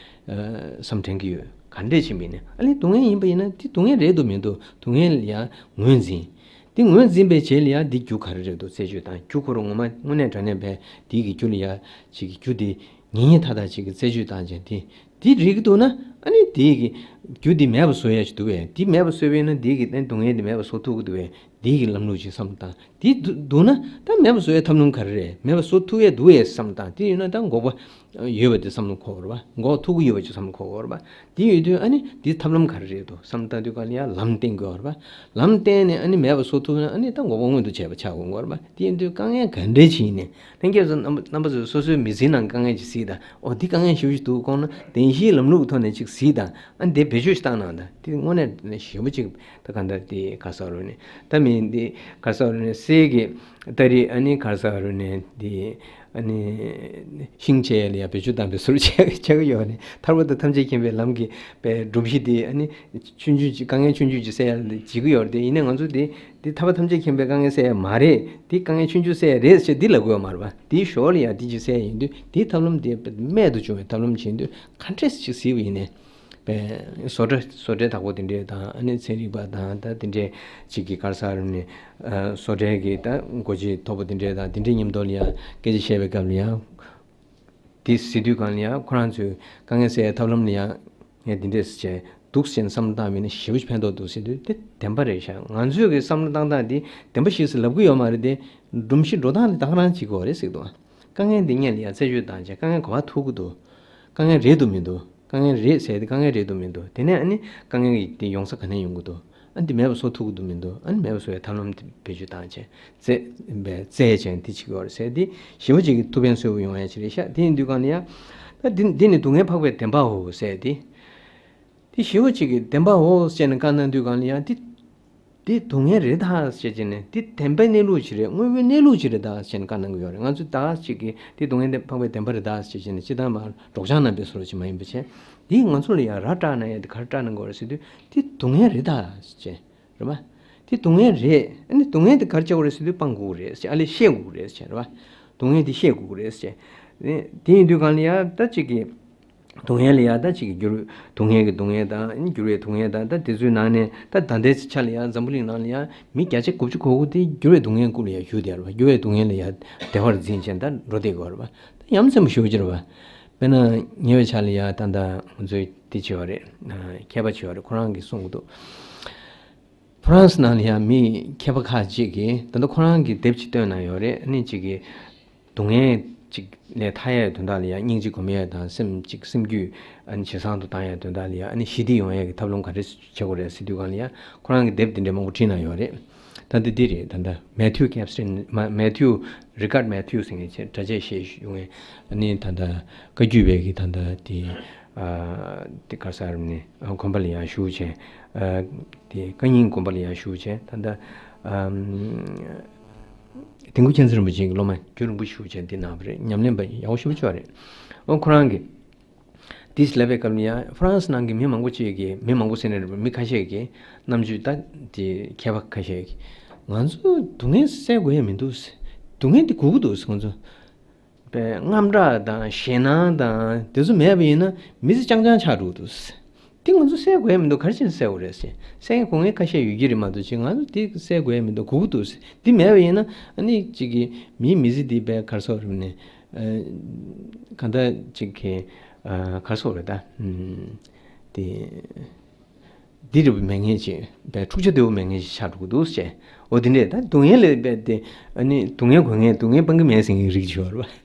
ཨ་བསམ་དྲན་གྱི་ཡོད། ག་འདྲས་ཅིག་ཡིན་ན་ཨ་ནི་སྡུག་བསྔལ་ཡིན་པ་ཡིན་ན་དེ་སྡུག་བསྔལ་རེད་འདུག་མི་འདུག་སྡུག་བསྔལ་ཡང་ངོས་འཛིན། དེ་ངོས་འཛིན་པའི་རྗེས་ལ་ཡང་འདི་རྒྱུ་ག་རེ་རེད་འདུག་རྩད་གཅོད་དང་། རྒྱུ་ཁོ་རང་ངོ་མ་དངོས་གནས་དྲང་གནས་པའི་དེའི་གི་རྒྱུ་ལ་ཡང་ཅིག་གི་རྒྱུ་དེ་ཉེ་ཉེ་ཐག་ཐག་ཅིག་གི་རྩད་གཅོད་བཏང་བྱས། དེ་དེ་རིག་གི་འདུག་ན་ཨ་ནི་དེའི་གི་རྒྱུ་དེ་མེད་པ་བཟོ་ཡ་ཅིག་འདུག་བས། དེ་མེད་པ་བཟོས་པས་ན་དེའི་གི་སྡུག་བསྔལ་དེ་མེད་པ་བཟོ་ཐུབ་ཀྱི་འདུག་བས། དེའི་གི་ལམ་ལུགས་ཅིག་བསམ་བློ་བཏང་། དེ་འདུག་འདུག་ན་ད་མེད་པ་བཟོ་ཡ་ཐབས་ལམ་ག་རེ་རེད། མེད་པ་བཟོ་ཐུབ་ཡ་འདུག་བས་བསམ་བློ་བཏང་། དེ་ཡིན་ན་ད་འགོག་པ་ཡོད་པ་དེ་བསམ་བློ་འཁོར་བ་རེད་པ། འགོག་ཐུབ་ཀྱི་ཡོད་པ་ཅིག་བསམ་བློ་འཁོར་བ་རེད་པ། དེ་ཡོད་དུས་ཨ་ནི་དེའི་ཐབས་ལམ་ག་རེ་རེད་འདུག་བསམ་བློ་བཏང་དུས་གང་ལ་ཡང་ལམ་བསྟན་དགོས་པ་རེད་པ། ལམ་བསྟན་ནས་ཨ་ནི་མེད་པ་བཟོ་ཐུབ་ན་ཨ་ནི་ད་འགོག་པ་མངོན་དུ་བྱས་པ་ཆགས་དགོས་པ་རེད་པ། དེ་ཡིན་དུས་དཀའ་ངལ་ག་འདྲས་ཅིག་ཡིན་ནའི་ལྷན་རྒྱས་ཚོ་རྣམ་པ་རྣམ་པ་ཚོས་སོ་སོའི་མི་ཚེའི་ནང་དཀའ་ངལ་ཅིག་གཟིགས་དང་། ཨོ་འདི་དཀའ་ངལ་ཞེ་པོ་ཅིག་འདུག་དགོངས་ན་བདེན་བཞིའི་ལམ་ལུགས་ཀྱི་ཐོག་ནས་ཅིག་གཟིགས་དང་། ཨ་ནི་དེ་བེད་སྤྱོད་ཅིག་བཏང་གནང་དང་། དེ་དངོས་གནས་ཞེ་པོ་ཅིག་ད་ག་འདྲ་དེ་ག་ས་རུ་ནས་ད་མི་འདི་ག་ས་རུ་ནས་གསེར་གྱི་སྟ་རེ་ཨ་ནི་ག་ས་རུ་ནས་དེ་ཨ་ནི་ཤིང་ཆེ་ལ་ཡ་བེད་སྤྱོད་བཏང་བའི་ཟུར་བྱེད་བྱེད་ཀྱི་ཡོད་ནི། ཐར་པ་དང་ཐམས་ཅད་མཁྱེན་པའི་ལམ་གྱི་པའི་སྒྲོམ་གཞི་དེ་ཨ་ནི་ཆུང་ཆུང་ཅིག་དཀའ་ངལ་ཆུང་ཆུང་ཅིག་སེལ་ཡ་ལ་བྱེད་ཀྱི་ཡོད་རེད། དེ་ཡིན་ནའི་ང་ཚོ་དེ་དེ་ཐར་པ་ཐམས་ཅད་མཁྱེན་པའི་དཀའ་ངལ་སེལ་ཡ་མ་རེད། དེ་དཀའ་ངལ་ཆུང་ཆུང་སེལ་ཡ་རེད་ཟེར་འདི་ལབ་དགོས་ཡ་མ་རེད་པ། དེའི་ཞོར་ལ་ཡ་དེ་ཅིག་སེལ་ཡ་ཡིན་དུས་དེའི་ཐབས་ལམ་དེ་རྨད་དུ་བྱུང་བའི་ཐབས་ལམ་བྱེད་དུས་ག་འདྲས་ཅིག་གཟིགས་པ་ཡིན་ནའི། པའི་བཟོ་གྲྭ་བཟོ་གྲྭའི་བདག་པོ་དེ་འདྲས་དང་ཨ་ནི་ཚན་རིག་པ་དང་ད་དེ་འདྲས་ཅིག་གི་ག་རེ་ཟེར་ནས་བཟོ་གྲྭའི་གི་ད་འགོ་ཁྲིད་མཐོ་པོ་དེ་འདྲས་དང་དེ་འདྲས་མཉམ་དུ་ལ་ཡང་སྐད་ཆ་བཤད་པའི་སྐབས་ལ་ཡང་དེ་ཟེར་དུས་གང་ལ་ཡང་ཁོ་རང་ཚོའི་དཀའ་ངལ་སེལ་ཐབས་ལམ་ལ་ཡང་ངས་དེ་འདྲས་བྱས་འདུག་ཟེར་བསམ་བློ་བཏང་བས་ན་ཞེ་པོ་ཅིག་ཕན་ཐོགས་འདུག་ཟེར་དུས་དེ་བདེན་པ་རེད་ཤག་ང་ཚོས་གི་བསམ་བློ་བཏང་སྟངས་དེ་བདེན་པ་ཞིག་ཟེར་ལབ་གི་ཡོད་མ་རེད་དེ། སྒྲོམ་གཞི་འགྲོ་སྟངས་དེ་ད་ག་རང་བྱེད་དགོས་རེད་ཟེར་གི་འདུག་དཀའ་ངལ་འདི་སྔོན་ལ་ཡང་རྩད་གཅོད་བཏང་བྱས་དཀའ་ངལ་ག་པར་ཐུག་གི་འདུག་དཀའ་ངལ་རེད་འདུག་མི་འདུག་དཀའ་ངལ་རེད་ཟེར་ཏེ་དཀའ་ངལ་རེད་འདུག་མི་འདུག་དེ་ནས་ཨ་ནི་དཀའ་ངལ་གྱི་དེ་ཡོང་ས་ག་ནས་ཡོང་གི་འདུག་ཨ་འདི་མེད་པ་བཟོ་ཐུབ་ཀྱི་འདུག་མི་འདུག་ཨ་ནི་མེད་པ་བཟོ་ཡའི་ཐབས་ལམ་དེ་བེད་སྤྱོད་བཏང་བྱས་རྩད་བཙལ་བྱས་དེ་བྱེད་ཀྱི་ཡོད་རེད་ཟེར་ཏེ་ཞེ་པོ་ཅིག་གི་ཐུགས་ཕན་གསོས་པོ་ཡོང་ཡ་ཅིག་རེད་ཤག་དེ་ཡིན་དུས་གང་ལ་ཡང་ད་འདི་འདི་ནི་སྡུག་བསྔལ་འཕགས་པའི་བདེན་པའོ་ཟེར་ཏེ། དེ་ཞེ་པོ་ཅིག་གི་བདེན་པའོ་ཟེར་ནས་བཀའ་གནང་དུས་གང་ལ་ཡང་དེ། དེ་སྡུག་བསྔལ་རེད་ད་ཟེར་བྱས་ནས་དེ་བདེན་པའི་གནས་ལུགས་ཅིག་རེད། དངོས་པོའི་གནས་ལུགས་ཅིག་རེད་ད་ཟེར་ནས་བཀའ་གནང་གི་ཡོད་རེད། ང་ཚོས་ད་ཅིག་གིས་དེ་སྡུག་བསྔལ་འཕགས་པའི་བདེན་པ་རེད་ད་ཟེར་བྱས་ནས་སྤྱིར་བཏང་མར་སྒྲོག་སྦྱང་གནང་པའི་བཟོ་འདྲ་ཅིག་མ་ཡིན་པ་བྱས། དེས་ང་ཚོ་ལ་ཡང་ར་སྐྲག་གནང་ཡ་དེ་ག་རེ་སྐྲག་གནང་གི་ཡོད་རེད་ཟེར་དུས་དེ་སྡུག་བསྔལ་རེད་ད་ཟེར་བྱས། རེད་པ། དེ་སྡུག་བསྔལ་རེད། ཨ་ནི་སྡུག་བསྔལ་དེ་ག་རེ་བྱེད་དགོས་རེད་ཟེར་དུས་སྤང་དགོས་རེད་ཟེར། ཨ་ལས་ཤེས་དགོས་རེད་ཟེར། རེད་པ། སྡུག་བསྔལ་དེ་ཤེས་དགོས་རེད་ཟེར། དེ་ཡིན་དུས་གང་ལ་ཡང་ད་ཅིག་གིས་ སྡུག་བསྔལ་ལ་ཡ་ད་ཅིག་གི་འགྱུར། སྡུག་བསྔལ་གྱི་སྡུག་བསྔལ་དང་འགྱུར་བའི་སྡུག་བསྔལ་དང་། ད་དེ་ཚོའི་ནང་ནས་ད་ད་ལྟའི་ཆ་ལ་ཡ་འཛམ་བུ་གླིང་ནང་ལ་ཡ་མི་བརྒྱ་ཆ་དགུ་བཅུ་གོ་དགུ་དེ་འགྱུར་བའི་སྡུག་བསྔལ་ཀུན་ལ་ཡ་ཞུགས་བསྡད་ཡོད་རེད་པ། འགྱུར་བའི་སྡུག་བསྔལ་ལ་ཡ་བདེ་བར་འཛིན་བྱས་ད་འགྲོ་བསྡད་ཀྱི་ཡོད་རེད་པ། ད་ཡ་མཚན་པོ་ཞེ་པོ་ཅིག་རེད་པ། དཔེར་ན་ཉེ་བའི་ཆར་ལ་ཡ་ད་ད་ང་ཚོས་དེ་བྱས་པ་རེད། མཁས་པ་བྱས་པ་རེད། ཁོ་རང་གིས་གསུང་གི་འདུག་ཕ་རན་སི་ནང་ལ་ཡང་མི་མཁས་པ་ཁག་ཅིག་གིས་ད་ལྟ་ཁོ་རང་གི་དེབ་ཅིག་བཏོན་གནང་ཡོད་རེད། ཨ་ནི་ཅིག་གིས་སྡུག་བསྔལ་ཅིག་ལས་ཐར་ཡའི་དོན་དག་ལ་ཡང་སྙིང་རྗེ་སྒོམ་ཡས་དང་སེམས་ཅིག་སེམས་རྒྱུད་ཨ་ནི་ཇེ་བཟང་དུ་བཏང་ཡའི་དོན་དག་ལ་ཡང་ཨ་ནི་ཞི་བདེ་ཡོང་ཡས་ཀྱི་ཐབས་ལམ་ག་རེ་བྱེད་དགོས་རེད་ཟེར་དུས་སྒང་ལ་ཡང་ཁོ་རང་གི་དེབ་དེ་འདྲ་མང་པོ་བྲིས་གནང་ཡོད་རེད། ད་ལྟ་འདི་རེད། ད་ལྟ་མེ་ཐིའུ་ཀེབ་སི་ཊིན་མ་མེ་ཐིའུ་རི་ཀར་ཌི་མེ་ཐིའུ་ཟེར་མཁན་ཅིག་གྲྭ་ཆས་བཞེས་ཡོང་མཁན་ཨ་ནི་ད་ལྟ་བཀའ་བརྒྱུད་པའི་གི་ད་ལྟ་དེ། ཨ་དེ་ག་རེ་ཟེར་ནི་ཨ་དགོན་པ་ལ་ཡང་བཞུགས་བྱས། ཨ་དེ་བཀའ་རྙིང་དགོན་པ་ལ་ཡང་བཞུགས་བྱས། ད་ལྟ་ཨམ་དིལ་མགོ་མཁྱེན་བརྩེ་རིན་པོ་ཆེ་གི་སློབ་མ་རྒྱུན་རིང་པོ་བཞུགས་བྱས་འདི་གནང་བ་རེད། ཉམས་ལེན་པ་ཡག་པོ་ཞེ་པོ་ཅིག་རེད། ཨོ་ཁོ་རང་གིས་དེ་ལབ་པའི་སྐབས་ལ་ཡང་ཧྥ་རན་སི་ནང་གི་མི་མང་པོ་ཅིག་གིས་མི་མང་པོ་ཟེར་ནས་རེད་པ། མི་ཁ་ཤས་ཀྱིས་རྣམ་དཔྱོད་ད་དེ་མཁས་པ་ཁ་ཤས་ཀྱིས་ང་ཚོ་སྡུག་བསྔལ་བསལ་དགོས་ཡ་མི་འདུག་སྡུག་བསྔལ་འདི་དགོས་ཀྱི་འདུག་ང་ཚོ། པའི་དངངས་སྐྲག་དང་ཞེད་སྣང་དང་དེ་ཚོ་མེད་པ་ཡིན་ན་མི་ཚེ་རྐྱང་རྐྱང་ཆགས་འགྲོ་གི་འདུག་དེ་ང་ཚོ་བསལ་དགོས་ཡ་མི་འདུག་ག་རེ་བྱས་ནས་བསལ་དགོས་རེད་ཟེར། བསལ་མཁན་དགོས་མཁན་ཁ་ཤས་ཡོད་ཀྱི་རེད་མ་གཏོགས་ཅིག་ང་ཚོ་དེ་བསལ་དགོས་ཡ་མི་འདུག་དགོས་ཀྱི་འདུག་ཟེར། དེ་མེད་པ་ཡིན་ན་ཨ་ནི་ཅིག་གི་མིའི་མི་ཚེ་འདི་པའི་ག་རེ་ཟེར་རེད་ནས་གང་ལྟར་ཅིག་གི་ག་རེ་ཟེར་རེད་ད། དེ། འདི་རེད་པ། མེད་མཁན་ཅིག་པའི་འཁྲུག་ཆ་དེ་བོ་མེད་མཁན་ཞིག་ཆགས་འགྲོ་གི་འདུག་ཟེར། འོ་དེ་འདྲས་ད་སྡུག་བསྔལ་ལས་པའི་དེ་ཨ་ནི་སྡུག་བསྔལ་དགོས་མཁན་སྡུག་བསྔལ་སྤང་གི་མེད་ཟེར་མཁན་རིགས་ཅིག་ཡོད་རེད་པ།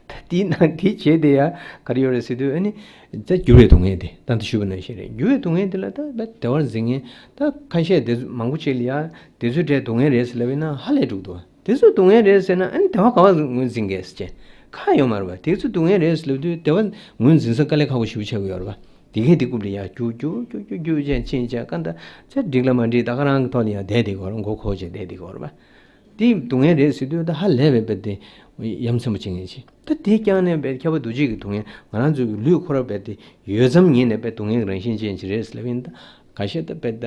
ད་དེའི་ནང་དེའི་རྗེས་དེ་ཡང་ག་རེ་ཡོད་རེད་ཟེར་དུས་ཨ་ནི་ད་འགྱུར་བའི་སྡུག་བསྔལ་དེ་ད་ལྟ་ཞུས་པ་ནང་བཞིན་རེད། འགྱུར་བའི་སྡུག་བསྔལ་དེ་ལ་ད་ད་བདེ་བར་འཛིན་མཁན་ད་ཁ་ཤས་དེ་ཚོ་མང་པོ་ཅིག་ལ་ཡང་དེ་ཚོའི་གྲས་སྡུག་བསྔལ་རེད་ཟེར་ལབ་ཡིན་ན་ཧ་ལས་འགྲོ་གི་འདུག་དེ་ཚོ་སྡུག་བསྔལ་རེད་ཟེར་ན་ཨ་ནི་བདེ་བ་ག་བ་ངོས་འཛིན་གས་ཟེར་ཁ་ཡོད་མ་རེད་པ། དེ་ཚོ་སྡུག་བསྔལ་རེད་ཟེར་ལབ་དུས་བདེ་བ་ངོས་འཛིན་ས་དཀའ་ལས་ཁག་པོ་ཞེ་པོ་ཆགས་ཀྱི་ཡོད་རེད་པ། དེ་གས་དེ་རྐུབ་ལ་ཡར་རྒྱུག་རྒྱུག་རྒྱུག་རྒྱུག་རྒྱུག་བྱས་ཕྱིན་བྱས་ཀ་འདྲ་ཚེ་འགྲིག་ལ་མ་འགྲིག་ད་ག་རང་གི་ཐོག་ལ་ཡར་བསྡད་བསྡད་ཀྱི་ཡོད་རེད། མགོ་འཁོར་བྱས་བསྡད་བསྡད་ཀྱི་ཡོད་རེད་པ། དེ་སྡུག་བསྔལ་རེད་ཟེར་དུས་ད་ཧ་ལས་པའི་དཔེ་དེ་ཡ་མཚན་པོ་བྱེད་མཁན་ཞིག་ད་དེ་རྐྱང་ནས་དཔེ་ཁྱབ་པ་འདུ་བྱེད་ཀྱི་སྡུག་བསྔལ་ང་རང་ཚོའི་ལུས་འཁོར་བ་དཔེ་དེ་ཡོད་ཙམ་ཉིད་ནས་དཔེ་སྡུག་བསྔལ་གྱི་རང་བཞིན་ཅན་ཞིག་རེད་ཟེར་ལབ་ཡིན་ད་ག་ཤེད་ད་དཔེ་ད།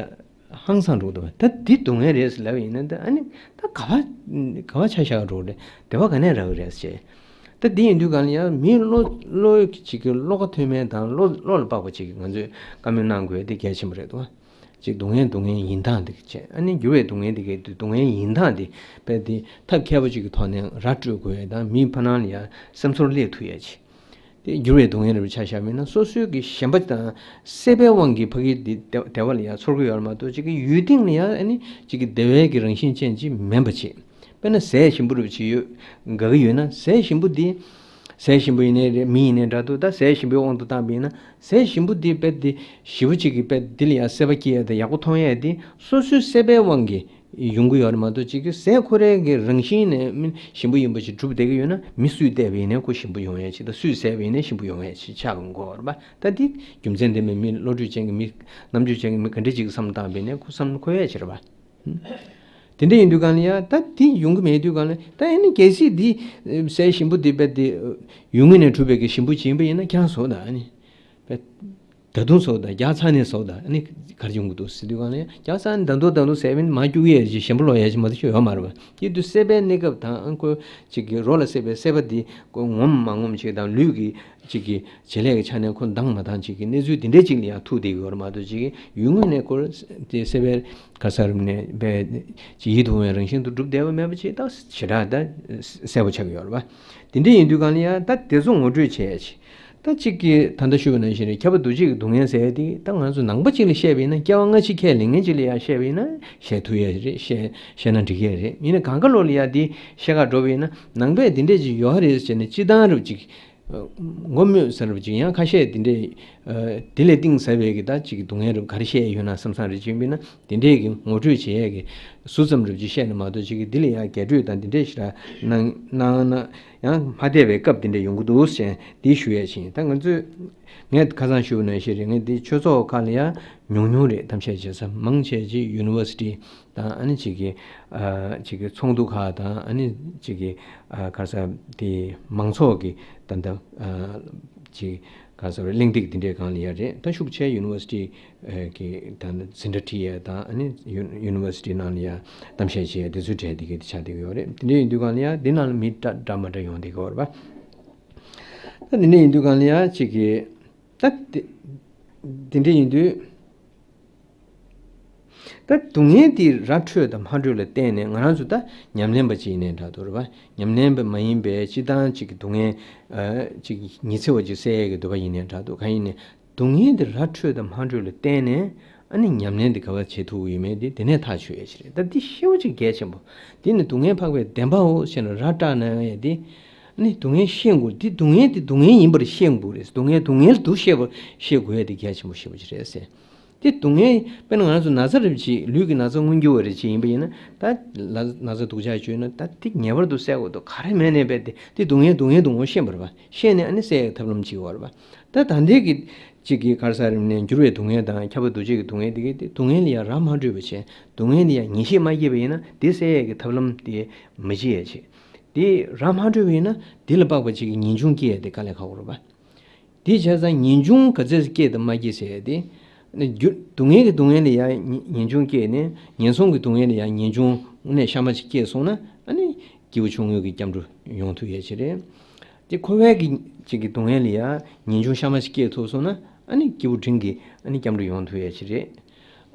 ཧང་སང་འགྲོ་འདུག་ད་འདི་སྡུག་བསྔལ་རེད་ཟེར་ལབ་ཡིན་ན་ད་ཨ་ནི་ད་ག་བ་ག་བ་ཆ་བཞག་འགྲོ་རེད། བདེ་བ་ག་ནས་རག་གི་རེད་ཟེར། ད་འདི་ཡིན་དུས་གང་ལ་ཡང་མིའི་བློ་བློ་ཅིག་གི་བློ་ཁ་ཐོན་མཁན་དང་བློ་བློ་ལ་དཔག་པ་ཅིག་གིས་ང་ཚོས་བཀའ་མོལ་གནང་དགོས་དེ་གལ་ཆེན་པོ་རེད་འདུག་ཅིག་སྡུག་བསྔལ་སྡུག་བསྔལ་ཡིན་སྟངས་དེ་བྱས་ཨ་ནི་འགྱུར་བའི་སྡུག་བསྔལ་དེ་གའི་སྡུག་བསྔལ་ཡིན་སྟངས་དེ་དཔེ་དེ་ཐབས་མཁས་པོ་ཅིག་གི་ཐོག་ནས་ར་སྤྲོད་དགོས་ཡ་དང་མིའི་ཕ་ནང་ལ་ཡང་སེམས་ཚོར་སླེབས་ཐུབ་ཡ་ཅིག་དེ་འགྱུར་བའི་སྡུག་བསྔལ་རེད་པ། ཆ་བཞག་པ་ཡིན་ན་སོ་སོའི་གི་ཞེན་པ་དང་སྲེད་པའི་དབང་གིས་ཕ་གི་འདི་བདེ་བ་ལ་ཡང་ཚོར་གི་ཡོད་རེད་མ་གཏོགས་ཅིག་གི་ཡུལ་སྟེང་ལ་ཡང་ཨ་ནི་ཅིག་གི་བདེ་བའི་གི་རང་བཞིན་ཅན་ཅིག་མིན་པ་བྱེད། དཔེར་ན་ཟས་ཞིམ་པོ་རེད་པ་ཅིག་ཡོད་དགའ་གི་ཡོད་ན་ཟས་ཞིམ་པོ་འདི་ཟས་ཞིམ་པོ་ཡིན་ནའི་རེད་མི་ཡིན་ནའི་འདྲ་འདུག་ད་ཟས་ཞིམ་པོའི་དབང་དུ་བཏང་པ་ཡིན་ན་ཟས་ཞིམ་པོ་འདི་དཔེ་འདི་ཞེ་པོ་ཅིག་གི་དཔེ་འདི་ལ་ཡང་སྲེད་པ་སྐྱེ་ཡ་དང་ཡག་པོ་མཐོང་ཡ་འདི་སོ་སོའི་སྲེད་པའི་དབང་གིས། ཡོང་གི་ཡོད་རེད་མ་གཏོགས་ཅིག་གི་ཟས་ཁོ་རའི་གི་རང་བཞིན་ནས་མི་ཞིམ་པོ་ཡིན་པ་ཞིག་གྲུབ་བསྡད་ཀྱི་ཡོད་ན་མི་སུས་བལྟས་པ་ཡིན་ནའི་ཁོ་ཞིམ་པོ་ཡོང་ཡས་ཅིག་དང་སུས་བཟས་པ་ཡིན་ནའི་ཞིམ་པོ་ཡོང་ཡས་ཅིག་ཆགས་ཀྱི་ཡོད་རེད་པ། ད་འདི་རྒྱུ་མཚན་ལྡན་པའི་མི་བློ་གྲོས་ཅན་གྱི་མི་རྣམ་དཔྱོད་ཅན་གྱི་མི་ག་འདྲ་ཅིག་གིས་བསམ་བློ་བཏང་པ་ཡིན་ནའི་ཁོ་བསམ་བློ་འཁོར་ཡས་ཅིག་རེད་པ། དེ་འདྲ་ཡིན་དུས་གང་ལ་ཡ་ད་འདི་ཡོང་གི་མེད་དུས་གང་ལ་ད་ཨ་ནི་གལ་སྲིད་འདི་ཟས་ཞིམ་པོ་འདི་དཔེ་འདི་ཡུལ་དངོས་ནས་གྲུབ་པའི་གི་ཞིམ་པོ་ཅིག་ཡིན་པ་ཡིན་ན་ཁྱེད་རང་ཟོ་ད་ཨ་ནི། ད་དུང་ཟོ་ད་རྒྱགས་ཚར་ནས་ཟོ་ད་ཨ་ནི་གར་ཡོང་གི་འདུག་ཟེར་དུས་གང་ལ་རྒྱགས་ཚར་ནས་ད་དུང་ད་དུང་ཟས་མིན་མ་སྐྱུག་ཡས་ཅིག་ཞིམ་པོ་ལོག་ཡས་ཅིག་མ་གཏོགས་ཡོད་མ་རེད་པ། དེ་དུས་སྲེད་པའི་གནས་སྐབས་དང་ཨ་ཁོ་ཅིག་གི་རོ་ལ་སྲེད་པའི་སྲེད་པ་འདི་ཁོ་ངོམ་མ་ངོམ་ཅིག་དང་ལུས་ཀྱི་ཅིག་གི་བྱེད་ལས་ཀྱི་ཆ་ནས་ཁོ་འདང་མ་འདང་ཅིག་གི་གནས་ཚུལ་འདི་འདྲའི་ཅིག་ལ་ཡང་ཐུག་བསྡད་ཀྱི་ཡོད་རེད་མ་གཏོགས་ཅིག་གི་ཡུལ་དངོས་ནས་ཁོ་དེ་སྲེད་པའི་ག་ས་རུམ་ནས་པའི་ཅིག་ཡིད་དུ་འོང་བའི་རང་བཞིན་དུ་གྲུབ་བསྡད་པ་མེད་པ་ཅིག་ད་ཞེ་དྲག་ད་གསལ་པོ་ཆགས་ཀྱི་ཡོད་རེད་པ། དེ་འདྲ་ཡིན་དུས་གང་ལ་ཡང་ད་དེ་ཚོ་ངོ་སྤྲོད་བྱས་ཡ་ཅིག་ད་གཅིག་གིས་ད་ལྟ་ཞུས་པ་ནང་བཞིན་རེད། ཁྱབ་པ་འདུ་བྱེད་ཀྱི་སྡུག་བསྔལ་ཟེར་ཡ་དེ་ད་ང་ཚོ་ནང་པ་གཅིག་ལ་བཤད་པ་ཡིན་ན་སྐྱེ་བ་སྔ་ཕྱི་ཁས་ལེན་མཁན་གཅིག་ལ་ཡང་བཤད་པ་ཡིན་ན་བཤད་ཐུབ་ཡ་རེད། བཤད་བཤད་ན་འགྲིག་ཡ་རེད། ཡིན་ན་གང་ག་ལོ་ལ་ཡ་དེ་བཤད་ག་འགྲོ་བ་ཡིན་ན་ནང་པས་དེ་འདྲས་ཅིག་ཡོད་རེད་ཟེར་ནས་སྤྱི་བཏང་རུ་ཅིག་ངོ་སྨོས་ཟེར་རུ་ཅིག་ཡང་ཁ་ཤས་དེ་འདྲས་དེ་ལས་གཏིང་ཟབ་པའི་གི་ད་ཅིག་སྡུག་བསྔལ་རུ་ག་རེ་བཤད་ཡོད་ན་བསམ་བསམ་རེ་བྱེད་པ་ཡིན་ན། དེ་འདྲའི་གི་ངོ་སྤྲོད་བྱེད་ཡས་ཀྱི་ཟུར་ཙམ་རེ་བྱས་བཤད་ན་མ་གཏོགས་ཅིག་གི་འདི་ལ་ཡང་རྒྱས་སྤྲོས་དང་འདི་འདྲས་ཞིག་ར་གནང་གནང་ན་ཡང་མ་བསྡད་པའི་སྐབས་འདི་འདྲ་ཡོང་གི་འདུག་ཟེར་འདི་ཞུ་ཡས་ཕྱིན། ད་ང་ཚོས་ངས་ཁ་སང་ཞུ་བ་ནང་བཞིན་རེད། ངས་འདི་ཆོས་ཚོགས་ཁག་ལ་ཡང་ཉུང་ཉུང་རེད། གཏམ་བཤད་བྱེད་ས་མང་ཆེ་ཅིག་ཡུ་ནི་ཝར་སི་ཊི་དང་ཨ་ནི་ཅིག་གི་ཨ་ཅིག་གི་ཚོགས་འདུ་ཁག་དང་ཨ་ནི་ཅིག་གི་ཨ་ག་རེ་ཟེར་དེ་མང་ཚོགས་ཀྱི་ད་ལྟ་ཨ་ཅིག་ག་རེ་ཟེར་གླེང་སྟེགས་འདི་འདྲའི་སྒང་ལ་ཡ་རེད། ད་ཤུགས་ཆེ་ཡུ་ནི་ཝར་སི་ཊི་གི་ད་འཛིན་གྲྭ་ཁྲིད་ཡས་དང་ཨ་ནི་ཡུ་ཡུ་ནི་ཝར་སི་ཊི་ནང་ལ་ཡ་གཏམ་བཤད་བྱེད་ཡས་དེ་ཚོའི་གྲས་དེ་གའི་དེ་ཆགས་བསྡད་ཀྱི་ཡོད་རེད། དེ་འདྲ་ཡིན་དུས་སྒང་ལ་ཡ་འདི་ནང་ལ་མི་འདྲ་འདྲ་མ་འདྲ་ཡོང་བསྡད་ཀྱི་ཡོད་རེད་པ། ད་དེ་འདྲ་ཡིན་དུས་སྒང་ལ་ཡ་གཅིག་གི་ ད་དེ་དེ་འདྲ་ཡིན་དུས། ད་སྡུག་བསྔལ་དེ་ར་འཕྲོད་དང་མ་འཕྲོད་ལ་བརྟེན་ནས་ང་རང་ཚོ་ད་ཉམས་ལེན་པ་ཅིག་ཡིན་ནའི་འདྲ་འདུག་རེད་པ། ཉམས་ལེན་པ་མ་ཡིན་པའི་སྤྱིར་བཏང་ཅིག་གི་སྡུག་བསྔལ་ཨ་ཅིག་ཉི་ཚེ་བ་ཅིག་བསལ་ཡས་ཀྱི་འདོད་པ་ཡིན་ནའི་འདྲ་འདུག་གང་ཡིན་ནའི་སྡུག་བསྔལ་དེ་ར་འཕྲོད་དང་མ་འཕྲོད་ལ་བརྟེན་ནས་ཨ་ནི་ཉམས་ལེན་དེ་ག་པར་བྱེད་ཐུབ་ཡོད་མེད་དེ་དེ་ནས་ཐག་ཆོད་ཡས་ཅིག་རེད། ད་འདི་ཤེས་པ་ཅིག་གལ་ཆེན་པོ། འདི་ནི་སྡུག་བསྔལ་འཕགས་པའི་བདེན་པའོ་ཞེས་ན་ར་སྐྲག་ན་ཡང་དེ། ཨ་ནི་སྡུག་བསྔལ་ཤེས་དགོས། འདི་སྡུག་བསྔལ་འདི་སྡུག་བསྔལ་ཡིན་པར་ཤེས་དགོས་རེད། སྡུག་བསྔལ་སྡུག་བསྔལ་འདུག་ཤེས་པར་ཤེས་དགོས་ཡ་དེ་གལ་ཆེན་པོ་ཞེ་པོ་ཅིག་རེད་ཟེར། དེ་སྡུག་བསྔལ་དཔེར་ན་ང་རང་ཚོ་ན་ཚ་རེ་བ་ཅིག་ལུས་ཀྱི་ན་ཚ་མངོན་གྱུར་བ་རེ་ཅིག་ཡིན་པ་ཡིན་ན་ད་ལ་ན་ཚ་སྡུག་ཅག་བྱུང་ན་ད་དེ་ངེས་པར་དུ་བསལ་དགོས་འདུག་ག་རེ་མེད་ནས་པས་དེ་དེ་སྡུག་བསྔལ་སྡུག་བསྔལ་དུ་ངོ་ཤེས་པར་བ་ཤེས་ནས་ཨ་ནི་བསལ་ཡའི་ཐབས་ལམ་ཅིག་ཡོད་རེད་བ། ད་ད་ལྟའི་གི་ཅིག་གི་ག་རེ་ཟེར་ནས་འགྱུར་བའི་སྡུག་བསྔལ་དང་ཁྱབ་པ་འདུ་བྱེད་ཀྱི་སྡུག་བསྔལ་དེ་གི་དེ་སྡུག་བསྔལ་ལ་ཡང་རག་མ་སྤྲོད་པ་བྱས་སྡུག་བསྔལ་ལ་ཡང་ངེས་ཤེས་མ་སྐྱེས་པ་ཡིན་ན་དེ་བསལ་ཡས་ཀྱི་ཐབས་ལམ་དེ་མི་བྱེད་ཡས་བྱེད། དེ་རག་མ་སྤྲོད་པ་ཡིན་ན་དེ་ལ་དཔག་པ་ཅིག་གི་ངེས་འབྱུང་སྐྱེ་ཡས་དེ་དཀའ་ལས་ཁག་པོ་རེད་པ། དེ་བྱས་ཙང་ངེས་འབྱུང་ག་ཚོད་སྐྱེ་དང་མ་སྐྱེ་ཟེར་ཡས་དེ། ཨ་ནི་རྒྱུ་སྡུག་བསྔལ་གྱི་སྡུག་བསྔལ་ལ་ཡང་ངེས་ངེས་འབྱུང་སྐྱེས་ནས་ངན་སོང་གི་སྡུག་བསྔལ་ལ་ཡང་ངེས་འབྱུང་དངོས་གནས་གཤའ་མ་ཅིག་སྐྱེས་སོང་ན་ཨ་ནི་སྐྱེས་བུ་ཆུང་ངུ་གི་སྐྱབས་འགྲོ་ཡོང་ཐུབ་ཡས་ཅིག་རེད། དེ་འཁོར་བའི་གི་ཅིག་གི་སྡུག་བསྔལ་ལ་ཡང་ངེས་འབྱུང་གཤའ་མ་ཅིག་སྐྱེས་ཐུབ་སོང་ན་ཨ་ནི་སྐྱེས་བུ་འབྲིང་གི་ཨ་ནི་སྐྱབས་འགྲོ་ཡོང་ཐུབ་ཡས་ཅིག་རེད།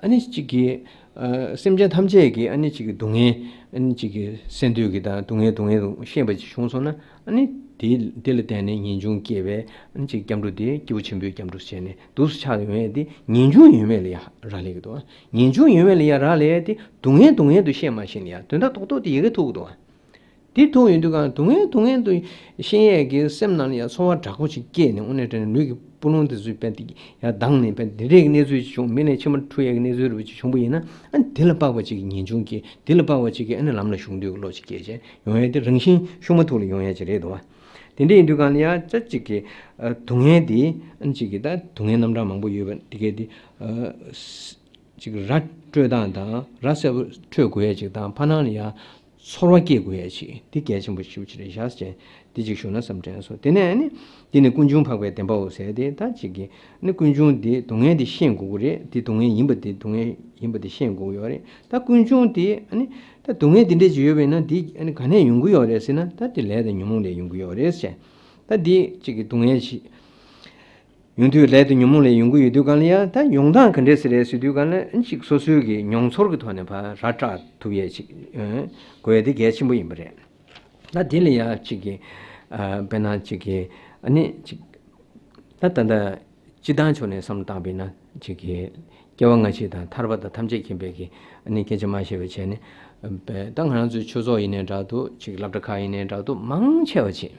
ཨ་ནི་གཅིག་གིས་ཨ་སེམས་ཅན་ཐམས་ཅད་ཀྱི་ཨ་ནི་གཅིག་གི་སྡུག་བསྔལ་ཨ་ནི་གཅིག་གི་སེལ་འདོད་ཀྱི་དང་སྡུག་བསྔལ་སྡུག་བསྔལ་དུ་ཤེས་པ་ཅིག་བྱུང་སོང་ན་ཨ་ནི་དེ་དེ་ལ་བརྟེན་ནས་ངེས་འབྱུང་སྐྱེས་པའི་ཨ་ནི་གཅིག་སྐྱབས་འགྲོ་དེ་སྐྱེས་བུ་ཆེན་པོའི་སྐྱབས་འགྲོ་བྱས་ནས་འདུག་སེ་ཆགས་ཡོང་ཡས་དེ་ངེས་འབྱུང་ཡོད་མེད་ལ་ཡ་རག་ལས་ཀྱི་འདུག་ངེས་འབྱུང་ཡོད་མེད་ལ་ཡ་རག་ལས་ཡས་དེ་སྡུག་བསྔལ་སྡུག་བསྔལ་དུ་ཤེས་མ་ཤེས་ལ་ཡ་དོན་དག་རྡོག་རྡོག་དེ་ཡི་གེ་ཐུག་གི་འདུག་དེ་ཐུག་ཡོང་དུས་གང་སྡུག་བསྔལ་སྡུག་བསྔལ་དུ་ཤེས་ཡས་ཀྱི་སེམས་ནང་ལ་ཡང་ཚོར་བ་དྲག་པོ་ཅིག་སྐྱེས་ནས་དངོས་གནས་དྲན་ནས་ལུས་ཀྱི་སྤུ་ལོང་དེ་ཚོས་དཔེ་དེ་ཡར་ལྡང་ནས་དཔེ་དེ་འདྲས་ཀྱི་གནས་ཚུལ་ཅིག་བྱུང་མི་ལས་མཆི་མ་འཁྲུ་ཡས་ཀྱི་གནས་ཚུལ་རེ་བ་ཅིག་བྱུང་པ་ཡིན་ན་ཨ་ནི་དེ་ལ་དཔག་པ་ཅིག་གི་ངེས་འབྱུང་སྐྱེས། དེ་ལ་དཔག་པ་ཅིག་གི་ཨ་ནི་ལམ་ལ་ཞུགས་འདོད་ཀྱི་བློ་ཅིག་སྐྱེས་བྱས་ཡོང་ཡས་དེ་རང་བཞིན་ཤུགས་མ་ཐུག་ལ་ཡོང་ཡས་ཅིག་རེད་འདུག་བ། དེ་འདྲས་ཡིན་དུས་གང་ལ་ཡང་ཅ་ཅིག་གི་ཨ་སྡུག་བསྔལ་དེ་ཨ་ནི་ཅིག་གི་ད་སྡུག་བསྔལ་རྣམ་གྲངས་མང་པོ་ཡོད་པ་དེ་གས་དེ་ཨ། ཅིག་ར་སྤྲོད་སྟངས་དང་ར་གསལ་པོ་འཕྲོད་དགོས་ཡས་ཅིག་དང་ཕ་ནང་ལ་ཡང་ཚོར་བ་སྐྱེ་དགོས་ཡས་ཅིག་འདི་གལ་ཆེན་པོ་ཞེ་པོ་ཅིག་རེད་ཤག་ཟེར་འདི་ཅིག་ཞུ་ན་བསམ་དྲན་སོང་། དེ་ནས་ནི་འདི་ནི་ཀུན་འབྱུང་འཕགས་པའི་བདེན་པའོ་ཟེར་ཏེ་ད་ཅིག་གིས་ནི་ཀུན་འབྱུང་འདི་སྡུག་བསྔལ་འདི་ཤེས་དགོས་ཀྱི་རེད། འདི་སྡུག་བསྔལ་ཡིན་པ་འདི་སྡུག་བསྔལ་ཡིན་པ་འདི་ཤེས་དགོས་ཀྱི་ཡོད་རེད། ད་ཀུན་འབྱུང་འདི་ནི་ད་སྡུག་བསྔལ་འདི་འདྲས་ཅིག་ཡོད་པས་ན་འདི་ནི་ག་ནས་ཡོང་གི་ཡོད་རེད་ཟེར་ན་ད་འདི་ལས་དང་ཉོན་མོངས་ལས་ཡོང་གི་ཡོད་རེད་ཟེར། ད་འདི་ཅིག་གི་སྡུག་བསྔལ་ཞིག་ཡོང་དུས་ལས་དང་ཉོན་མོངས་ལས་ཡོང་གི་ཡོད་དུས་གང་ལ་ཡང་ད་ཡོང་སྟངས་ག་འདྲས་ཟེར་རེད་ཟེར་དུས་གང་ལ་ཨ་ནི་ཅིག་སོ་སོའི་གི་མྱོང་ཚོར་གི་ཐོག་ནས་ཕར་ར་སྐྲག་ཐུབ་ཡས་ཅིག་ཨ་དགོས་ཡས་དེ་གལ་ཆེན་པོ་ཡིན་པ་རེད། ད་དེ་ལ་ཡང་ཅིག་གི་ཨ་དཔེར་ན་ཅིག་གི་ཨ་ནི་ཅིག་ད་ད་ལྟ་སྤྱིར་བཏང་ཕྱོགས་ནས་བསམ་བློ་བཏང་པས་ན་ཅིག་གི་སྐྱེ་བ་སྔ་ཕྱི་དང་ཐར་པ་དང་ཐམས་ཅད་མཁྱེན་པའི་གི་ཨ་ནི་སྐད་ཆ་མ་བཤད་པ་བྱས་ནས་ད་ང་རང་ཚོའི་ཆོས་ཚོགས་ཡིན་ནའི་འདྲ་འདུག་ཅིག་སློབ་གྲྭ་ཁག་ཡིན་ནའི་འདྲ་འདུག་མང་ཆེ་བ་ཅིག་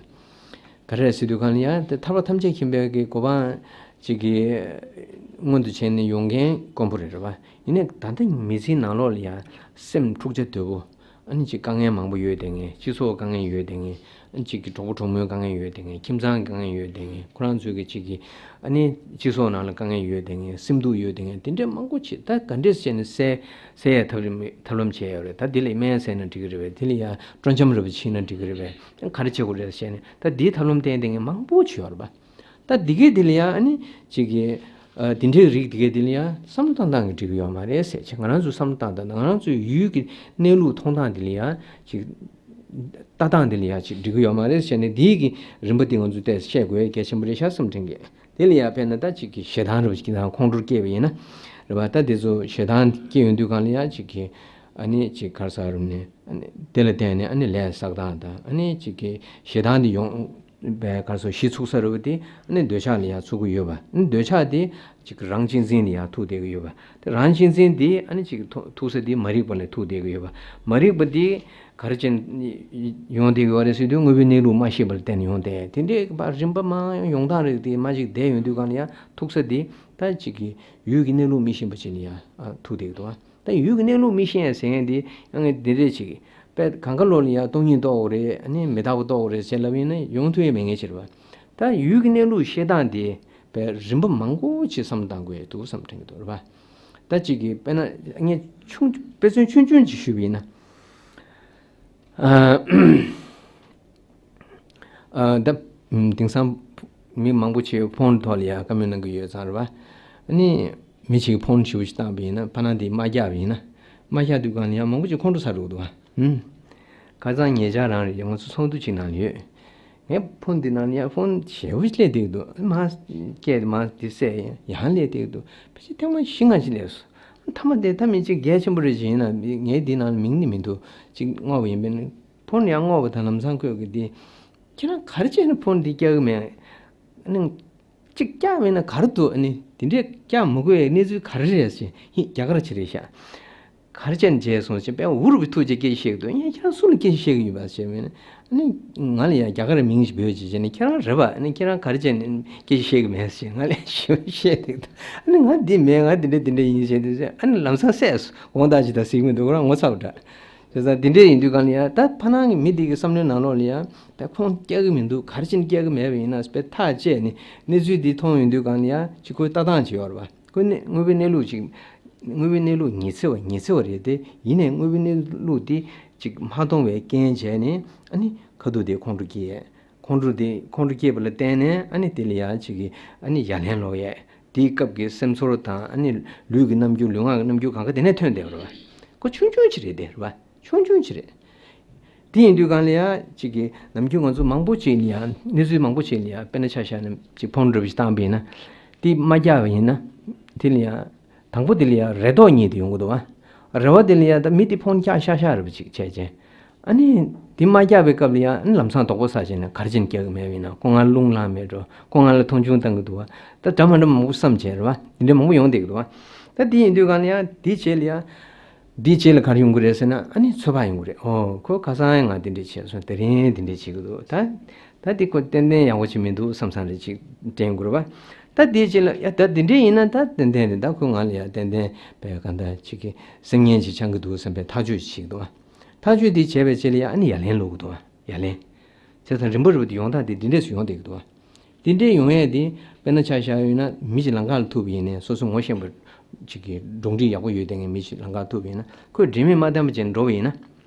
ག་རེ་ཟེར་དུས་གང་ལ་ཡང་དེ་ཐར་པ་ཐམས་ཅད་མཁྱེན་པའི་གི་གོ་འཕང་ཅིག་གི་མངོན་དུ་བྱས་ནས་ཡོང་མཁན་དཀོན་པོ་རེད་རེད་བ། ཡིན་ནའི་ད་ལྟ་མི་ཚེའི་ནང་ལོགས་ལ་ཡང་སེམས་འཁྲུག་ཆ་དོད་པོ། ཨ་ནི་ཅིག་དཀའ་ངལ་མང་པོ་ཡོད་བསྡད་མཁན། སྤྱི་ཚོགས་དཀའ་ངལ་ཡོད་བསྡད་མཁན། ཨ་ནི་ཅིག་གི་གྲོགས་པོ་གྲོགས་མོའི་དཀའ་ངལ་ཡོད་བསྡད་མཁན། ཁྱིམ་ཚང་གི་དཀའ་ངལ་ཡོད་བསྡད་མཁན། ཁོ་རང་ཚོའི་གི་ཅིག་གི་ཨ་ནི་སྤྱི་ཚོགས་ནང་ལ་དཀའ་ངལ་ཡོད་བསྡད་མཁན། སེམས་སྡུག་ཡོད་བསྡད་མཁན། དེ་འདྲའི་མང་པོ་ཅིག་ད་ག་འདྲས་བྱས་ནས་སེལ་སེལ་ཡའི་ཐབས་ལམ་ཐབས་ལམ་བྱས་ཡོད་རེད། ད་དེ་ལ་སྨན་བཟས་ན་འགྲིག་གི་རེད་པས། དེ་ལ་ཡང་སྤྲོ་འཆམ་རེ་བ་བྱིན་ན་འགྲིག་གི་རེད་པས། ག་རེ་བྱེད་དགོས་རེད་ཟེར་ནས་ད་འདིའི་ཐབས་ལམ་བསྟེན་བསྡད་མཁན་མང་པོ་ཅིག་ཡོད་རེད་པ། ད་འདི་གའི་འདི་ལ་ཡང་ཨ་ནི་ཅིག་གི་ཨ་འདི་འདྲའི་རིགས་འདི་གའི་འདི་ལ་ཡང་བསམ་བློ་བཏང་སྟངས་ཀྱི་འགྲིག་གི་ཡོད་མ་རེད་ཟེར་བྱས། ང་རང་ཚོས་བསམ་བློ་བཏང་སྟངས་དང་ང་རང་ཚོའི་ཡུལ་གྱི་གནས་ལུགས་མཐོང་སྟངས་འདི་ལ་ཡང་ཅིག་ལྟ་སྟངས་འདི་ལ་ཡང་ཅིག་འགྲིག་གི་ཡོད་མ་རེད་ཟེར་ནས་འདིའི་གི་རིམ་པ་འདི་ང་ཚོས་ཏོག་ཙམ་བཤད་དགོས་གལ་ཆེན་པོ་རེད་ཤག་བསམ་དྲན་གི། དེ་ལ་ཡང་དཔེར་ན་ད་ཅིག་གི་ཞེ་སྡང་རེ་བ་ཅིག་དང་ཁོང་ཁྲོ་སྐྱེས་པ་ཡིན་ན་རེད་པ། ད་དེ་ཚོ་ཞེ་སྡང་སྐྱེས་ཡོང་དུས་གང་ལ་ཡང་ཅིག་གི་ཨ་ནི་ཅིག་ག་རེ་ཟེར་རུང་ནས་ཨ་ནི་དེ་ལ་བརྟེན་ནས་ཨ་ནི་ལས་བསགས་སྟངས་དང་ཨ་ནི་ཅིག་གི་ཞེ་སྡང་འདི་ཡོང་བའི་ག་རེ་ཟེར་གཞི་ཚུགས་ས་རེད་པ། དེ་ཨ་ནི་འདོད་ཆགས་ལ་ཡང་ཚུགས་ཀྱི་ཡོད་པ། ཨ་ནི་འདོད་ཆགས་དེ་ཅིག་རང་གཅེས་འཛིན་ལ་ཡང་ཐུག་བསྡད་ཀྱི་ཡོད་པ། དེ་རང་གཅེས་འཛིན་དེ་ཨ་ནི་ཅིག་ཐུག་ཐུག་ས་དེ་མ་རིག་པ་ལ་ཐུག་བསྡད་ཀྱི་ཡོད་པ། མ་རིག་པ་དེ་ག་རེ་བྱས་ཡོང་བསྡད་ཀྱི་ཡོད་རེད་ཟེར་དུས་དངོས་པོའི་གནས་ལུགས་མ་ཤེས་པ་ལ་བརྟེན་ནས་ཡོང་སྟེ་དེ་འདྲའི་རིམ་པ་མང་ཡོང་སྟངས་རིགས་དེ་མ་ཅིག་བསྡད་ཡོང་དུས་གང་ལ་ཡང་ཐུག་ས་དེ་ད་ཅིག་གི་ཡུལ་གྱི་གནས་ལུགས་མི་ཤེས་པ་ཅིག་ལ་ཡང་ཨ་ཐུག་བསྡད་ཀྱི་འདུག་ཨ། ད་ཡུལ་གྱི་གནས་ལུགས་མི་ཤེས་ཟེར་མཁན་དེ་ཡང་ངས་འདི་འདྲས་ཅིག་དཔེ་གང་ག་ལོ་ལ་ཡང་སྟོང་ཉིད་རྟོགས་དགོས་རེད། ཨ་ནི་མི་རྟག་པ་རྟོགས་དགོས་རེད་ཟེར་ལབ་ཡིན་ན་ཡོང་ཐུབ་ཡས་མེད་མཁན་ཅིག་རེད་པ། ད་ཡུལ་གྱི་གནས་ལུགས་ཤེས་སྟངས་དེ་དཔེ་རིམ་པ་མང་པོ་ཅིག་བསམ་བློ་བཏང་དགོས་ཡས་འདུག་བསམ་དྲན་གྱི་འདུག་རེད་པ། ད་ཅིག་གིས་དཔེར་ན་ངས་ཆུང་དཔེ་མཚོན་ཆུང་ཆུང་ཅིག་ཞུས་པ་ཡིན་ན། ཨ་ཨ་ད་དེང་སང་མི་མང་པོ་ཅིག་ཕོན་ཐོག་ལ་ཡ་བཀའ་མོལ་གནང་གི་ཡོད་ཙང་རེད་པ། ཨ་ནི་མི་ཅིག་ཕོན་ཞེ་པོ་ཅིག་བཏང་པ་ཡིན་ན་ཕ་ནང་དེ་མ་རྒྱག་པ་ཡིན་ན། མ་རྒྱག་དུས་གང་ལ་ཡང་མང་པོ་ཅིག་ཁོང་ཁྲོ་ཟ་འགྲོ་གི་འདུག་ཨ། ཧུམ། ཁ་སང་ཉེ་ཆར་རང་རེད། ང་ཚོ་ཚོགས་འདུ་ཅིག་ནང་ལ་ཡོད། ངའི་ཕོན་འདི་ནང་ལ་ཡང་ཕོན་ཞེ་པོ་ཅིག་སླེབས་བསྡད་འདུག་མར་སྐད་མར་འདི་སད་ཡང་སླེབས་བསྡད་འདུག་ཕལ་ཆེར་ཐེངས་མ་བཞི་ལྔ་ཅིག་སླེབས་སོང་། མཐའ་མ་དེ་ད་མི་གཅིག་གལ་ཆེན་པོ་རེད་ཅེས་ཡིན་ན་ངའི་འདི་ནང་ལ་མིང་ནི་མི་འདུག་ཅིག་བསྔོགས་པ་ཡིན་པས་ན་ཕོན་ཡང་བསྔོགས་པ་དང་ལམ་སང་ཁོས་གི་འདི་ཁྱེད་རང་ག་རེ་བྱས་ནས་ཕོན་འདི་རྒྱག་གི་མེད། ཨ་ནི་གཅིག་རྒྱག་མེད་ན་ག་རེ་འདུག་ཨ་ནི་འདི་འདྲས་རྒྱག་མི་དགོས་ཡའི་གནས་ཚུལ་ག་རེ་རེད་ཟེར། ཧི་རྒྱ་གར་ཆི་རེད་ཤག་གར་ཅན་བྱས་སོང་ཞེས་དཔེ་འུ་རུ་བའི་ཐུགས་རྗེ་སྐད་ཆ་བཤད་ཀྱི་འདུག་ངས་ཁྱེད་རང་སུ་ལ་སྐད་ཆ་བཤད་ཀྱི་ཡོད་པ་ཞེས་མིན། ཨ་ནི་ང་ལ་ཡང་རྒྱ་གར་མིང་ཞིག་འབོད་ཅེས་བྱས་ནས་ཁྱེད་རང་རེད་པ། ཨ་ནི་ཁྱེད་རང་གར་ཅན་སྐད་ཆ་བཤད་ཀྱི་མེད་ཞེས་ང་ལ་ཞེས་བཤད་འདུག་ཨ་ནི་ང་འདི་མེད་ང་འདི་འདྲ་འདི་འདྲ་ཡིན་ཞེས་འདུག་ཨ་ནི་ལམ་སང་བསད་སོང་དགོངས་དག་ཅིག་དང་གཟིགས་མི་འདུག་ཁོ་རང་ངོ་ཚ་བ་འདྲ། བྱས་ཙང་འདི་འདྲས་ཡིན་དུས་གང་ལ་ཡང་ད་ཕ་ནང་གི་མི་འདི་གི་བསམ་བློའི་ནང་ལོགས་ལ་ཡང་དཔེ་ཁོང་སྐྱག་གི་མི་འདུག་གར་ཅན་སྐྱག་གི་མེད་པ་ཡིན་ན་དཔེ་ཐག་བཅད་ནས་གནས་ཚུལ་འདི་མཐོང་ཡོང་དུས་གང་ལ་ཡང་ཅིག་ཁོའི་ལྟ་སྟངས་ཅིག་ཡོད་རེད་པ། ཁོ་ནི་དངོས་པོའི་གནས་ལུགས་ཅིག་དངོས་པོའི་གནས་ལུགས་ཉི་ཚེ་བ་ཉི་ཚེ་བ་རེད་དེ། ཡིན་ནའི་དངོས་པོའི་གནས་ལུགས་འདི་ཅིག་མ་མཐོང་བའི་རྐྱེན་བྱས་ནས་ཨ་ནི་ཁ་ཐུག་དེ་ཁོང་ཁྲོ་སྐྱེས། ཁོང་ཁྲོ་དེ་ཁོང་ཁྲོ་སྐྱེས་པ་ལ་བརྟེན་ནས་ཨ་ནི་དེ་ལ་ཡང་ཅིག་གིས་ཨ་ནི་ཡ་ལན་སློག་ཡས། དེའི་སྐབས་ཀྱི་སེམས་ཚོར་དང་ཨ་ནི་ལུས་ཀྱི་རྣམ་འགྱུར་ལུས་ངག་གི་རྣམ་འགྱུར་གང་ག་དེ་ནས་ཐོན་བསྡད་པ་རེད་པ། ཁོ་ཆུང་ཆུང་ཅིག་རེད་དེ་རེད་པ། ཆུང་ཆུང་ཅིག་རེད། དེ་ཡིན་དུས་གང་ལ་ཡང་ཅིག་གིས་ནམ་རྒྱུན་ང་ཚོ་མང་པོ་ཅིག་ལ་ཡང་གནས་ཚུལ་མང་པོ་ཅིག་ལ་ཡང་དཔེར་ན་ཆ་བཞག་ན་ཅིག་ཕོན་འདྲ་པོ་ཞིག་བཏང་པ་ཡིན་ན། དེ་མ་རྒྱག་པ་ཡིན་ན། དེ་ལ་ཡང་དང་པོ་དེ་ལ་ཡང་རེ་དོགས་གཉིས་དེ་ཡོང་གི་འདུག་པ། རེ་བ་དེ་ལ་ཡང་ད་མི་དེ་ཕོན་རྒྱག་ཤག་ཤག་རེད་པ་ཅིག་བྱས་རྗེས། ཨ་ནི་དེ་མ་རྒྱག་པའི་སྐབས་ལ་ཡང་ཨ་ནི་ལམ་སང་དོགས་པ་ཟ་བྱས་ནས་གར་ཅན་རྒྱག་གི་མེད་པ་ཡིན་ན། ཁོ་ང་ལ་རླུང་ལངས་མེད་འགྲོ། ཁོ་ང་ལ་མཐོང་ཆུང་བཏང་གི་འདུག་པ། ད་འདྲ་མ་འདྲ་མང་པོ་བསམ་བྱས་རེད་པ། དེ་འདྲ་མང་པོ་ཡོང་བསྡད་ཀྱི་འདུག་པ། ད་དེ་ཡིན་དུས་གང་ལ་ཡང་དེའི་རྗེས་ལ་ཡང་། འདིའི་རྗེས་ལ་ག་རེ་ཡོང་གི་རེད་ཟེར་ན་ཨ་ནི་ཚོད་དཔག་ཡོང་གི་རེད། ཨོ་ཁོ་ཁ་སང་ང་འདི་འདྲས་བྱས་སོང་། དེ་རིང་འདི་འདྲས་བྱེད་ཀྱི་འདུག་ད་ད་འདི་ཁོ་ཏན་ཏན་ཡག་པོ་ཅིག་མི་འདུག་བསམ་བསམ་རེ་ཅིག་དྲན་དགོས་རེད་པ། ད་འདིའི་རྗེས་ལ་ཡ་ད་འདི་འདྲས་ཡིན་ན་ད་ཏན་ཏན་རེད། ད་ཁོ་ང་ལ་ཡ་ཏན་ཏན་པའི་གང་ལྟར་ཅིག་གི་སེམས་ངན་ཅིག་འཆང་གི་འདུག་བསམ་པའི་ཐག་གཅོད་ཅིག་བྱེད་ཀྱི་འདུག་པ། ཐག་གཅོད་འདི་བྱས་པའི་རྗེས་ལ་ཡ་ཨ་ནི་ཡ་ལན་སློག་གི་འདུག་པ། ཡ་ལན། བྱས་ཙང་རིམ་པ་རིམ་པ་དེ་ཡོང་སྟངས་དེ་འདི་འདྲས་སུ་ཡོང་བསྡད་ཀྱི་འདུག་པ། དེ་འདྲའི་ཡོང་ཡས་དེ་དཔེར་ན་ཆ་བཞག་ཡོད་ན་མི་ཞིག་ལམ་ཁ་ལ་ཐུག་པ་ཡིན་ནའི་སོ་སོ་ངོ་ཤེས་པ་ཅིག་གིས་འགྲོ་འདྲིས་ཡག་པོ་ཡོད་བསྡད་མཁན་མི་ཞིག་ལམ་ཁ་ལ་ཐུག་པ་ཡིན་ན་ཁོས་དྲན་མེད་མ་བཏང་བ་བྱས་ནས་འགྲོ་བ་ཡིན་ན།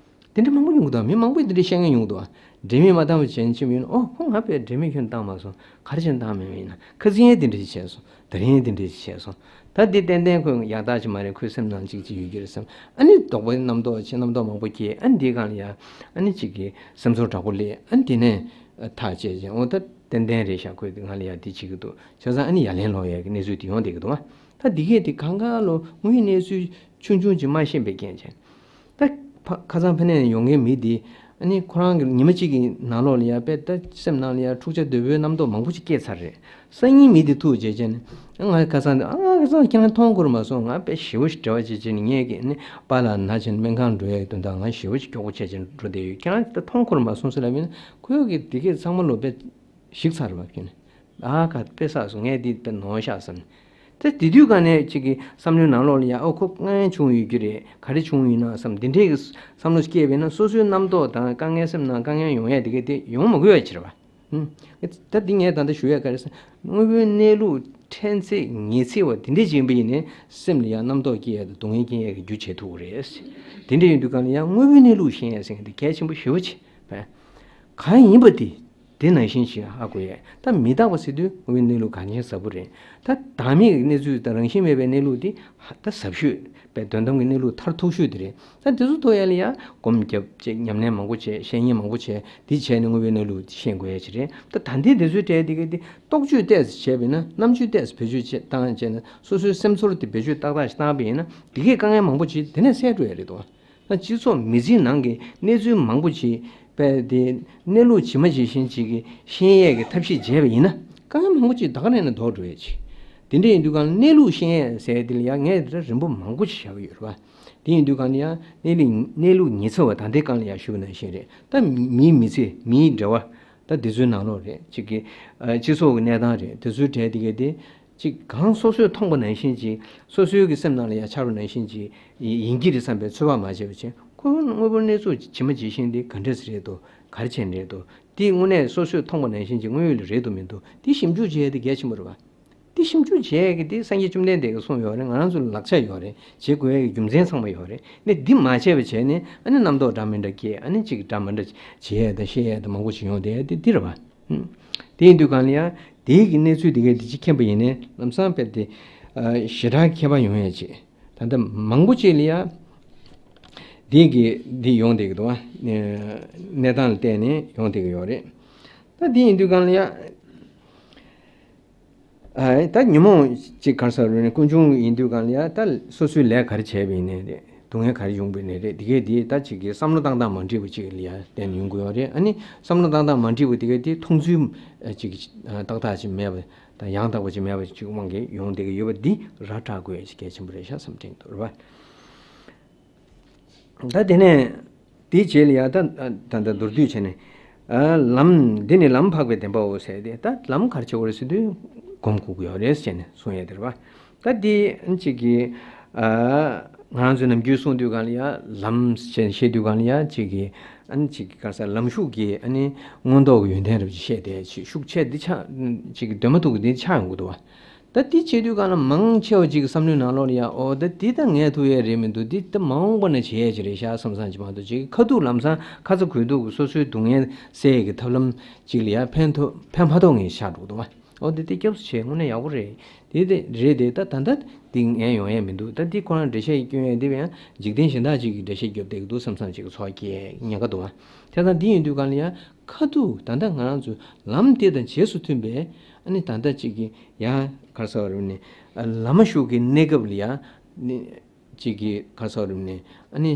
དེ་འདྲ་མང་པོ་ཡོང་གི་འདུག་མི་མང་པོས་དེ་འདྲ་བཤད་མཁན་ཡོང་གི་འདུག་དྲན་མེད་མ་བཏང་བ་བྱས་ནས་ཕྱིན་པ་ཡིན་ན། ཨོ་ཁོ་ང་དཔེ་དྲན་མེད་ཁྱོན་བཏང་མ་སོང་། ག་རེ་བྱས་ནས་བཏང་མེད་པ་ཡིན་ན། ཁ་སང་ཡང་དེ་འདྲ་ཞིག་བྱས་སོང་། དེ་རིང་ཡང་དེ་འདྲ་ཞིག་བྱས་སོང་། ད་འདི་ཏན་ཏན་ཁོས་ཡག་རྟགས་ཅིག་མ་རེད། ཁོའི་སེམས་ནང་ཅིག་ཅིག་ཡོད་ཀྱི་རེད་བསམ། ཨ་ནི་དོགས་པའི་རྣམ་རྟོག་ཅིག་རྣམ་རྟོག་མང་པོ་སྐྱེས། ཨ་ནི་འདིའི་སྒང་ལ་ཡ་ཨ་ནི་ཅིག་གི་སེམས་ཚོར་དྲག་པོ་སླེབས། ཨ་ནི་དེ་ནས་ཐག་བཅད་ཅིང་། འོ་ད་ཏན་ཏན་རེད་ཤག་ཁོས་ང་ལ་ཡ་འདི་བྱེད་ཀྱི་འདུག་བྱས་ཙང་ཨ་ནི་ཡ་ལན་སློག་ཡས་ཀྱི་གནས་ཚུལ་དེ་ཡོང་བསྡད་ཀྱི་འདུག་ད་འདི་གས་དེ་གང་ག་ལོ་དངོས་ཡོད་གནས་ཚུལ་ཆུང་ཆུང་ཅིག་མ་ཤེས་པའི་རྐྱེན་བྱས། ད་ཕ་ཁ་སང་ཕ་ནས་ཡོང་མཁན་མི་འདི་ཨ་ནི་ཁོ་རང་གི་ཉི་མ་གཅིག་གི་ནང་ལོགས་ལ་ཡ་དཔེ་ད་སེམས་ནང་ལ་ཡ་འཁྲུག་ཆ་དོད་པོའི་རྣམ་རྟོག་མང་པོ་ཅིག་སྐྱེས་ཚར་རེད། སང་ཉིན་མི་འདི་ཐུག་བྱས་བྱས་ནས་ང་ཁ་སང་འདི་ཨ་ང་ཁ་སང་ཁྱེད་རང་མཐོང་འཁོར་མ་སོང་། ང་དཔེ་ཞེ་པོ་ཞིག་བྲེལ་བ་བྱས་བྱས་ནས་ངས་ཀྱི་ཨ་ནི་པཱ་ལགས་ན་བྱས་ནས་སྨན་ཁང་འགྲོ་ཡའི་དོན་དག་ང་ཞེ་པོ་ཞིག་མགྱོགས་པོ་བྱས་བྱས་འགྲོ་བསྡད་ཡོད། ཁྱེད་རང་ད་མཐོང་འཁོར་མ་སོང་ཟེར་ལབ་ཡིན་ན། ཁོས་ཀྱི་འདི་གས་ཚང་མ་ལོ་དཔེ་ཞིག་ཚར་བ་ཁྱོད་ནི། ཨ་ཁ་དཔེ་བསགས་སོང་། ངས་འདི་དཔེ་ནོར་ཤག་བསམ། ད་དེ་དུས་ག་ནས་ཅིག་གི་བསམ་བློའི་ནང་ལོགས་ལ་ཡ་ཨོ་ཁོ་དཀའ་ངལ་བྱུང་ཡོད་ཀྱི་རེད། ག་རེ་བྱུང་ཡོད་ན་བསམ། འདི་འདྲའི་གི་བསམ་བློ་སྐྱེས་པས་ན་སོ་སོའི་རྣམ་རྟོག་དང་དཀའ་ངལ་སེམས་ནང་དཀའ་ངལ་ཡོང་ཡ་དེ་གས་དེ་ཡོང་མ་དགོས་པ་བྱེད་ར་བ། ད་འདི་ངས་ད་ལྟ་ཞུ་ཡ་ག་རེ་ཟེར། དངོས་པོའི་གནས་ལུགས་ཕྲན་ཚེགས་ཉི་ཚེ་བ་དེ་འདྲའི་ཅིག་ཡིན་པ་ཡིན་ནའི་སེམས་ལ་ཡང་རྣམ་རྟོག་སྐྱེ་ཡ་དང་སྡུག་བསྔལ་སྐྱེ་ཡ་གི་རྒྱུ་བྱེད་ཐུབ་ཀྱི་རེད། དེ་འདྲ་ཡིན་དུས་གང་ལ་ཡང་དངོས་པོའི་གནས་ལུགས་ཤེས་ཡ་ཟེར་མཁན་དེ་གལ་ཆེན་པོ་ཞེ་པོ་ཅིག་རེད། གང་ཡིན་པ་དེ་དེ་ནང་བཞིན་ཞིག་ཧ་གོ་ཡས། ད་མི་རྟག་པ་ཟེར་དུས་དངོས་པོའི་གནས་ལུགས་གང་ཅན་ཟབ་པོ་རེད། ད་བདག་མེད་ཀྱི་གནས་ཚུལ་དང་རང་བཞིན་མེད་པའི་གནས་ལུགས་དེ་ཧ་ད་ཟབ་ཤོས་པའི་དོན་དམ་གྱི་གནས་ལུགས་མཐར་ཐུག་ཤོས་དེ་རེད། ད་དེ་ཚོ་ཐོབ་ཡས་ལ་ཡ་སྒོམ་རྒྱབ་བྱས། ཉམས་ལེན་མང་པོ་བྱས། བཤེས་གཉེན་མང་པོ་བྱས། དེ་བྱས་ནས་དངོས་པོའི་གནས་ལུགས་ཤེས་དགོས་ཡས་ཅིག་རེད། ད་ད་ལྟའི་དེ་ཚོའི་གྲས་དེ་ག་དེ་རྟོག་དཔྱོད་ཏོག་ཙམ་བྱས་པས་ན། རྣམ་དཔྱོད་ཏོག་ཙམ་བེད་སྤྱོད་བྱས་བཏང་བྱས་ན། སོ་སོའི་སེམས་ཚོར་དེ་བེད་སྤྱོད་ཏག་ཏག་ཞིག་བཏང་པ་ཡིན་ན། དེ་གས་དཀའ་ངལ་མང་པོ་ཅིག་དེ་ནས་སེལ་འགྲོ་ཡས་རེད་དོ། ད་སྤྱི་ཚོགས་མི་ཚེའི་ནང་གི་གནས་ཚུལ་མང་པོ་ཅིག་དཔེ་དེ་གནས་ལུགས་ཇི་མ་ཇི་བཞིན་ཅིག་གི་ཤེས་ཡས་ཀྱི་ཐབས་ཤེས་བྱས་པ་ཡིན་ན། དཀའ་ངལ་མང་པོ་ཅིག་ད་ག་ནས་ན་ལྡོག་འགྲོ་ཡས་ཅིག་དེ་འདྲ་ཡིན་དུས་གང་ལ་གནས་ལུགས་ཤེས་ཡས་ཟེར་དེ་ལ་ཡང་ངས་དེ་འདྲ་རིམ་པ་མང་པོ་ཅིག་བཞག་གི་ཡོད་རེད་བ། དེ་ཡིན་དུས་གང་ལ་ཡང་གནས་ལུགས་གནས་ལུགས་ཉི་ཚེ་བ་ད་ལྟའི་སྒང་ལ་ཡང་ཞུས་པ་ནང་བཞིན་རེད། ད་མིའི་མི་ཚེ། མིའི་འབྲེལ་བ། ད་དེ་ཚོའི་ནང་ལོགས་རེད། ཅིག་གི་ཨ་སྤྱི་ཚོགས་ཀྱི་གནས་སྟངས་རེད། དེ་ཚོའི་གྲས་དེ་གས་དེ་ཅིག་གང་སོ་སོས་མཐོང་པ་ནང་བཞིན་ཅིག་སོ་སོའི་གི་སེམས་ནང་ལ་ཡང་འཆར་བ་ནང་བཞིན་ཅིག་ཡིན་གྱི་རེད་བསམ་པའི་ཚོད་དཔག་མ་བྱས་པ་བྱས། ཁོ་དངོས་པོ་གནས་ཚུལ་ཇི་མ་ཇི་བཞིན་དེ་ག་འདྲས་རེད་འདུག་ག་རེ་བྱས་ནས་རེད་འདུག་དེ་དངོས་གནས་སོ་སོས་མཐོང་པ་ནང་བཞིན་ཅིག་དངོས་ཡོད་ལ་རེད་འདུག་མི་འདུག་དེ་ཞིབ་འཇུག་བྱེད་ཡས་དེ་གལ་ཆེན་པོ་རེད་བ། དེ་ཞིབ་འཇུག་བྱེད་ཡས་ཀྱི་དེ་སངས་རྒྱས་བཅོམ་ལྡན་འདས་ཀྱིས་གསུངས་ཡོད་རེད། ང་རང་ཚོ་ལ་ལག་ཆ་ཡོད་རེད། བྱེད་དགོས་ཡས་ཀྱི་རྒྱུ་མཚན་ཚང་མ་ཡོད་རེད། ནས་འདི་མ་བྱས་པ་བྱས་ནས་ཨ་ནི་རྣམ་རྟོག་འདྲ་མི་འདྲ་སྐྱེས། ཨ་ནི་ཅིག་འདྲ་མི་འདྲ་བྱེད་ཡས་དང་བཤད་ཡས་དང་མང་པོ་ཞིག་ཡོང་བསྡད་ཡས་དེ་འདི་རེད་བ། ཧུམ། དེ་ཡིན་དུས་གང་ལ་ཡང་དེའི་གི་གནས་ཚུལ་དེ་གས་དེ་ཅིག་མཁྱེན་པ་ཡིན་ནའི་ལམ་སང་དཔེ་དེ་ཨ་ཞེ་དྲག་ཁྱད་པར་ཡོང་ཡས་ཅིག་ད་ལྟ་མང་པོ་ཅིག་ལ་ཡང་དེ་གི་འདི་ཡོང་བསྡད་ཀྱི་འདུག་བ། གནས་སྟངས་ལ་བལྟས་ནས་ཡོང་བསྡད་ཀྱི་ཡོད་རེད། ད་འདི་ཡིན་དུས་གང་ལ་ཡ། ཨ་ད་ཉོན་མོངས་ཅིག་ག་རེ་ཟེར་རུང་ནས་ཀུན་འབྱུང་ཡིན་དུས་གང་ལ་ཡ། ད་སོ་སོའི་ལས་ག་རེ་བྱས་པ་ཡིན་ནའི་རེད། སྡུག་བསྔལ་ག་རེ་བྱུང་བ་ཡིན་ནའི་རེད། དེ་གས་དེ་ད་ཅིག་གི་བསམ་བློ་བཏང་སྟངས་མ་འགྲིག་པ་ཅིག་ལ་ཡ་བརྟེན་ནས་ཡོང་གི་ཡོད་རེད། ཨ་ནི་བསམ་བློ་བཏང་སྟངས་མ་འགྲིག་པ་དེ་གས་དེ་མཐོང་ཚུལ་ཨ་ཅིག་ཨ་ཏག་ཏག་ཅིག་མེད་པ་དང་ཡང་དག་པ་ཅིག་མེད་པ་ཅིག་དབང་གིས་ཡོང་བསྡད་ཀྱི་ཡོད་པ་འདི་ར་སྤྲོད་དགོས་ཡ་ཅིག་གལ་ཆེན་པོ་རེད་ཤག་བསམ་དྲན་གྱི་འདུག་རེད་པ། ད་དེ་ནས་དེའི་རྗེས་ལ་ཡ་ད་ད་ད་མདོར་བསྡུས་བྱས་ནས། ཨ་ལམ་འདི་ནི་ལམ་འཕགས་པའི་བདེན་པའོ་ཟེར་ཏེ། ད་ལམ་ག་རེ་བྱེད་དགོས་རེད་ཟེར་དུས་སྒོམ་དགོས་ཀྱི་ཡོད་རེད་ཟེར་ནས་གསུང་ཡས་དེ་རེད་པ། ད་འདི་གཅིག་གིས་ཨ་ང་རང་ཚོས་ནམ་རྒྱུན་གསུང་དུས་གང་ལ་ཡ་ལམ་ཟེར་བཤད་དུས་གང་ལ་ཡ་གཅིག་གིས་ཨ་ནི་གཅིག་གིས་ག་རེ་ཟེར་ལམ་ཤུགས་ཀྱིས་ཨ་ནི་མངོན་རྟོགས་ཀྱི་ཡོན་ཏན་རབ་ཅིག་བཤད་དེ་ཅིག་ཤུགས་ཆེ་འདི་ཆགས་གཅིག་གིས་འདོད་མ་ཐུབ་ཀྱི་འདི་ཆགས་ཡོང་གི་འདུག་པ། ད་དེ་བྱེད་དུས་གང་ལ་མང་ཆེ་བ་ཅིག་གི་བསམ་བློའི་ནང་ལོགས་ལ་ཡ། ཨོ་ད་འདི་ད་ངས་ཐུབ་ཡས་རེད་མི་འདུག་འདི་ད་མ་འོངས་པ་ན་བྱེད་ཡས་ཅིག་རེད་ཤག་བསམ་བསམ་ཅིག་མ་གཏོགས་ཅིག་ཁ་ཐུག་ལམ་སང་ཁ་ཚ་དགོས་གཏུག་གི་སོ་སོའི་སྡུག་བསྔལ་སེལ་ཡས་ཀྱི་ཐབས་ལམ་ཅིག་ལ་ཡ་ཕན་ཐོགས་ཕན་མ་ཐོགས་ངེས་ཤག་འགྲོ་གི་འདུག་པ། ཨོ་འདི་དེ་སྐྱབས་སུ་མཆི། དངོས་གནས་ཡག་པོ་རེད། དེ་དེ་རེད་དེ། ད་ད་ལྟ་འདི་ངས་ཡོང་ཡས་མི་འདུག་ད་འདི་ཁོ་རང་འགྲེལ་བཤད་སྐྱོན་ཡས་འདི་བས་ཡང་འཇིག་རྟེན་གཞན་དག་ཅིག་གིས་འགྲེལ་བཤད་རྒྱོབ་བསྡད་ཀྱི་འདུག་བསམ་བསམ་ཅིག་གི་ཚོར་བ་སྐྱེ་ཉེན་ཁ་འདུག་པ། བྱས་ཙང་འདི་ཡིན་དུས་གང་ལ་ཡ། ཁ་ཐུག་ད་ལྟ་ང་རང་ཚོ་ལམ་དེ་དང་རྗེས་སུ་མཐུན་པའི་ཨ་ནི་ད་ལྟ་གཅིག་གི་ཡང་ག་རེ་ཟེར་བ་རེད་ནི། ཨ་ལམ་ཤུགས་ཀྱི་གནས་སྐབས་ལ་ཡང་ནི་གཅིག་གི་ག་རེ་ཟེར་བ་རེད་ནི། ཨ་ནི་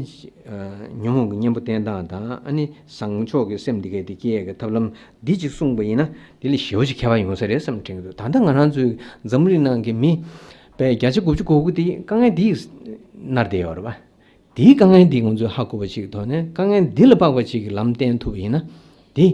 ཨ་ཉོན་མོངས་ཀྱི་གཉེན་པོ་བསྟེན་སྟངས་དང་། ཨ་ནི་བཟང་ཕྱོགས་ཀྱི་སེམས་འདི་གས་དེ་སྐྱེ་ཡས་ཀྱི་ཐབས་ལམ་འདི་གཅིག་གསུངས་པ་ཡིན་ན་འདི་ལས་ཞེ་པོ་ཅིག་ཁྱད་པར་ཡོང་ས་རེད་བསམ་དྲན་གྱི་འདུག་ད་ལྟ་ང་རང་ཚོའི་འཛམ་བུ་གླིང་ནང་གི་མི་པའི་བརྒྱ་ཆ་དགུ་བཅུ་གོ་དགུ་དེ་དཀའ་ངལ་འདིས་མནར་བསྡད་ཡོད་རེད་པ། དེའི་དཀའ་ངལ་འདི་ང་ཚོས་ཧ་གོ་བ་ཅིག་ཐོག་ནས་དཀའ་ངལ་འདི་ལ་དཔག་པ་ཅིག་གི་ལམ་བསྟན་ཐུབ་པ་ཡིན་ན། འདི་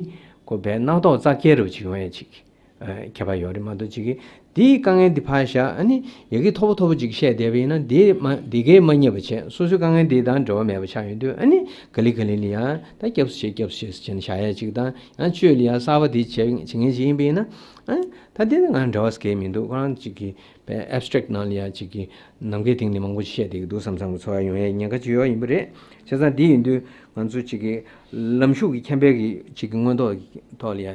ཁོ་པའི་རྣག་ཐོག་བཙག་འཁེལ་རུ་ཅིག་ཡོང་ཡས་ཅིག་ཨ་ཁྱད་པར་ཡོད་རེད་མ་གཏོགས་ཅིག་གིས་དེའི་དཀའ་ངལ་འདི་ཕར་བཞག་ཨ་ནི་ཡ་གི་མཐོ་པོ་མཐོ་པོ་ཅིག་བཤད་བསྡད་པ་ཡིན་ན། འདི་མ་འདི་གས་མ་རྙེད་པ་བྱས། སོ་སོའི་དཀའ་ངལ་འདི་དང་འབྲེལ་བ་མེད་པ་ཆགས་ཡོང་དུས། ཨ་ནི་ག་ལེ་ག་ལེ་ལ་ཡང་ད་སྐྱབས་སུ་མཆི་སྐྱབས་སུ་མཆི་ཟེར་བྱས་ནས་བཞག་ཡས་ཅིག་དང་། ཡང་སྤྱོད་ལ་ཡང་གསར་པ་འདི་བྱེད་བྱེད་མཁན་ཅིག་ཡིན་པ་ཡིན་ན། ཨ་ད་འདི་ང་འབྲེལ་བ་ཟེར་མཁན་མི་འདུག་ཁོ་རང་ཅིག་གིས་པའི་ཨེབ་སི་ཊེག་ཊི་ནང་ལ་ཡ་ཅིག་གིས་ནམ་མཁའི་སྟེང་ནས་མང་པོ་ཅིག་བཤད་བསྡད་ཀྱི་འདུག་བསམ་བསམ་གྱི་ཚོར་བ་ཡོང་ཡས་ཉེན་ཁ་ཅིག་ཡོད་ཡིན་པ་རེད། བྱས་ཙང་འདི་ཡིན་དུས་ང་ཚོ་ཅིག་གིས་ལམ་ཤུགས་ཀྱི་མཁྱེན་པའི་གི་ཅིག་གི་མངོན་རྟོགས་ཀྱི་ཐོག་ལ་ཡ་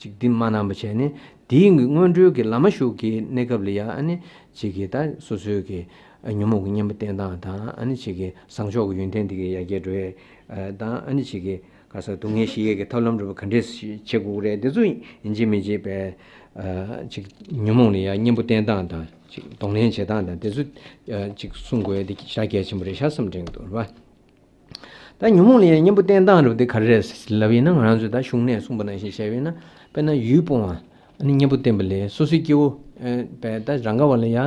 ཅིག་འདི་མ་གནང་བ་བྱས་ནས། དེའི་གི་སྔོན་འགྲོའི་གི་ལམ་ཤུགས་ཀྱི་གནས་སྐབས་ལ་ཡ་ཨ་ནི་ཅིག་གིས་ད་སོ་སོའི་གི་ཉོན་མོངས་ཀྱི་གཉེན་པོ་བསྟེན་སྟངས་དང་། ཨ་ནི་ཅིག་གིས་བཟང་ཕྱོགས་ཀྱི་ཡོན་ཏན་དེ་གི་ཡར་རྒྱས་འགྲོ་ཡས་དང་། ཨ་ནི་ཅིག་གིས་ག་ས་སྡུག་བསྔལ་ཞི་ཡས་ཀྱི་ཐབས་ལམ་རེ་བ་ག་འདྲས་བྱེད་དགོས་རེད། དེ་ཚོ་ཡིན་གཅིག་མིན་གཅིག་པའི་ཨ་ཅིག་ཉོན་མོངས་ལ་ཡ་གཉེན་པོ་བསྟེན་སྟངས་དང་། ཅིག་གདོང་ལེན་བྱེད་སྟངས་དང་། དེ་ཚོ་ཨ་ཅིག་གསུང་དགོས་ཡ་དེ་ཞེ་དྲག་གལ་ཆེན་པོ་རེད་ཤག་བསམ་དྲན་གྱི་འདུག་རེད་པ། ད་ཉོན་མོངས་ལ་ཡ་གཉེན་པོ་བསྟེན་སྟངས་རེ་བ་དེ་ག་རེ་རེད་ལབ་ཡིན་ན། ང་རང་ཚོས་ད་གཞུང་ནས་གསུངས་པ་ནང་བཞིན་བཤད་པ་ཡིན་ན། དཔེར་ན་ཡུལ་སྤོང་བ། ཨ་ནི་གཉེན་པོ་བསྟེན་པ་ལས། སོ་སོའི་སྐྱེ་བོ་ཨ་པའི་ད་རང་ག་བ་ལ་ཡ་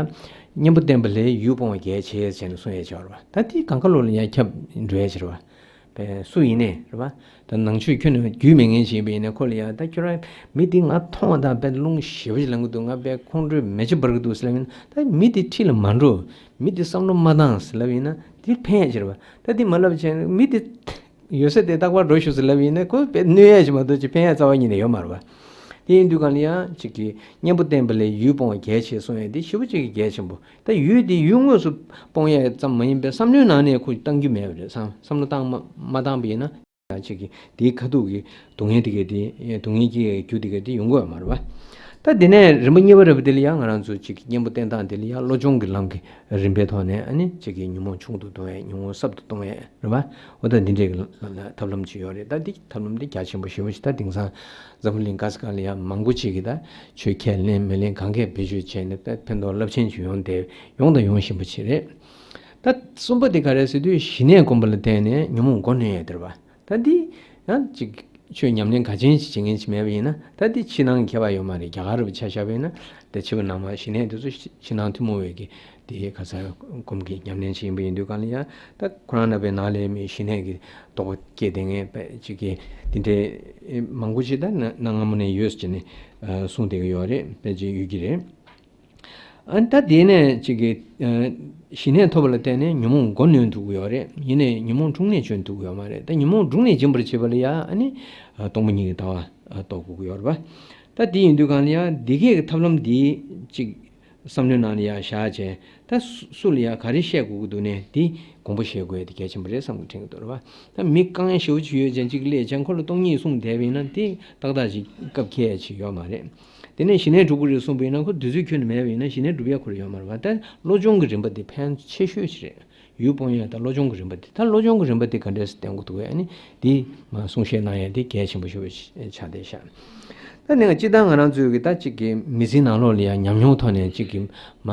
གཉེན་པོ་བསྟེན་པ་ལས་ཡུལ་སྤོང་བ་གལ་ཆེ་ཟེར་ནས་གསུང་ཡས་ཆགས་རེད་པ། ད་དེ་གང་ག་ལོ་ལ་ཡ་ཁྱབ་འགྲོ་ཡས་ཆགས་རེད་པ། པའི་སུ་ཡིན་ནའི་རེད་པ། ད་ནང་ཆོས་ཁྱོན་ནས་རྒྱུས་མེད་མཁན་ཞིག་ཡིན་པ་ཡིན་ན། ཁོ་ལ་ཡ་ད་ཁྱོད་རང་མི་འདི་ང་མཐོང་བ་དང་དཔེ་རླུང་ཞེ་པོ་ཞིག་ལངས་གི་འདུག་ང་དཔེ་ཁོང་ཁྲོའི་མེ་ལྕེ་འབར་གི་འདུག་ཟེར་ལབ་ཡིན་ན། ད་མི་འདི་འཁྲིས་ལ་མ་འགྲོ། མི་འདི་བསམ་བློ་མ་བཏང་ཟེར་ལབ་ཡིན་ན། འདི་ཕན་ཡས་ཆེ་རེད་པ། ད་འདི་མ་ལབ་བྱས་ན་མི་འདི་ཡོད་ས་དེ་རྟག་པར་འགྲོ་ཤོག་ཟེར་ལབ་ཡིན་ན། ཁོ་དཔེ་གནོད་ཡས་ཅིག་མ་གཏོགས་ཅིག་ཕན་ཡས་རྩ་བ་ཉིད་ནས་ཡོད་མ་རེད་པ། དེ་ཡིན་དུས་གང་ལ་ཡང་ཅིག་གིས་གཉེན་པོ་བསྟེན་པ་ལས་ཡུལ་སྤོང་བ་གལ་ཆེ་གསུང་ཡས་འདི་ཞེ་པོ་ཅིག་གི་གལ་ཆེན་པོ། ད་ཡུལ་འདི་ཡུལ་དངོས་སུ་སྤོང་ཡས་ཙམ་མ་ཡིན་པའི་བསམ་བློའི་ནང་ནས་ཁོ་བཏང་རྒྱུ་མེད་པ་རེད། བསམ་བསམ་བློ་བཏང་མ་མ་བཏང་པ་ཡིན་ན། ཡང་ཅིག་གིས་དེའི་ཁ་ཐུག་གི་སྡུག་བསྔལ་དེ་གས་དེ། སྡུག་བསྔལ་སྐྱེ་ཡས་རྒྱུ་དེ་གས་དེ་ཡོང་གི་ཡོད་མ་རེད་པ། ད་དེ་ནས་རིམ་པ་གཉིས་པ་རེད་པ། དེ་ལ་ཡང་ང་རང་ཚོ་ཅིག་གཉེན་པོ་བསྟེན་སྟངས་དེ་ལ་ཡང་བློ་སྦྱོང་གི་ལམ་གྱི་རིམ་པའི་ཐོག་ནས། ཨ་ནི་ཅིག་གིས་ཉོན་མོངས་ཆུང་དུ་གཏོང་ཡས། ཉོན་མོངས་ཟབ་ཏུ་གཏོང་ཡས་རེད་པ། འོ་ད་འདི་འདྲའི་གི་ལ་ལ་ཐབས་ལམ་ཅིག་ཡོད་རེད། ད་འདི་ཐབས་ལམ་འདི་རྒྱ་ཆེན་པོ་ཞེ་པོ་ཞིག་ད་དེང་སང་འཛམ་བུ་གླིང་ག་ས་ག་ལ་ཡང་མང་པོ་ཅིག་གིས་ད་ཆོས་ཁས་ལེན་མི་ལེན་གང་གས་བེད་སྤྱོད་བྱས་ནས་ད་ཕན་ཐོགས་རླབས་ཆེན་ཅིག་ཡོང་བསྡད་ཡོང་དང་ཡོང་བཞིན་པ་ཅིག་རེད། ད་གསུམ་པ་དེ་ག་རེ་ཟེར་དུས་ཞི་གནས་སྒོམ་པ་ལ་བརྟེན་ནས་ཉོན་མོངས་མགོ་གནོན་ཡས་དེ་རེད་པ། ད་འདི་ཡང་ཅིག་ཆོས་ཉམས་ལེན་ག་ཅན་ཞིག་བྱེད་མཁན་ཞིག་མེད་པ་ཡིན་ན། ད་འདི་ཕྱི་ནང་ཁྱད་པར་ཡོད་མ་རེད། རྒྱ་གར་རུ་ཆ་བཞག་པ་ཡིན་ན། ད་ཕྱི་པ་ནང་པ་ཞི་གནས་དེ་ཚོ་ཕྱི་ཕྱི་ནང་ཐུན་མོང་བའི་གི་དེ་ག་ས་སྒོམ་གྱི་ཉམས་ལེན་ཞིག་ཡིན་པ་ཡིན་དུས་གང་ལ་ཡང་། ད་ཁོ་རང་རྣམ་པའི་ནང་ལ་མི་ཞི་གནས་ཀྱི་རྟོགས་པ་སྐྱེས་བསྡད་མཁན་དཔེ་ཅིག་གི་དེ་འདྲའི་མང་པོ་ཞིག་ད་གནའ་སྔ་མོ་ནས་ཡོད་ཟེར་ནས་གསུངས་བསྡད་ཀྱི་ཡོད་རེད། དཔེ་ཅིག་ཡོད་ཀྱི་རེད། ཨ་ད་དེ་ནས་ཅིག་གི་ཨ་ཞི་གནས་ཐོབ་པ་ལ་བརྟེན་ནས་ཉོན་མོངས་མགོ་གནོན་ཐུབ་ཀྱི་ཡོད་རེད། ཡིན་ནའི་ཉོན་མོངས་དྲུང་ནས་འབྱིན་ཐུབ་ཀྱི་ཡོད་མ་རེད། ད་ཉོན་མོངས་དྲུང་ནས་འབྱིན་པར་བྱེད་པ་ལ་ཡ་ཨ་ནི་ཨ་སྟོང་པ་ཉིད་ཀྱི་ལྟ་བ་ཨ་རྟོགས་དགོས་ཀྱི་ཡོད་རེད་པ། ད་དེ་ཡིན་དུས་གང་ལ་ཡ་འདི་གས་ཀྱི་ཐབས་ལམ་འདི་ཅིག་བསམ་བློའི་ནང་ལ་ཡ་བཞག་བྱས། ད་སུ་སུ་ལ་ཡ་ག་རེ་བཤད་དགོས་ཀྱི་འདུག་ནས་འདི་དགོངས་པ་བཞེས་དགོས་ཡ་དེ་གལ་ཆེན་པོ་རེད་བསམ་གྱི་དྲན་གྱི་འདུག་རེད་པ། ད་མི་དཀའ་ངལ་ཞེ་པོ་ཅིག་ཡོད་ཅན་ཅིག་སླེབས་ཅན་ཁོ་ལ་སྟོང་ཉིད་གསུངས་བསྡད་པ་ཡིན་ན། དེ་ཏག་ཏག་ཅིག་སྐབས་འཁེལ་ཡ་ཅིག་ཡོད་མ་རེད། དེ་ནས་ཞི་གནས་སྒྲུབ་ཀྱི་རེད་གསུངས་པ་ཡིན་ན། ཁོ་དུས་ཚོད་ཁྱོན་ནས་མེད་པ་ཡིན་ན་ཞི་གནས་སྒྲུབ་ཡ་ཁོ་རང་ཡོད་མ་རེད་པ། ད་བློ་སྦྱོང་གི་རིམ་པ་དེ་ཕན་ཆེ་ཤོས་ཤིག་རེད། ཡུལ་སྤོང་ཡས་དང་བློ་སྦྱོང་གི་རིམ་པ་དེ། ད་བློ་སྦྱོང་གི་རིམ་པ་དེ་ག་འདྲས་སེ་བསྟེན་དགོས་འདུག་གས། ཨ་ནི་འདི་མ་གསུང་བཤད་གནང་ཡས་དེ་གལ་ཆེན་པོ་ཞེ་པོ་ཆགས་བསྡད་ཤག་ད་ནི་སྤྱིར་བཏང་ང་རང་ཚོའི་གི་ད་གཅིག་གི་མི་ཚེའི་ནང་ལོགས་ལ་ཡང་ཉམས་མྱོང་ཐོག་ནས་གཅིག་གི་མ་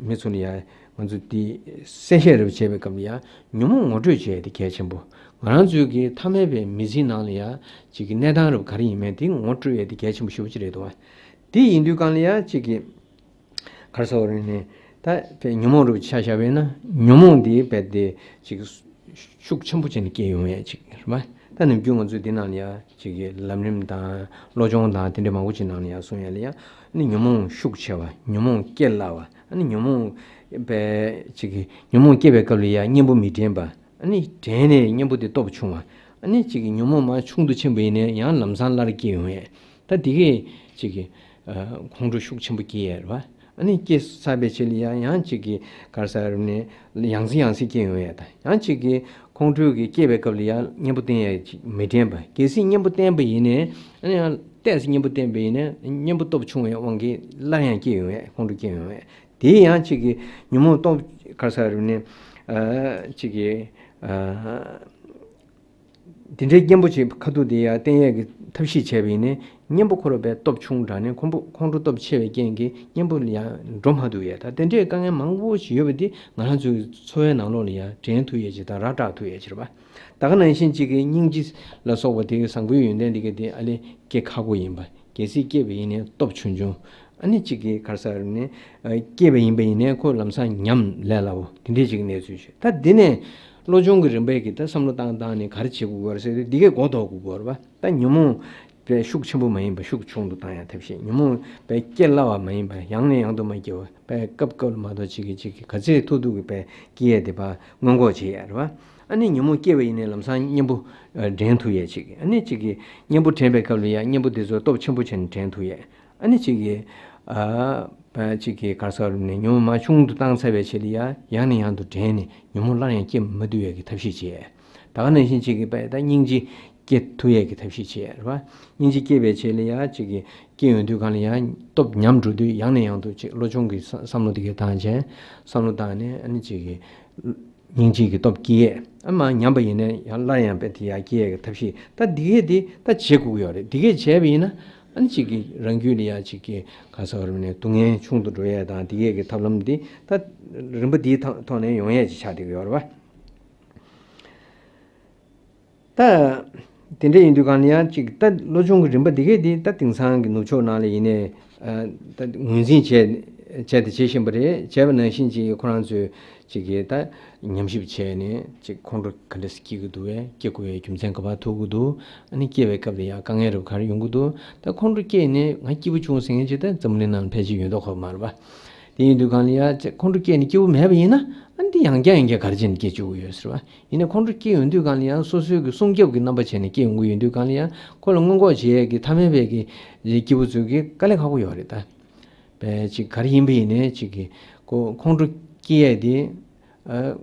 མི་ཚོ་ལ་ཡང་ང་ཚོ་འདི་གསལ་བཤད་རེ་བྱེད་པའི་སྐབས་ལ་ཡང་ཉོན་མོངས་ངོ་སྤྲོད་བྱེད་ཡས་དེ་གལ་ཆེན་པོ། ང་རང་ཚོའི་གི་ཐ་མལ་པའི་མི་ཚེའི་ནང་ལ་ཡང་གཅིག་གི་གནས་སྟངས་རེ་ག་རེ་ཡིན་མིན་དེ་ངོ་སྤྲོད་ཡས་དེ་གལ་ཆེན་པོ་ཞེ་པོ་ཅིག་རེད་འདུག་བ། དེ་ཡིན་དུས་གང་ལ་ཡང་གཅིག་གི་ག་རེ་ཟེར་དགོས་རེད་ནི། ད་དཔེ་ཉོན་མོངས་རུ་ཆ་བཞག་པས་ན་ཉོན་མོངས་འདི་རྦད་དེ་ཅིག་ཤུགས་ཆེན་པོ་བྱས་ནས་སྐྱེ་ཡོང་ཡས་ཅིག་རེད་པ། ད་ནམ་རྒྱུན་ང་ཚོས་འདི་ནང་ལ་ཡ་ཅིག་གི་ལམ་རིམ་དང་བློ་སྦྱོང་དང་དེ་འདྲ་མང་པོ་ཅིག་ནང་ལ་ཡ་གསུང་ཡས་ལ་ཡ་ནི་ཉོན་མོངས་ཤུགས་ཆེ་བ། ཉོན་མོངས་སྐྱེ་སླ་བ། ཨ་ནི་ཉོན་མོངས་པའི་ཅིག་གི་ཉོན་མོངས་སྐྱེ་བའི་སྐབས་ལ་ཡ་གཉེན་པོ་མི་དྲན་པ། ཨ་ནི་དྲན་ནས་གཉེན་པོ་དེ་སྟོབས་ཆུང་བ། ཨ་ནི་གཅིག་གི་ཉོན་མོངས་མར་ཆུང་དུ་ཕྱིན་པ་ཡིན་ནའི་ཡང་ལམ་སང་སླར་སྐྱེ་ཡོང་ཡས། ད་འདི་གས་གཅིག་གི་ཁོང་ཁྲོ་ཤུགས་ཆེན་པོ་སྐྱེ་ཡས་རེད་བ། ཨ་ནི་སྐྱེ་ཚར་བའི་ཆེད་ལ་ཡང་ཡང་གཅིག་གི་ག་རེ་ཟེར་ནས་ཡང་སེ་ཡང་སེ་སྐྱེ་ཡོང་ཡས། ད་ཡང་གཅིག་གི་ཁོང་ཁྲོ་གི་སྐྱེ་བའི་སྐབས་ལ་ཡང་གཉེན་པོ་བསྟེན་ཡས་ཅིག་མི་དྲན་པ། གལ་སྲིད་གཉེན་པོ་བསྟེན་པ་ཡིན་ནའི་ཨ་ནི་ཡང་ཏོག་ཙམ་གཉེན་པོ་བསྟེན་པ་ཡིན་ནའི་གཉེན་པོ་སྟོབས་ཆུང་བའི་དབང་གིས་སླར་ཡང་སྐྱེ་ཡོང་ཡས། ཁོང་ཁྲོ་སྐྱེ་ཡོང་ཡས། དེ་ཡང་གཅིག་གི་ཉོན་མོངས་སྟོབས་ག་རེ་ཟེར་ནས་ཨ་གཅིག་གི་ཨ། དེ་འདྲའི་གཉེན་པོ་ཅིག་ཁ་ཐུག་དེ་ཡར་བསྟེན་ཡས་ཀྱི་ཐབས་ཤེས་བྱས་པ་ཡིན་ནའི་གཉེན་པོ་ཁོ་རང་དཔེ་སྟོབས་ཆུང་དྲགས་ནས་ཁོང་པོ་ཁོང་ཁྲོ་སྟོབས་ཆེ་བའི་རྐྱེན་གྱིས་གཉེན་པོ་ལ་ཡང་འགྲོ་མ་ཐུབ་ཡས། ད་དེ་འདྲའི་དཀའ་ངལ་མང་པོ་ཞིག་ཡོད་པ་འདི་ང་རང་ཚོའི་འཚོ་བའི་ནང་ལོགས་ལ་ཡང་དྲན་ཐུབ་ཡས་ཅིག་དང་ར་སྤྲོད་ཐུབ་ཡས་ཅིག་རེད་པ། ད་ག་ནང་བཞིན་གཅིག་གི་སྙིང་རྗེ་ལ་སོགས་པ་དེ་བཟང་པོའི་ཡོན་ཏན་དེ་ག་དེ་ཨ་ལས་སྐྱེ་ཁག་པོ་ཡིན་པ། གལ་སྲིད་སྐྱེས་པ་ཡིན་ནའི་སྟོབས་ཆུང་ཆུང་། ཨ་ནི་གཅིག་གིས་ག་རེ་ཟེར་ནས་ཨ་སྐྱེས་པ་ཡིན་པ་ཡིན་ནའི་ཁོ་ལམ་སང་ཉམས་ལས་སླ་བོ་དེ་འདྲའི་ཅིག་གནས་ཚུལ་ཞིག་ད་འདི་ནས་བློ་སྦྱོང་གི་རིམ་པས་ཀྱི་ད་བསམ་བློ་བཏང་བཏང་ནས་ག་རེ་བྱེད་དགོས་ཀྱི་ཡོད་རེད་ཟེར་དུས་འདི་གས་གོ་ལྡོག་དགོས་ཀྱི་ཡོད་རེད་པ། ད་ཉོན་མོངས་པའི་ཤུགས་ཆེན་པོ་མ་ཡིན་པ་ཤུགས་ཆུང་དུ་བཏང་ཡ་ཐབས་ཤེས། ཉོན་མོངས་པའི་སྐྱེ་སླ་བ་མ་ཡིན་པ་ཡང་ནས་ཡང་དུ་མ་སྐྱེ་བ། པའི་སྐབས་སྐབས་ལ་མ་གཏོགས་གཅིག་གིས་གཅིག་གིས་ག་ཚད་ཐུབ་ཐུབ་ཀྱིས་པའི་སྐྱེ་ཡས་དེ་པ་སྔོན་འགོག་བྱེད་ཡས་རེད་བ། ཨ་ནི་ཉོན་མོངས་སྐྱེས་པ་ཡིན་ནའི་ལམ་སང་གཉེན་པོ་ཨ་འདྲེན་ཐུབ་ཡས་གཅིག་གིས། ཨ་ནི་གཅིག་གིས་གཉེན་པོ་དྲན་པའི་སྐབས་ལ་ཡང་གཉེན་པོ་དེ་ཚོ་སྟོབས་ཆེན་པོ་བྱས་ནས་འདྲེན་ཐུབ་ཡས། ཨ་ནི་གཅིག་གིས་ཨ་པ་གཅིག་གིས་ག་རེ་ཟེར་ནས་ཉོན་མོངས་མར་ཆུང་དུ་བཏང་ཚར་བའི་ཆེད་ལ་ཡང་ཡང་ནས་ཡང་དུ་འདྲེན་ནས་ཉོན་མོངས་སླར་ཡང་སྐྱེ་མ་ཐུབ་ཡས་ཀྱི་ཐབས་ཤེས་བྱེད་ཡས། ད་ག་ནང་བཞིན་གཅིག་གིས་པའི་ད་སྙིང་རྗེ་སྐྱེ་ཐུབ་ཡས་ཀྱི་ཐབས་ཤེས་བྱེད་ཡས་རེད་བ། སྙིང་རྗེ་སྐྱེ་བའི་ཆེད་ལ་ཡང་གཅིག་གིས་སྐྱེ་ཡོང་དུས་གང་ལ་ཡང་སྟོབས་ཉམས་འགྲོ་དུས་ཡང་ནས་ཡང་དུ་ཅིག་བློ་སྦྱོང་གི་བསམ་བསམ་བློ་དེ་གའི་བཏང་བྱས། བསམ་བློ་བཏང་ནས་ཨ་ནི་གཅིག་གིས་སྙིང་རྗེ་གི་སྟོབས་སྐྱེ་ཡས། ཨ་མ་ཉམས་པ་ཡིན་ན་ཡང་སླར་ཡང་དཔེ་དེ་ཡང་སྐྱེ་ཡས་ཀྱི་ཐབས་ཤེས། ད་འདི་གས་དེ་ད་བྱེད་དགོས་ཀྱི་ཡོད་རེད། འདི་གས་བྱས་པ་ཡིན་ན་ཨ་ནི་གཅིག་གིས་རང་རྒྱུད་ལ་ཡང་གཅིག་གིས་ག་རེ་ཟེར་ནས་སྡུག་བསྔལ་ཆུང་དུ་འགྲོ་ཡས་དང་འདི་གས་ཀྱི་ཐབས་ལམ་འདི་ད་རིམ་པ་འདིའི་ཐོག་ནས་ཡོང་ཡས་ཅིག་ཆགས་བསྡད་ཀྱི་ཡོད་རེད་བ། ད་དེ་འདྲ་ཡིན་དུས་གང་ལ་ཡང་ཅིག་ད་བློ་སྦྱོང་གི་རིམ་པ་འདི་གས་འདི་ད་དེང་སང་གི་ནུབ་ཕྱོགས་ནང་ལ་ཡིན་ནའི་ཨ་ད་ངོས་འཛིན་བྱས་བྱས་ཏེ་བྱེད་བཞིན་པ་རེད། བྱས་པ་ནང་བཞིན་ཅིག་ཁོ་རང་ཚོས་ཅིག་གི་ད་ཉམས་ཞིབ་བྱས་ནས་ཅིག་ཁོང་ཁྲོ་ག་འདྲ་སེ་སྐྱེ་གི་འདུག་བས། སྐྱེ་དགོས་པའི་རྒྱུ་མཚན་ག་པར་ཐུག་གི་འདུག་ཨ་ནི་སྐྱེ་བའི་སྐབས་ལ་ཡང་དཀའ་ངལ་རབ་ག་རེ་ཡོང་གི་འདུག་ད་ཁོང་ཁྲོ་སྐྱེས་ནས་ང་སྐྱིད་པོ་བྱུང་ཟེར་མཁན་ཅིག་ད་འཛམ་བུ་གླིང་ནང་ལ་ཕལ་ཆེར་ཡོད་མདོག་ཁ་པོ་མ་རེད་པ། དེ་ཡིན་དུས་གང་ལ་ཡང་ཁོང་ཁྲོ་སྐྱེས་ནས་སྐྱིད་པོ་མེད་པ་ཡིན་ན་ཨ་ནི་འདི་ཡང་བསྐྱར་ཡང་བསྐྱར་ག་རེ་བྱས་ནས་སྐྱེ་བཅུག་གི་ཡོད་ཟེར་བ། ཡིན་ནའི་ཁོང་ཁྲོ་སྐྱེ་ཡོང་དུས་གང་ལ་ཡང་སོ་སོའི་གི་སྲུང་སྐྱོབ་ཀྱི་རྣམ་པ་བྱས་ནས་སྐྱེ་ཡོང་གི་ཡོད་དུས་གང་ལ་ཡང་ཁོ་ལ་སྔོན་འགོག་བྱེད་ཡས་ཀྱི་ཐ་མལ་པའི་གི་སྐྱེས་བུ་ཚོའི་གི་དཀའ་ལས་ཁག་པོ་ཡོད་རེད་ད། པའི་ཅིག་ག་རེ་ཡིན་པ་ཡིན་ནའི་ཅིག་གི་ཁོ་ཁོང་ཁྲོ་སྐྱེ་ཡས་དེ་ཨ་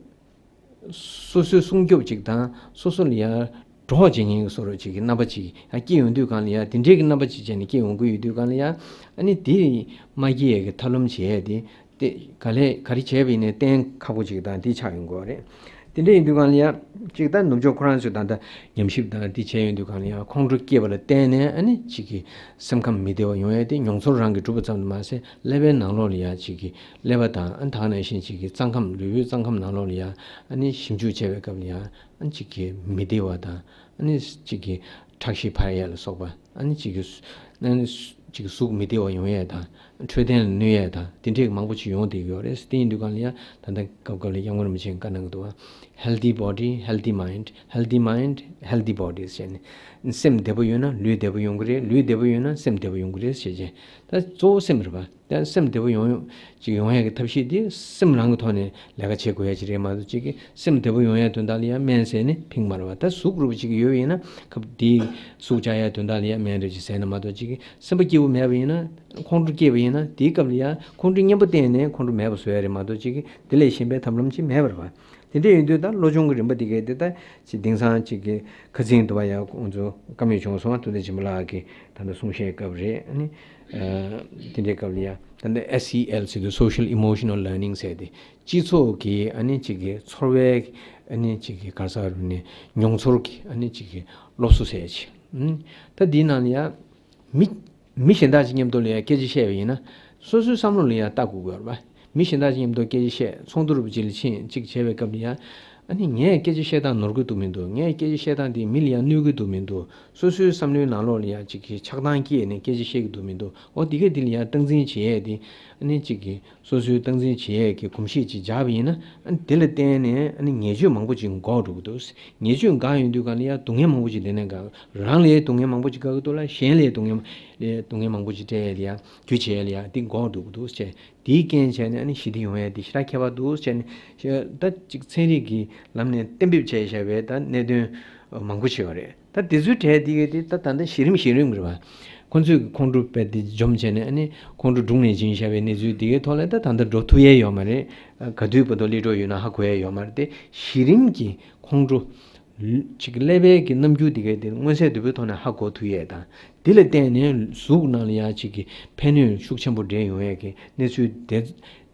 སོ་སོའི་སྲུང་སྐྱོབ་ཅིག་དང་སོ་སོ་ལ་ཡང་གྲོགས་བྱེད་མཁན་གྱི་བཟོ་འདྲ་ཅིག་གི་རྣམ་པ་ཅིག་ཡང་སྐྱེ་ཡོང་དུས་གང་ལ་ཡང་དེ་འདྲའི་གི་རྣམ་པ་ཅིག་བྱས་ནས་སྐྱེ་ཡོང་གི་ཡོད་དུས་གང་ལ་ཡང་ཨ་ནི་དེ་མ་སྐྱེ་ཡས་ཀྱི་ཐབས་ལམ་བྱེད་ཡས་དེ། དེ་ག་ལས་ག་རེ་བྱས་པ་ཡིན་ནའི་བརྟན་ཁག་པོ་ཅིག་དང་དེ་ཆགས་ཡོང་གི་ཡོད་རེད། དེ་འདྲ་ཡིན་དུས་གང་ལ་ཡང་ཅིག་ད་ནུབ་ཕྱོགས་ཁོ་རང་ཚོས་ད་ལྟ་ཉམས་ཞིབ་དང་དེ་བྱས་ཡོང་དུས་གང་ལ་ཡང་ཁོང་ཁྲོ་སྐྱེས་པ་ལ་བརྟེན་ནས་ཨ་ནི་ཅིག་གི་སེམས་ཁམས་མི་བདེ་བ་ཡོང་ཡས་དེ་མྱོང་ཚོར་རང་གིས་གྲུབ་པ་ཙམ་དུ་མ་ཟད་ཀླད་པའི་ནང་ལོགས་ལ་ཡང་ཅིག་གི་ཀླད་པ་དང་ཨ་ནི་ད་ག་ནང་བཞིན་ཅིག་གི་རྩ་ཁམས་ལུས་པོའི་རྩ་ཁམས་ནང་ལོགས་ལ་ཡང་ཨ་ནི་ཞིབ་འཇུག་བྱས་པའི་སྐབས་ལ་ཡང་ཨ་ནི་ཅིག་གི་མི་བདེ་བ་དང་ཨ་ནི་ཅིག་གི་ཁྲག་ཤེད་འཕར་ཡས་ལ་སོགས་པ། ཨ་ནི་གཅིག་གི་ཨ་ནི་གཅིག་གི་གཟུགས་མི་བདེ་བ་ཡོང་ཡས་དང་འཕྲོད་བསྟེན་ལ་གནོད་ཡས་དང་དེ་འདྲས་མང་པོ་ཅིག་ཡོང་བསྡད་ཡོད་རེད། དེ་ཡིན་དུས་གང་ལ་ཡང་ད་ལྟ་སྐབས་སྐབས་ལ་སྐྱབས་མགོན་རིན་པོ་ཆེས་བཀའ་གནང་གི་འདུག་བ། Healthy body, healthy mind, healthy mind, healthy body ཟེར་ནས། སེམས་བདེ་པོ་ཡོད་ན་ལུས་བདེ་པོ་ཡོང་གི་རེད། ལུས་བདེ་པོ་ཡོད་ན་སེམས་བདེ་པོ་ཡོང་གི་རེད་ཟེར་བྱས། ད་གཙོ་བོ་སེམས་རེད་པ། ད་སེམས་བདེ་པོ་ཡོང་ཅིག་ཡོང་ཡག་གི་ཐབས་ཤེས་དེ་སེམས་རང་གི་ཐོག་ནས་ལས་ཀ་བྱེད་དགོས་ཡག་ཅིག་རེད་མ་གཏོགས་ཅིག་གི་སེམས་བདེ་པོ་ཡོང་ཡག་དོན་དག་ལ་ཡང་སྨན་ཟས་ནི་ཕན་གྱི་མ་རེད་པ། ད་གཟུགས་རུ་པོ་ཅིག་ཡོད་པ་ཡིན་ན་སྐབས་དེའི་གཟུགས་བཅག་ཡག་དོན་དག་ལ་ཡང་སྨན་རེ་ཅིག་ཟས་ན་མ་གཏོགས་ཅིག་གི་སེམས་པ་སྐྱིད་པོ་མེད་པ་ཡིན་ན་ཁོང་ཁྲོ་སྐྱེས་པ་ཡིན་ན་དེའི་སྐབས་ལ་ཡང་ཁོང་ཁྲོའི་གཉེན་པོ་བསྟེན་ནས་ཁོང་ཁྲོ་མེད་པ་བཟོ་ཡག་རེད་མ་གཏོགས་ཅིག་གི་དེ་ལས་གཞན་པའི་ཐབས་ལམ་ཅིག་མེད་པ་རེད་པ། དེ་འདྲ་ཡིན་དུས་ད་བློ་སྦྱོང་གི་རིམ་པ་དེ་གའི་དེ་ད་ཅིག་དེང་སང་ཅིག་གི་ཁ་འཛིན་དུ་བ་ཡ་ཁོང་ཚོ་བཀའ་མོལ་བྱུང་སོང་བ། ཐུབ་བསྟན་ཆེན་པོ་ལགས་ཀྱིས་ད་ལྟ་གསུང་བཤད་སྐབས་རེད། ཨ་ནི་ དེ་འདྲའི་སྐབས་ལ་ཡ་ད་ལྟ་S E L ཟེར་དུས་Social Emotional Learning ཟེར་ཏེ། སྤྱི་ཚོགས་ཀྱི་ཨ་ནི་ཅིག་གི་ཚོར་བའི་ཨ་ནི་ཅིག་གི་ག་རེ་ཟེར་ནས་མྱོང་ཚོར་གྱི་ཨ་ནི་ཅིག་གི་སློབ་གསོ་ཟེར་ཅིག་ཨུམ། ད་འདིའི་ནང་ལ་ཡ་མི་མི་གཞན་དག་ཅིག་མཉམ་དུ་ལ་ཡ་སྐད་ཆ་བཤད་པ་ཡིན་ན། སོ་སོའི་བསམ་བློ་ལ་ཡ་ལྟ་དགོས་ཀྱི་ཡོད་རེད་པ། མི་གཞན་དག་ཅིག་མཉམ་དུ་སྐད་ཆ་བཤད། ཚོགས་འདུ་རུ་ཅིག་ལ་ཕྱིན་ཅིག་བྱས་པའི་སྐབས་ལ་ཡ། ཨ་ནི་ངས་སྐད་ཆ་བཤད་སྟངས་ནོར་གྱི་འདུག་མི་འདུག་ངས་སྐད་ཆ་བཤད་སྟངས་དེ་མི་ལ་ཡ་གནོད་ཀྱི་འདུག་མི་འདུག་སོ་སོའི་བསམ་བློའི་ནང་ལོགས་ལ་ཡ་ཅིག་གི་ཆགས་སྡང་སྐྱེས་ནས་སྐད་ཆ་བཤད་ཀྱི་འདུག་མི་འདུག་འོ་དེ་གས་དེ་ལ་ཡ་སྟངས་འཛིན་བྱེད་ཡས་དེ། ཨ་ནི་ཅིག་གི་སོ་སོའི་སྟངས་འཛིན་བྱེད་ཡས་ཀྱི་གོམས་གཤིས་ཅིག་འཇགས་པ་ཡིན་ན། ཨ་ནི་དེ་ལ་བརྟེན་ནས་ཨ་ནི་ཉེས་སྤྱོད་མང་པོ་ཅིག་འགོག་འགྲོ་གི་འདུག་ཉེས་སྤྱོད་འགག་ཡོང་དུས་གང་ལ་ཡ་སྡུག་བསྔལ་མང་པོ་ཅིག་དེ་ནས་འགག་རང་ལ་ཡ་སྡུག་བསྔལ་མང་པོ་ཅིག་འགག་གི་འདུག་ལ། གཞན་ལ་ཡ་སྡུག་བསྔལ་ལ་སྡུག་བསྔལ་མང་པོ་ཅིག་སྤྲད་ཡས་ལ་ཡ་རྒྱུ་བྱེད་ཡས་ལ་ཡ་དེ་འགོག་འགྲོ་གི་འདུག་ཟེར། དེའི་རྐྱེན་བྱས་ནས་ཨ་ནི་ཞི་བདེ་ཡོང་ཡས་དེ་ཞེ་དྲག་ཁྱད་པར་འདུག་ཟེར་ནས། ད་ཅིག་ཚན་རིག་གི་ལམ་ནས་གཏན་འབེབས་བྱས་བཞག་པའི་ད་གནད་དོན་མང་པོ་ཞིག་ཡོད་རེད། ད་དེ་ཚོའི་གྲས་དེ་གས་དེ་ད་ད་ལྟ་གཞི་རིམ་གཞི་རིམ་རེད་པ། ཁོང་ཚོས་ཀྱི་ཁོང་ཁྲོ་རྦད་དེ་འཇོམས་བྱས་ནས། ཨ་ནི་ཁོང་ཁྲོ་སྒྲུང་ནས་སྦྱིན་བཞག་པའི་གནས་ཚུལ་དེ་གའི་ཐོག་ལ་ད་ད་ལྟ་འགྲོ་ཐུབ་ཡས་ཡོད་མ་རེད། ག་དུས་བར་དུ་སླེབས་འགྲོ་ཡོད་ན་ཧ་གོ་ཡས་ཡོད་མ་རེད་དེ། གཞི་རིམ་གྱི་ཁོང་ཁྲོ་ཅིག་ཀླད་པའི་གི་རྣམ་འགྱུར་དེ་གའི་དེ་མངོན་གསལ་དོད་པོའི་ཐོག་ནས་ཧ་གོ་ཐུབ་ཡས་དང་། དེ་ལ་བརྟེན་ནས་གཟུགས་ནང་ལ་ཡང་ཅིག་གི་ཕན་ནུས་ཤུགས་ཆེན་པོ་འདྲེན་ཡོང་ཡས་ཀྱི་གནས་ཚུལ་དེ།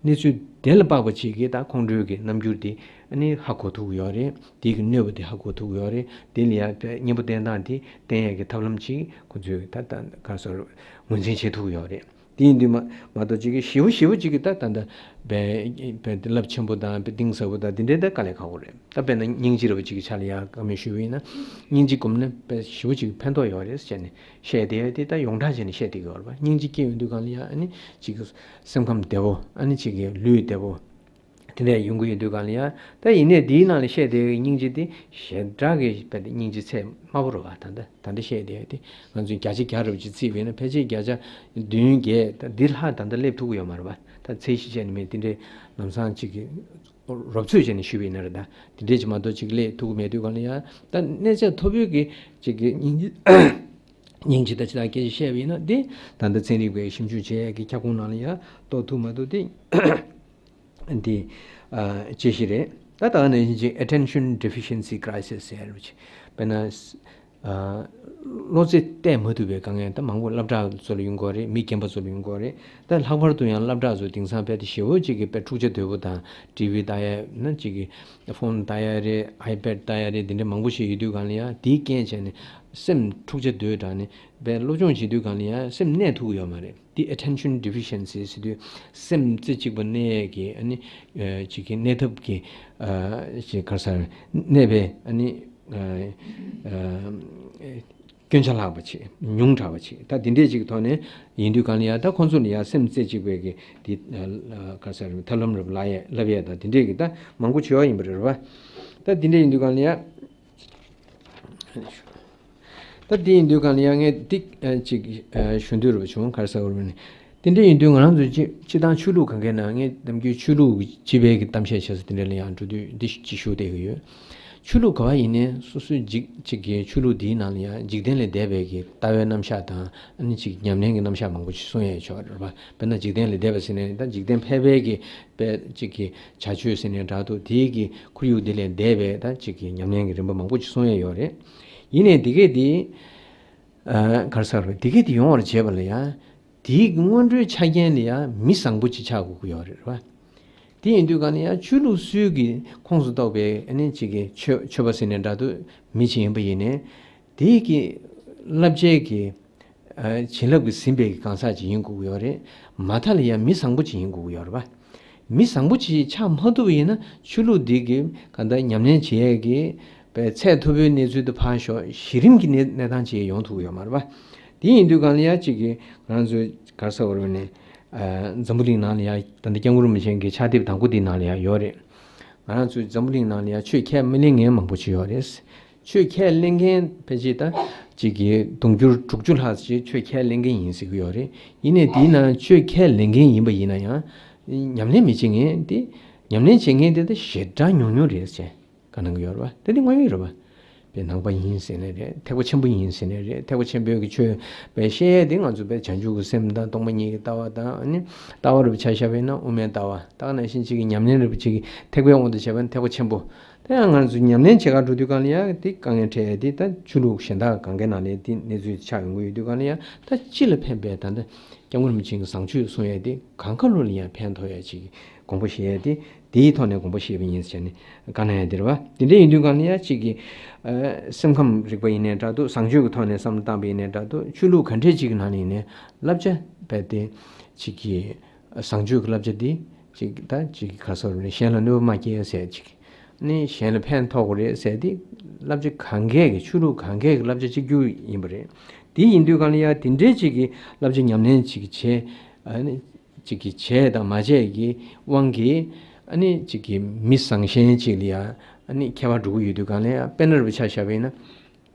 གནས་ཚུལ་དེ་ལ་དཔག་པ་ཅིག་གིས་ད་ཁོང་ཁྲོའི་གི་རྣམ་འགྱུར་དེ་ཨ་ནི་ཧ་གོ་ཐུབ་ཀྱི་ཡོད་རེད། དེའི་གི་གནོད་པ་དེ་ཧ་གོ་ཐུབ་ཀྱི་ཡོད་རེད། དེ་ལ་ཡང་གཉེན་པོ་བསྟེན་སྟངས་དེ་བསྟེན་ཡས་ཀྱི་ཐབས་ལམ་ཅིག་ཁོ་ཚོས་ད་ད་ག་རེ་ཟེར་ངོས་འཛིན་བྱེད་ཐུབ་ཀྱི་ཡོད་རེད། དེ་ཡིན་དུས་མ་མ་གཏོགས་ཅིག་གི་ཞེ་པོ་ཞེ་པོ་ཅིག་གི་ད་ད་ད་བས་བས་དེ་རླབས་ཆེན་པོ་དང་བས་གཏིང་ཟབ་པོ་དང་དེ་འདྲའི་ད་དཀའ་ལས་ཁག་པོ་རེད། ད་དཔེར་ན་སྙིང་རྗེ་ར་བ་ཅིག་གི་ཆ་ལ་ཡང་བཀའ་མོལ་ཞུས་པ་ཡིན་ན། སྙིང་རྗེ་སྒོམ་ན་བས་ཞེ་པོ་ཅིག་ཕན་ཐོགས་ཡོད་རེད་ཟེར་ནས་བཤད་བསྡད་ཡ་དེ་ད་ཡོངས་གྲགས་བྱས་ནས་བཤད་བསྡད་ཀྱི་ཡོད་རེད་པ། སྙིང་རྗེ་སྐྱེ་ཡོང་དུས་གང་ལ་ཡང་ཨ་ནི་ཅིག་གི་སེམས་ཁམས་བདེ་བོ། ཨ་ནི་ཅིག་གི་ལུས་བདེ་བོ། དེ་འདྲ་ཡོང་གི་ཡོད་དུས་གང་ལ་ཡང་། ད་ཡིན་ནའི་དེའི་ནང་ལ་བཤད་བསྡད་ཡའི་སྙིང་རྗེ་དེ་ཞེ་དྲག་གི་བས་སྙིང་རྗེ་ཚད་དམའ་པོ་རེད་པ། ད་ལྟ་ད་ལྟ་བཤད་བསྡད་ཡ་དེ་ང་ཚོས་བརྒྱ་ཆ་བརྒྱ་ར་བ་ཅིག་བརྩིས་པ་ཡིན་ན། ཕལ་ཆེར་བརྒྱ་ཆ་བདུན་བརྒྱད་ད་འདི་ལྷག་ད་ལྟ་སླེབས་ཐུབ་ཀྱི་ཡོད་མ་རེད་པ། ད་ཚད་གཞི་བྱས་ནས་མེད། དེ་འདྲའི་ལམ་སང་ཅིག་གི་རོབ་ཚོད་བྱས་ནས་ཞུས་པ་ཡིན་ན་རེད། ད་དེ་འདྲས་ཅིག་མ་གཏོགས་ཅིག་སླེབས་ཐུབ་ཀྱི་མེད་དུས་གང་ལ་ཡང་། ད་གནས་ཚད་མཐོ་པོའི་གི་ཅིག་གི་སྙིང་རྗེ་སྙིང་རྗེ་ད་ཅི་ལྟར་སྐད་ཆ་བཤད་པ་ཡིན་ན། དེ་ད་ལྟ་ཚན་རིག་པས་ཞིབ་འཇུག་བྱས་ཀྱི་ཁྱབ་ཁོངས་ནང་ལ་ཡང་གཏོགས་ཐུབ་མ་ཐུབ་དེ་དེ་ཨ་དཔྱད་གཞི་རེད། ད་ད་ནང་བཞིན་ཅིག་attention deficiency crisis ཟེར་བ་ཅིག་དཔེར་ན། ཨ་བློ་རྩེ་གཏད་མ་ཐུབ་པའི་དཀའ་ངལ་ད་མང་པོ་སློབ་གྲྭ་ཚོ་ལ་ཡོང་གི་རེད། མི་རྒན་པ་ཚོ་ལ་ཡོང་གི་རེད། ད་ལྷག་པར་དུ་ཡང་སློབ་གྲྭ་ཚོ་དེང་སང་དཔེ་དེ་ཞེ་པོ་ཅིག་གི་དཔེ་འཁྲུག་ཆ་དོད་པོ་དང་། ཊི་ཝི་ལྟ་ཡ་ན་ཅིག་གི་ཕོན་ལྟ་ཡ་རེད། ཨའི་པེཌ་ལྟ་ཡ་རེད། དེ་འདྲ་མང་པོ་ཞིག་ཡོད་དུས་གང་ལ་ཡང་དེའི་རྐྱེན་བྱས་ནས་སེམས་འཁྲུག་ཆ་དོད་དྲགས་ནས་དཔེ་སློབ་སྦྱོང་བྱེད་དུས་གང་ལ་ཡང་སེམས་གནས་ཐུབ་ཀྱི་ཡོད་མ་རེད། དེ་attention deficiency ཟེར་དུས་སེམས་རྩེ་གཅིག་པ་གནས་ཀྱི་ཨ་ནི་ཨ་ཅིག་གི་གནས་ཐབས་ཀྱི་ཨ་ཅིག་ག་རེ་ཟེར་གནས་པའི་ཨ་ནི་ཨ་ཨ་སྐྱོན་ཆ་ལྷག་པ་ཅིག་ཉུང་དྲགས་པ་ཅིག་ད་དེ་འདྲས་ཅིག་གི་ཐོག་ནས་ཡིན་དུས་གང་ལ་ཡང་ད་ཁོང་ཚོ་ལ་ཡང་སེམས་རྩེ་གཅིག་པའི་གི་དེ་ཨ་ག་རེ་ཟེར་ཐབས་ལམ་རེ་བ་ལབ་ཡས་ལབ་ཡས་དང་དེ་འདྲས་ཀྱི་ད་མང་པོ་བྱེད་ཡ་ཡིན་པ་རེད་པ། ད་དེ་འདྲས་ཡིན་དུས་གང་ལ་ཡང་། ད་དེ་ཡིན་དུས་གང་ལ་ཡང་ངས་འདི་ཨ་ཅིག་ཨ་ཞུ་འདོད་རེ་བ་བྱུང་། ག་རེ་ཟེར་བ་རེད་ནི། དེ་འདྲ་ཡིན་དུས་ང་རང་ཚོ་སྤྱི་སྤྱི་བཏང་ཆོས་ལུགས་གང་གའི་ནང་། ངས་ནམ་རྒྱུན་ཆོས་ལུགས་ཀྱི་སྤྱི་པའི་གི་གཏམ་བཤད་བྱེད་ས་དེ་འདྲ་ལ་ཡང་འགྲོ་དུས་འདི་ཅིག་ཞུ་བསྡད་ཀྱི་ཡོད། ཆོས་ལུགས་ག་བ་ཡིན་ནའི་སོ་སོའི་འཇིག་ཅིག་གི་ཆོས་ལུགས་འདིའི་ནང་ལ་ཡང་འཇིག་རྟེན་ལས་འདས་པའི་གི་ལྟ་བའི་རྣམ་གཞག་དང་། ཨ་ནི་ཅིག་ཉམས་ལེན་གྱི་རྣམ་གཞག་མང་པོ་ཞིག་གསུང་ཡས་ཆོག་རེད་པ། དཔེར་ན་འཇིག་རྟེན་ལས་འདས་པ་ཟེར་ནས་ད་འཇིག་རྟེན་ཕལ་པའི་གི་དཔེ་ཅིག་གི་བྱ་སྤྱོད་ཟེར་ནས་འདྲ་འདུག་དེའི་གི་ཁོར་ཡུག་འདི་ལས་འདས་པའི་ད་ཅིག་གི་ཉམས་ལེན་གྱི་རིམ་པ་མང་པོ་ཅིག་གསུང་ཡས་ཡོད་རེད། ཡིན་ནའི་འདི་གས་འདི་ཨ་ག་རེ་ཟེར་བ་རེད། འདི་གས་འདི་ཡོང་བར་བྱེད་པ་ལ་ཡང་དེའི་གི་སྔོན་འགྲོའི་ཆ་རྐྱེན་ལ་ཡང་མི་བཟང་པོ་ཅིག་ཆགས་དགོས་ཀྱི་ཡོད་རེད་པ། དེ་ཡིན་དུས་གང་ལ་ཡང་ཆོས་ལུགས་སུའི་གི་ཁོངས་སུ་གཏོགས་པའི་ཨ་ནི་ཅིག་གི་ཆོས་ཆོས་པ་ཟེར་ནས་འདྲ་འདུག་མི་ཅིག་ཡིན་པ་ཡིན་ནའི། དེའི་གི་བསླབ་བྱའི་གི་ཨ་བྱིན་རླབས་ཀྱིས་ཟིན་པའི་གི་གང་ཟག་ཅིག་ཡིན་དགོས་ཀྱི་ཡོད་རེད། མ་མཐའ་ལ་ཡང་མི་བཟང་པོ་ཅིག་ཡིན་དགོས་ཀྱི་ཡོད་རེད་པ། མི་བཟང་པོ་ཅིག་ཆགས་མ་ཐུབ་པ་ཡིན་ན་ཆོས་ལུགས་འདི་གི་གང་ལྟར་ཉམས་ལེན་བྱེད་ཡས་ཀྱི་པའི་ཚད་མཐོ་པོའི་གནས་ཚུལ་དུ་ཕར་ཞོག་གཞི་རིམ་གྱི་གནས་གནས་སྟངས་ཅིག་ཡོང་ཐུབ་ཀྱི་ཡོད་མ་རེད་པ། དེ་ཡིན་དུས་གང་ལ་ཡང་ཅིག་གི་ང་རང་ཚོའི་ག་རེ་ཟེར་བ་རེད་ནས། ཨ་འཛམ་བུ་གླིང་ནང་ལ་ཡང་ད་ལྟ་སྐྱབས་མགོན་རིན་པོ་ཆེ་གི་ཕྱག་དེབ་དང་པོ་འདི་ནང་ལ་ཡང་ཡོད་རེད། ང་རང་ཚོའི་འཛམ་བུ་གླིང་ནང་ལ་ཡང་ཆོས་ཁས་མི་ལེན་མཁན་མང་པོ་ཅིག་ཡོད་རེད། ཆོས་ཁས་ལེན་མཁན་ཕལ་ཆེར་ད་ཅིག་གི་དུང་ཕྱུར་དྲུག་ཅུ་ལྷག་ཅིག་ཆོས་ཁས་ལེན་མཁན་ཡིན་ཟེར་གྱི་ཡོད་རེད། ཡིན་ནའི་དེའི་ནང་ཆོས་ཁས་ལེན་མཁན་ཡིན་པ་ཡིན་ན་ཡང་ཉམས་ལེན་མི་བྱེད་མཁན་དེ། ཉམས་ལེན་བྱེད་མཁན་དེ་ད་ཞེ་དྲག་ཉུང་ཉུང་རེད་ཟེར་བཀའ་གནང་གི་ཡོད་རེད་པ། དེ་དེ་དངོས་ཡོད་རེད་པ། དེ་ནང་པ་ཡིན་ཟེར་ནའི་རེད། ཐེག་པ་ཆེན་པོ་ཡིན་ཟེར་ནའི་རེད། ཐེག་པ་ཆེན་པོའི་གི་ཆོས་པའི་བཤད་ཡས་དེ་ང་ཚོ་པའི་བྱང་ཆུབ་ཀྱི་སེམས་དང་སྟོང་པ་ཉིད་ཀྱི་ལྟ་བ་དང་ཨ་ནི་ལྟ་བ་རུ་ཆ་བཞག་པ་ཡིན་ན་དབུ་མའི་ལྟ་བ་དག་ནང་བཞིན་གཅིག་གི་ཉམས་ལེན་རུ་གཅིག་གི་ཐེག་པའི་དབང་དུ་བྱས་པ་ནི་ཐེག་པ་ཆེན་པོ། དེ་ཡང་ང་ཚོ་ཉམས་ལེན་བྱེད་གར་འགྲོ་དུས་གང་ལ་ཡང་དེ་དཀའ་ངལ་འཕྲད་ཡས་དེ་ད་ཆོས་ལུགས་གཞན་དག་གང་གའི་ནང་ལས་དེ་གནས་ཚུལ་ཆགས་ཡོང་གི་ཡོད་དུས་གང་ལ་ཡང་ད་སྤྱི་ལ་ཕན་པའི་ད་ལྟ་སྐྱབས་མགོན་རིན་པོ་ཆེ་གི་བཟང་སྤྱོད་གསུང་ཡས་དེ་གང་ག་ལོ་ལ་ཡང་ཕན་ཐོགས་ཡས་ཅིག་དགོངས་པ་བཞེས་ཡས་དེ་དེའི་ཐོག་ནས་དགོངས་པ་བཞེས་པ་ཡིན་ཟེར་ནས་བཀའ་གནང་ཡས་དེ་རེད་བ། དེ་འདྲ་ཡིན་དུས་གང་ལ་ཡང་གཅིག་གི་ཨ་སེམས་ཁམས་རིག་པ་ཡིན་ནའི་འདྲ་འདུག་བཟང་སྤྱོད་ཀྱི་ཐོག་ནས་བསམ་བློ་བཏང་པ་ཡིན་ནའི་འདྲ་འདུག་ཆོས་ལུགས་ག་འདྲས་ཅིག་གི་ནང་ནས་ཡིན་ནའི་བསླབ་བྱ་རྦད་དེ་གཅིག་གི་བཟང་སྤྱོད་ཀྱི་བསླབ་བྱ་འདི་གཅིག་ད་གཅིག་གི་ག་རེ་ཟེར་དགོས་རེད། གཞན་ལ་གནོད་པ་མ་སྐྱེལ་ཟེར་གཅིག་ནི་གཞན་ལ་ཕན་ཐོགས་དགོས་རེད་ཟེར་དེ་བསླབ་བྱ་གང་གས་ཀྱི་ཆོས་ལུགས་གང་གས་ཀྱི་བསླབ་བྱ་གཅིག་གྱུར་ཡིན་པ་རེད། དེ་ཡིན་དུས་གང་ལ་ཡང་དེ་འདྲའི་གཅིག་གི་བསླབ་བྱ་ཉམས་ལེན་གཅིག་བྱས་ཨ་ནི་གཅིག་གི་བྱས་དང་མ་བྱས་ཀྱི་དབང་གིས་ཨ་ནི་གཅིག་གི་མི་བཟང་ཞན་གཅིག་ལ་ཡང་ཨ་ནི་ཁྱད་པར་འགྲོ་གི་ཡོད་དུས་གང་ལ་ཡང་དཔེར་ན་རུ་བ་ཆ་བཞག་པ་ཡིན་ན།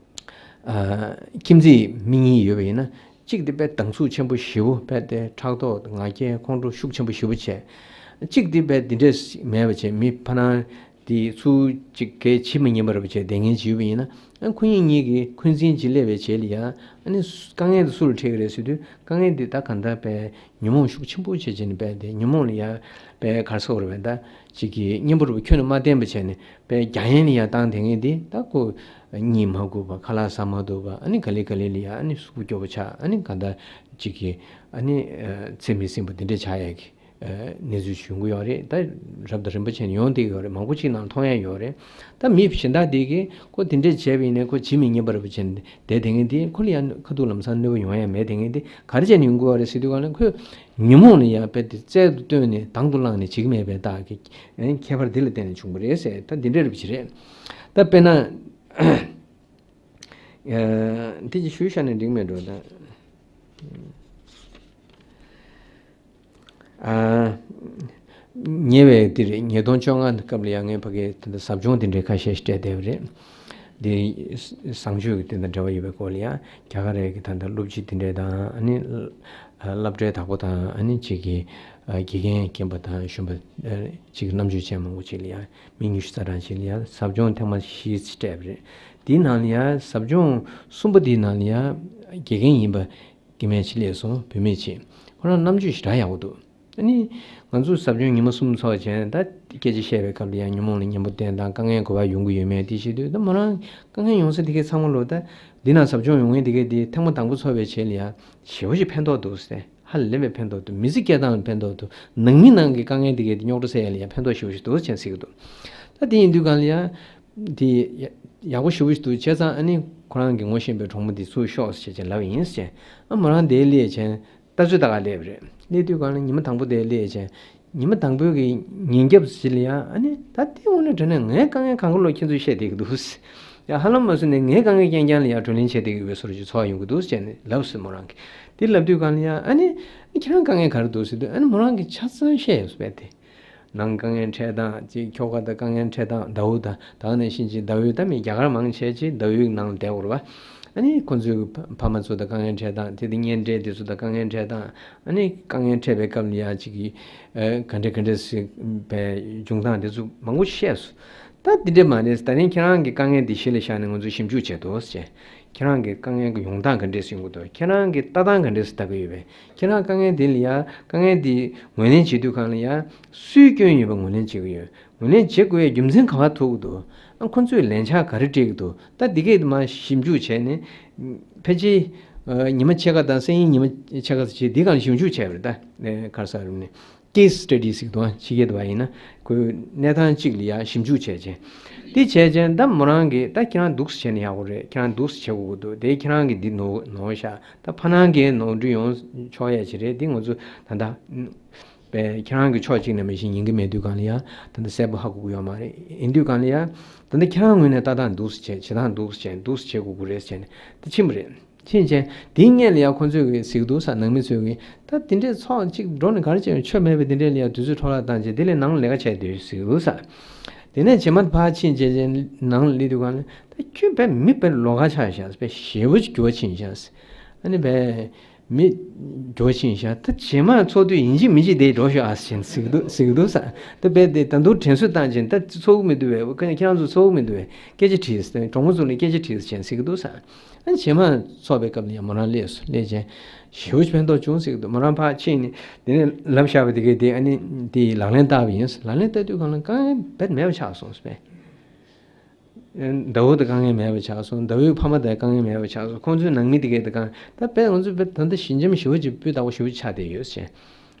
ཨ་ཁྱིམ་མཚེས་མི་གཉིས་ཡོད་པ་ཡིན་ན་གཅིག་དེ་དཔེ་སྡང་ཟུག་ཆེན་པོ་ཞེ་པོ་དཔེ་དེ་ཕྲག་དོག་ང་རྒྱལ་ཁོང་ཁྲོ་ཤུགས་ཆེན་པོ་ཞེ་པོ་བྱས། གཅིག་དེ་དཔེ་དེ་འདྲས་མེད་པ་བྱས། མི་ཕ་ནང་དེ་ཚུར་གཅིག་གས་བྱེད་མི་ཉན་པ་རེད་པ་བྱས་བསྡད་མཁན་ཅིག་ཡོད་པ་ཡིན་ན་ཨ་ཁོ་གཉིས་གཉིས་ཀྱིས་འཁོན་འཛིན་ཅིག་སླེབས་པའི་རྗེས་ལ་ཡང་ཨ་ནི་དཀའ་ངལ་དེ་སུ་ལ་འཕྲད་ཀྱི་རེད་ཟེར་དུས་དཀའ་ངལ་དེ་ད་གང་ལྟར་དཔེ་ཉོན་མོངས་ཤུགས་ཆེན་པོ་བྱས་བྱས་ནས་དཔེ་དེ་ཉོན་མོངས་ལ་ཡང་དཔེ་ག་རེ་ཟེར་དགོས་རེད་པས། ད་གཅིག་གི་གཉེན་པོ་རུ་ཁྱོན་ནས་མ་བསྟེན་པ་བྱས་ནས་དཔེ་རྒྱ་ཡན་ལ་ཡང་བཏང་བསྡད་མཁན་དེ་ད་ཁོ། གཉིད་མ་ཁུག་པ་ཁ་ལག་ཟ་མ་ཐུབ་པ་ཨ་ནི་ག་ལེ་ག་ལེ་ལ་ཡ་ཨ་ནི་གཟུགས་པོ་སྐྱོ་པོ་ཆགས། ཨ་ནི་གང་ལྟར་གཅིག་གི་ཨ་ནི་ཚེ་མི་ཟིན་པ་འདི་འདྲ་ཆགས་ཡ་གི་གནས་ཚུལ་བྱུང་གི་ཡོད་རེད། ད་རབ་དང་རིམ་པ་བྱས་ནས་ཡོང་བསྡད་ཀྱི་ཡོད་རེད། མང་པོ་ཅིག་ནང་མཐོང་ཡ་ཡོད་རེད། ད་མི་གཞན་དག་དེ་གིས་ཁོ་དེ་འདྲ་བྱས་པ་ཡིན་ནའི་ཁོ་བྱེད་མི་ཉན་པ་རེད་པ་བྱས་ནས་བསྡད་དེ་ངས་དེ་ཁོ་ལ་ཡ་ཁ་ཐུག་ལམ་སང་གནོད་པ་ཡོང་ཡ་མེད་དེ་ངས་དེ་ག་རེ་བྱས་ནས་ཡོང་གི་ཡོད་རེད་ཟེར་དུས་གང་ལ་ཁོས་ཉོན་མོངས་ལ་ཡ་དཔེ་དེ་རྩལ་དུ་བཏོན་ནས་དང་དུ་བླངས་ནས་བྱེད་ཀྱི་མེད་པའི་རྟགས་ཀྱི་ཁྱད་པར་འདི་ལ་བརྟེན་ནས་བྱུང་བ་རེད་ཟེར། ད་འདི་འདྲ་རེད་པ་ཅིག་རེད། ད་དཔེར་ན། ཨ། འདི་ཅིག་ཞུས་བཞག་ན་འགྲིག་མེད་འགྲོ་ད། ཨ། ཉེ་བའི་འདི་རེད། ཉིས་སྟོང་བཅོ་ལྔ་སྐབས་ལ་ཡང་ངས་ཕ་གིར་ད་ལྟ་ཟབ་སྦྱོང་འདི་འདྲའི་ཁ་ཤས་ཤིག་སྤྲད་བསྡད་པ་རེད། འདི་བཟང་སྤྱོད་ཀྱི་དེ་དང་འབྲེལ་བ་ཡོད་པའི་སྐོར་ལ་ཡང་རྒྱ་གར་རེད་ཀྱི་ད་ལྟ་སློབ་སྤྱི་དེ་འདྲས་དང་ཨ་ནི་སློབ་གྲྭའི་བདག་པོ་དང་ཨ་ནི་གཅིག་གི་དགེ་རྒན་རྒན་པ་དང་གཞོན་པ་གཅིག་གི་རྣམ་དཔྱོད་ཅན་མང་པོ་ཅིག་ལ་ཡང་མི་ཉི་ཤུ་རྩ་གྲངས་ཅིག་ལ་ཡང་ཟབ་སྦྱོང་ཐེངས་མ་བཞི་སྤྲད་པ་རེད། དེའི་ནང་ལ་ཡང་ཟབ་སྦྱོང་གསུམ་པ་དེའི་ནང་ལ་ཡང་དགེ་རྒན་ཡིན་པ་སྐྱེ་དམན་ཅིག་སླེབས་སོང་། བུད་མེད་ཅིག་ཁོ་རང་རྣམ་དཔྱོད་ཞེ་དྲག་ཡག་པོ་འདུག་ཨ་ནི་ང་ཚོ་ཟབ་སྦྱོང་ཉི་མ་གསུམ་ཚོགས་བྱས་ད་སྐད་ཆ་བཤད་པའི་སྐབས་ལ་ཡང་ཉོན་མོངས་ལ་གཉེན་པོ་བསྟེན་དང་དཀའ་ངལ་ག་པར་ཡོང་གི་ཡོད་མེད་དེ་བཤད་དུས་ད་མོ་རང་དཀའ་ངལ་ཡོང་ས་དེ་གའི་ཚང་མ་ལོ་ད་འདི་ན་ཟབ་སྦྱོང་ཡོང་མཁན་དེ་གའི་དེ་ཐེངས་མ་དང་པོ་ཚོགས་པའི་རྗེས་ལ་ཡང་ཞེ་པོ་ཞིག་ཕན་ཐོགས་འདུག་ཟེར། ཧ་ལས་པའི་ཕན་ཐོགས་འདུག་མི་ཚེ་སྐྱེལ་སྟངས་ལ་ཕན་ཐོགས་འདུག་ནང་མི་ནང་གི་དཀའ་ངལ་དེ་གའི་དེ་རྙོག་དྲ་སེལ་ཡ་ལ་ཡང་ཕན་ཐོགས་ཞེ་པོ་ཞིག་འདུག་ཅེས་ཟེར་གི་འདུག་ད་དེ་ཡིན་དུས་གང་ལ་ཡང་དེ་ཡག་པོ་ཞེ་པོ་ཞིག་འདུག་བྱས་ཙང་ཨ་ནི་ཁོ་རང་གི་ངོ་ཤེས་པའི་གྲོགས་མོ་དེ་ཚུར་ཤོག་ཟེར་བྱས་ལབ་ཡིན་ཟེར། ཨ་མོ་རང་དེ་སླེབས་བྱས། ལྟ་ཚུལ་ལྟ་ག་སླེབས་རེད། སླེབས་དུས་གང་ལ་ཉི་མ་དང་པོ་དེ་སླེབས་བྱས། ཉི་མ་དང་པོའི་གི་ཉིན་རྒྱབ་ཟིག་ལ་ཡང་ཨ་ནི་ད་ལྟའི་དངོས་གནས་དྲང་གནས་ངའི་དཀའ་ངལ་གང་ག་ལོ་ཁྱེད་ཚོས་བཤད་བསྡད་ཀྱི་འདུག་ཡང་ཧ་ལམ་མ་སོང་ནས་ངའི་དཀའ་ངལ་རྐྱང་རྐྱང་ལ་ཡང་བགྲོ་གླེང་བྱས་བསྡད་ཀྱི་ཡོད་པའི་བཟོ་འདྲ་ཅིག་ཚོར་བ་ཡོང་གི་འདུག་ཟེར་ནས་ལབ་སོང་མོ་རང་གིས། དེ་ལབ་དུས་གང་ལ་ཡང་ཨ་ནི་ཁྱེད་རང་དཀའ་ངལ་ག་རེ་འདུག་ཟེར་དུས་ཨ་ནི་མོ་རང་གིས་ཆ་ཚང་བཤད་ཡོད་པས་དེ། ནང་དཀའ་ངལ་འཕྲད་སྟངས་ཅིག་ཁྱོ་ག་དང་དཀའ་ངལ་འཕྲད་སྟངས་ཟླ་བོ་དང་ད་ག་ནང་བཞིན་ཅིག་ཟླ་བོའི་ད་མི་རྒྱ་གར་མང་ཆེ་ཅིག་ཟླ་བོའི་ནང་ལ་བསྡད་ཡོད་རེད་པ། ཨ་ནི་ཁོ་ཚོའི་ཕ་མ་ཚོ་དང་དཀའ་ངལ་འཕྲད་སྟངས་དེ་དུས་གཉེན་འཕྲད་དེ་ཚོ་དང་དཀའ་ངལ་འཕྲད་སྟངས་ཨ་ནི་དཀའ་ངལ་འཕྲད་པའི་སྐབས་ལ་ཡ་ཅིག་གི་ཨ་ག་འདྲ་ག་འདྲ་ཞིག་པའི་འབྱུང་སྟངས་དེ་ཚོ་མང་པོ་བཤད་སོང་། ད་འདི་འདྲ་མ་རེད། ད་རིང་ཁྱེད་རང་གི་དཀའ་ངལ་འདི་གཞི་ལ་བཞག་ནས་ང་ཚོས་ཞིབ་འཇུག་བྱེད་དོ་ཟེར། ཁྱེད་རང་གི་དཀའ་ངལ་གྱི་ཡོང་སྟངས་ག་འདྲས་ཡོང་གི་འདུག་ཁྱེད་རང་གི་ལྟ་སྟངས་ག་འདྲས་ལྟ་གི་ཡོད་པས། ཁྱེད་རང་དཀའ་ངལ་འདི་ལ་ཡ་དཀའ་ངལ་འདི་ངོས་ལེན་བྱེད་དུས་གང་ལ་ཡ་སུའི་སྐྱོན་ཡོད་པ་ངོས་ལེན་བྱེད་ཀྱི་ཡོད། ངོས་ལེན་བྱེད་དགོས་ཡ་རྒྱུ་མཚན་ག་པར་ཐུག་གི་འདུག་ཨ་ཁོ་ཚོས་ལན་ཆགས་ག་རེ་སྤྲད་ཀྱི་འདུག་ད་འདི་གས་མར་ཞིབ་འཇུག་བྱས་ནས་ཕལ་ཆེར་ཉི་མ་ཕྱེད་ཀ་དང་སང་ཉིན་ཉི་མ་ཕྱེད་ཀ་ཙམ་བྱས་འདི་གང་ཞིབ་འཇུག་བྱས་པ་རེད། ད་ག་རེ་ཟེར་རུང་ནས། case study ཟེར་གྱི་འདུག་ཕྱི་རྒྱལ་དུ་བ་ཡིན་ན་ཁོའི་གནས་སྟངས་གཅིག་ལ་ཡ་ཞིབ་འཇུག་བྱས་བྱས། དེ་བྱས་བྱས་ད་མོ་རང་གིས་ད་ཁྱེད་རང་འདུག་སེ་བྱས་ན་ཡག་པོ་རེད། ཁྱེད་རང་འདུག་སེ་བྱེད་དགོས་ཀྱི་འདུག་དེ་ཁྱེད་རང་གིས་འདི་ནོར་ནོར་ཤག་ད་ཕ་ནང་གིས་ནོར་འཁྲུལ་ཡོང་ཆོག་ཡ་ཅིག་རེད། འདི་ང་ཚོ་ད་ལྟ་པས་ཁྱེད་རང་གི་ཕྱོགས་གཅིག་ནས་མ་གཞི་ཉན་གི་མེད་དུས་གང་ལ་ཡ་ད་ལྟ་གསལ་པོ་ཧ་གོ་གི་ཡོད་མ་རེད། ཡིན་དུས་གང་ལ་ཡ་ད་ལྟ་ཁྱེད་རང་ངོས་ནས་ལྟ་སྟངས་འདུག་སེ་བྱས་བྱེད་སྟངས་འདུག་སེ་བྱས་འདུག་སེ་བྱེད་དགོས་ཀྱི་རེད་ཟེར་ནས་ད་ཕྱིན་པ་རེད། ཕྱིན་ཆད་དེའི་སྔོན་ལ་ཡང་ཁོ་ཚོས་གི་གཟིགས་འདུག་ས་ནང་མི་ཚོས་གི་ད་དེ་འདྲའི་ཚོགས་གཅིག་འགྲོ་ནས་ག་རེ་བྱས་ཆོ་མེད་པའི་དེ་འདྲའི་ལ་ཡང་དུས་ཚོད་འཕྲོ་བརླག་བཏང་བྱས་དེ་ལས་ནང་ལ་ལས་ཀ་བྱས་དེ་གཟིགས་འདུག་ས། དེ་ནས་རྗེས་མ་ཕར་ཕྱིན་བྱས་བྱས་ནང་ལ་སླེབས་དུས་གང་ལ་ད་ཁྱོད་བས་མི་བས་ལོགས་ཀ་ཆགས་ཤག་བས་ཞེ་པོ་ཅིག་འགྱུར་བ་ཕྱིན་ཤག་ཨ་ནི་བས། མི་འགྱོ་ཕྱིན་ཤག་ད་རྗེས་མ་ཚོགས་དུས་ཡིན་གཅིག་མིན་གཅིག་དེ་འགྲོ་ཤོག་ཨ་ཟེར་ཟེར་གི་འདུག་ཟེར་གི་འདུག་ས། ད་རྦད་དེ་ད་དུང་དྲན་གསོ་བཏང་བྱས་ད་ཚོགས་ཀྱི་མི་འདུག་བས། ཁྱེད་རང་ཚོ་ཚོགས་ཀྱི་མི་འདུག་བས། སྐད་ཆ་དྲིས་ཟེར། གྲོགས་མོ་ཚོ་ལ་སྐད་ཆ་དྲིས་ཟེར་ཟེར་གི་འདུག་ས། ཨ་ནི་རྗེས་མ་ཚོགས་པའི་སྐབས་ལ་ཡང་མོ་རང་སླེབས་སོང་། སླེབས་བྱས་ཞེ་པོ་ཕན་ཐོགས་བྱུང་ཟེར་གི་འདུག་མོ་རང་ཕར་ཕྱིན་ནས་དེ་ནས་ལབ་བཞག་པ་དེ་གས་དེ་ཨ་ནི་དེ་ཡི་ལག་ལེན་བསྟར་བ་ཡིན། ལག་ལེན་བསྟར་དུས་གང་ལ་དཀའ་ངལ་རྦད་མེད་པ་ཆགས་སོང་ཟེར། ཟླ་བོ་དང་དཀའ་ངལ་མེད་པ་ཆགས་སོང་། ཟླ་བོའི་ཕ་མ་དང་དཀའ་ངལ་མེད་པ་ཆགས་སོང་། ཁོང་ཚོའི་ནང་མི་དེ་གས་དང་དཀའ་ངལ། ད་དཔེ་ང་ཚོས་དཔེ་ད་ལྟ་ཞི་འཇམ་ཞེ་པོ་ཅིག་སྤུས་དག་པོ་ཞེ་པོ་ཅིག་ཆགས་བསྡད་ཡོད་ཟེར།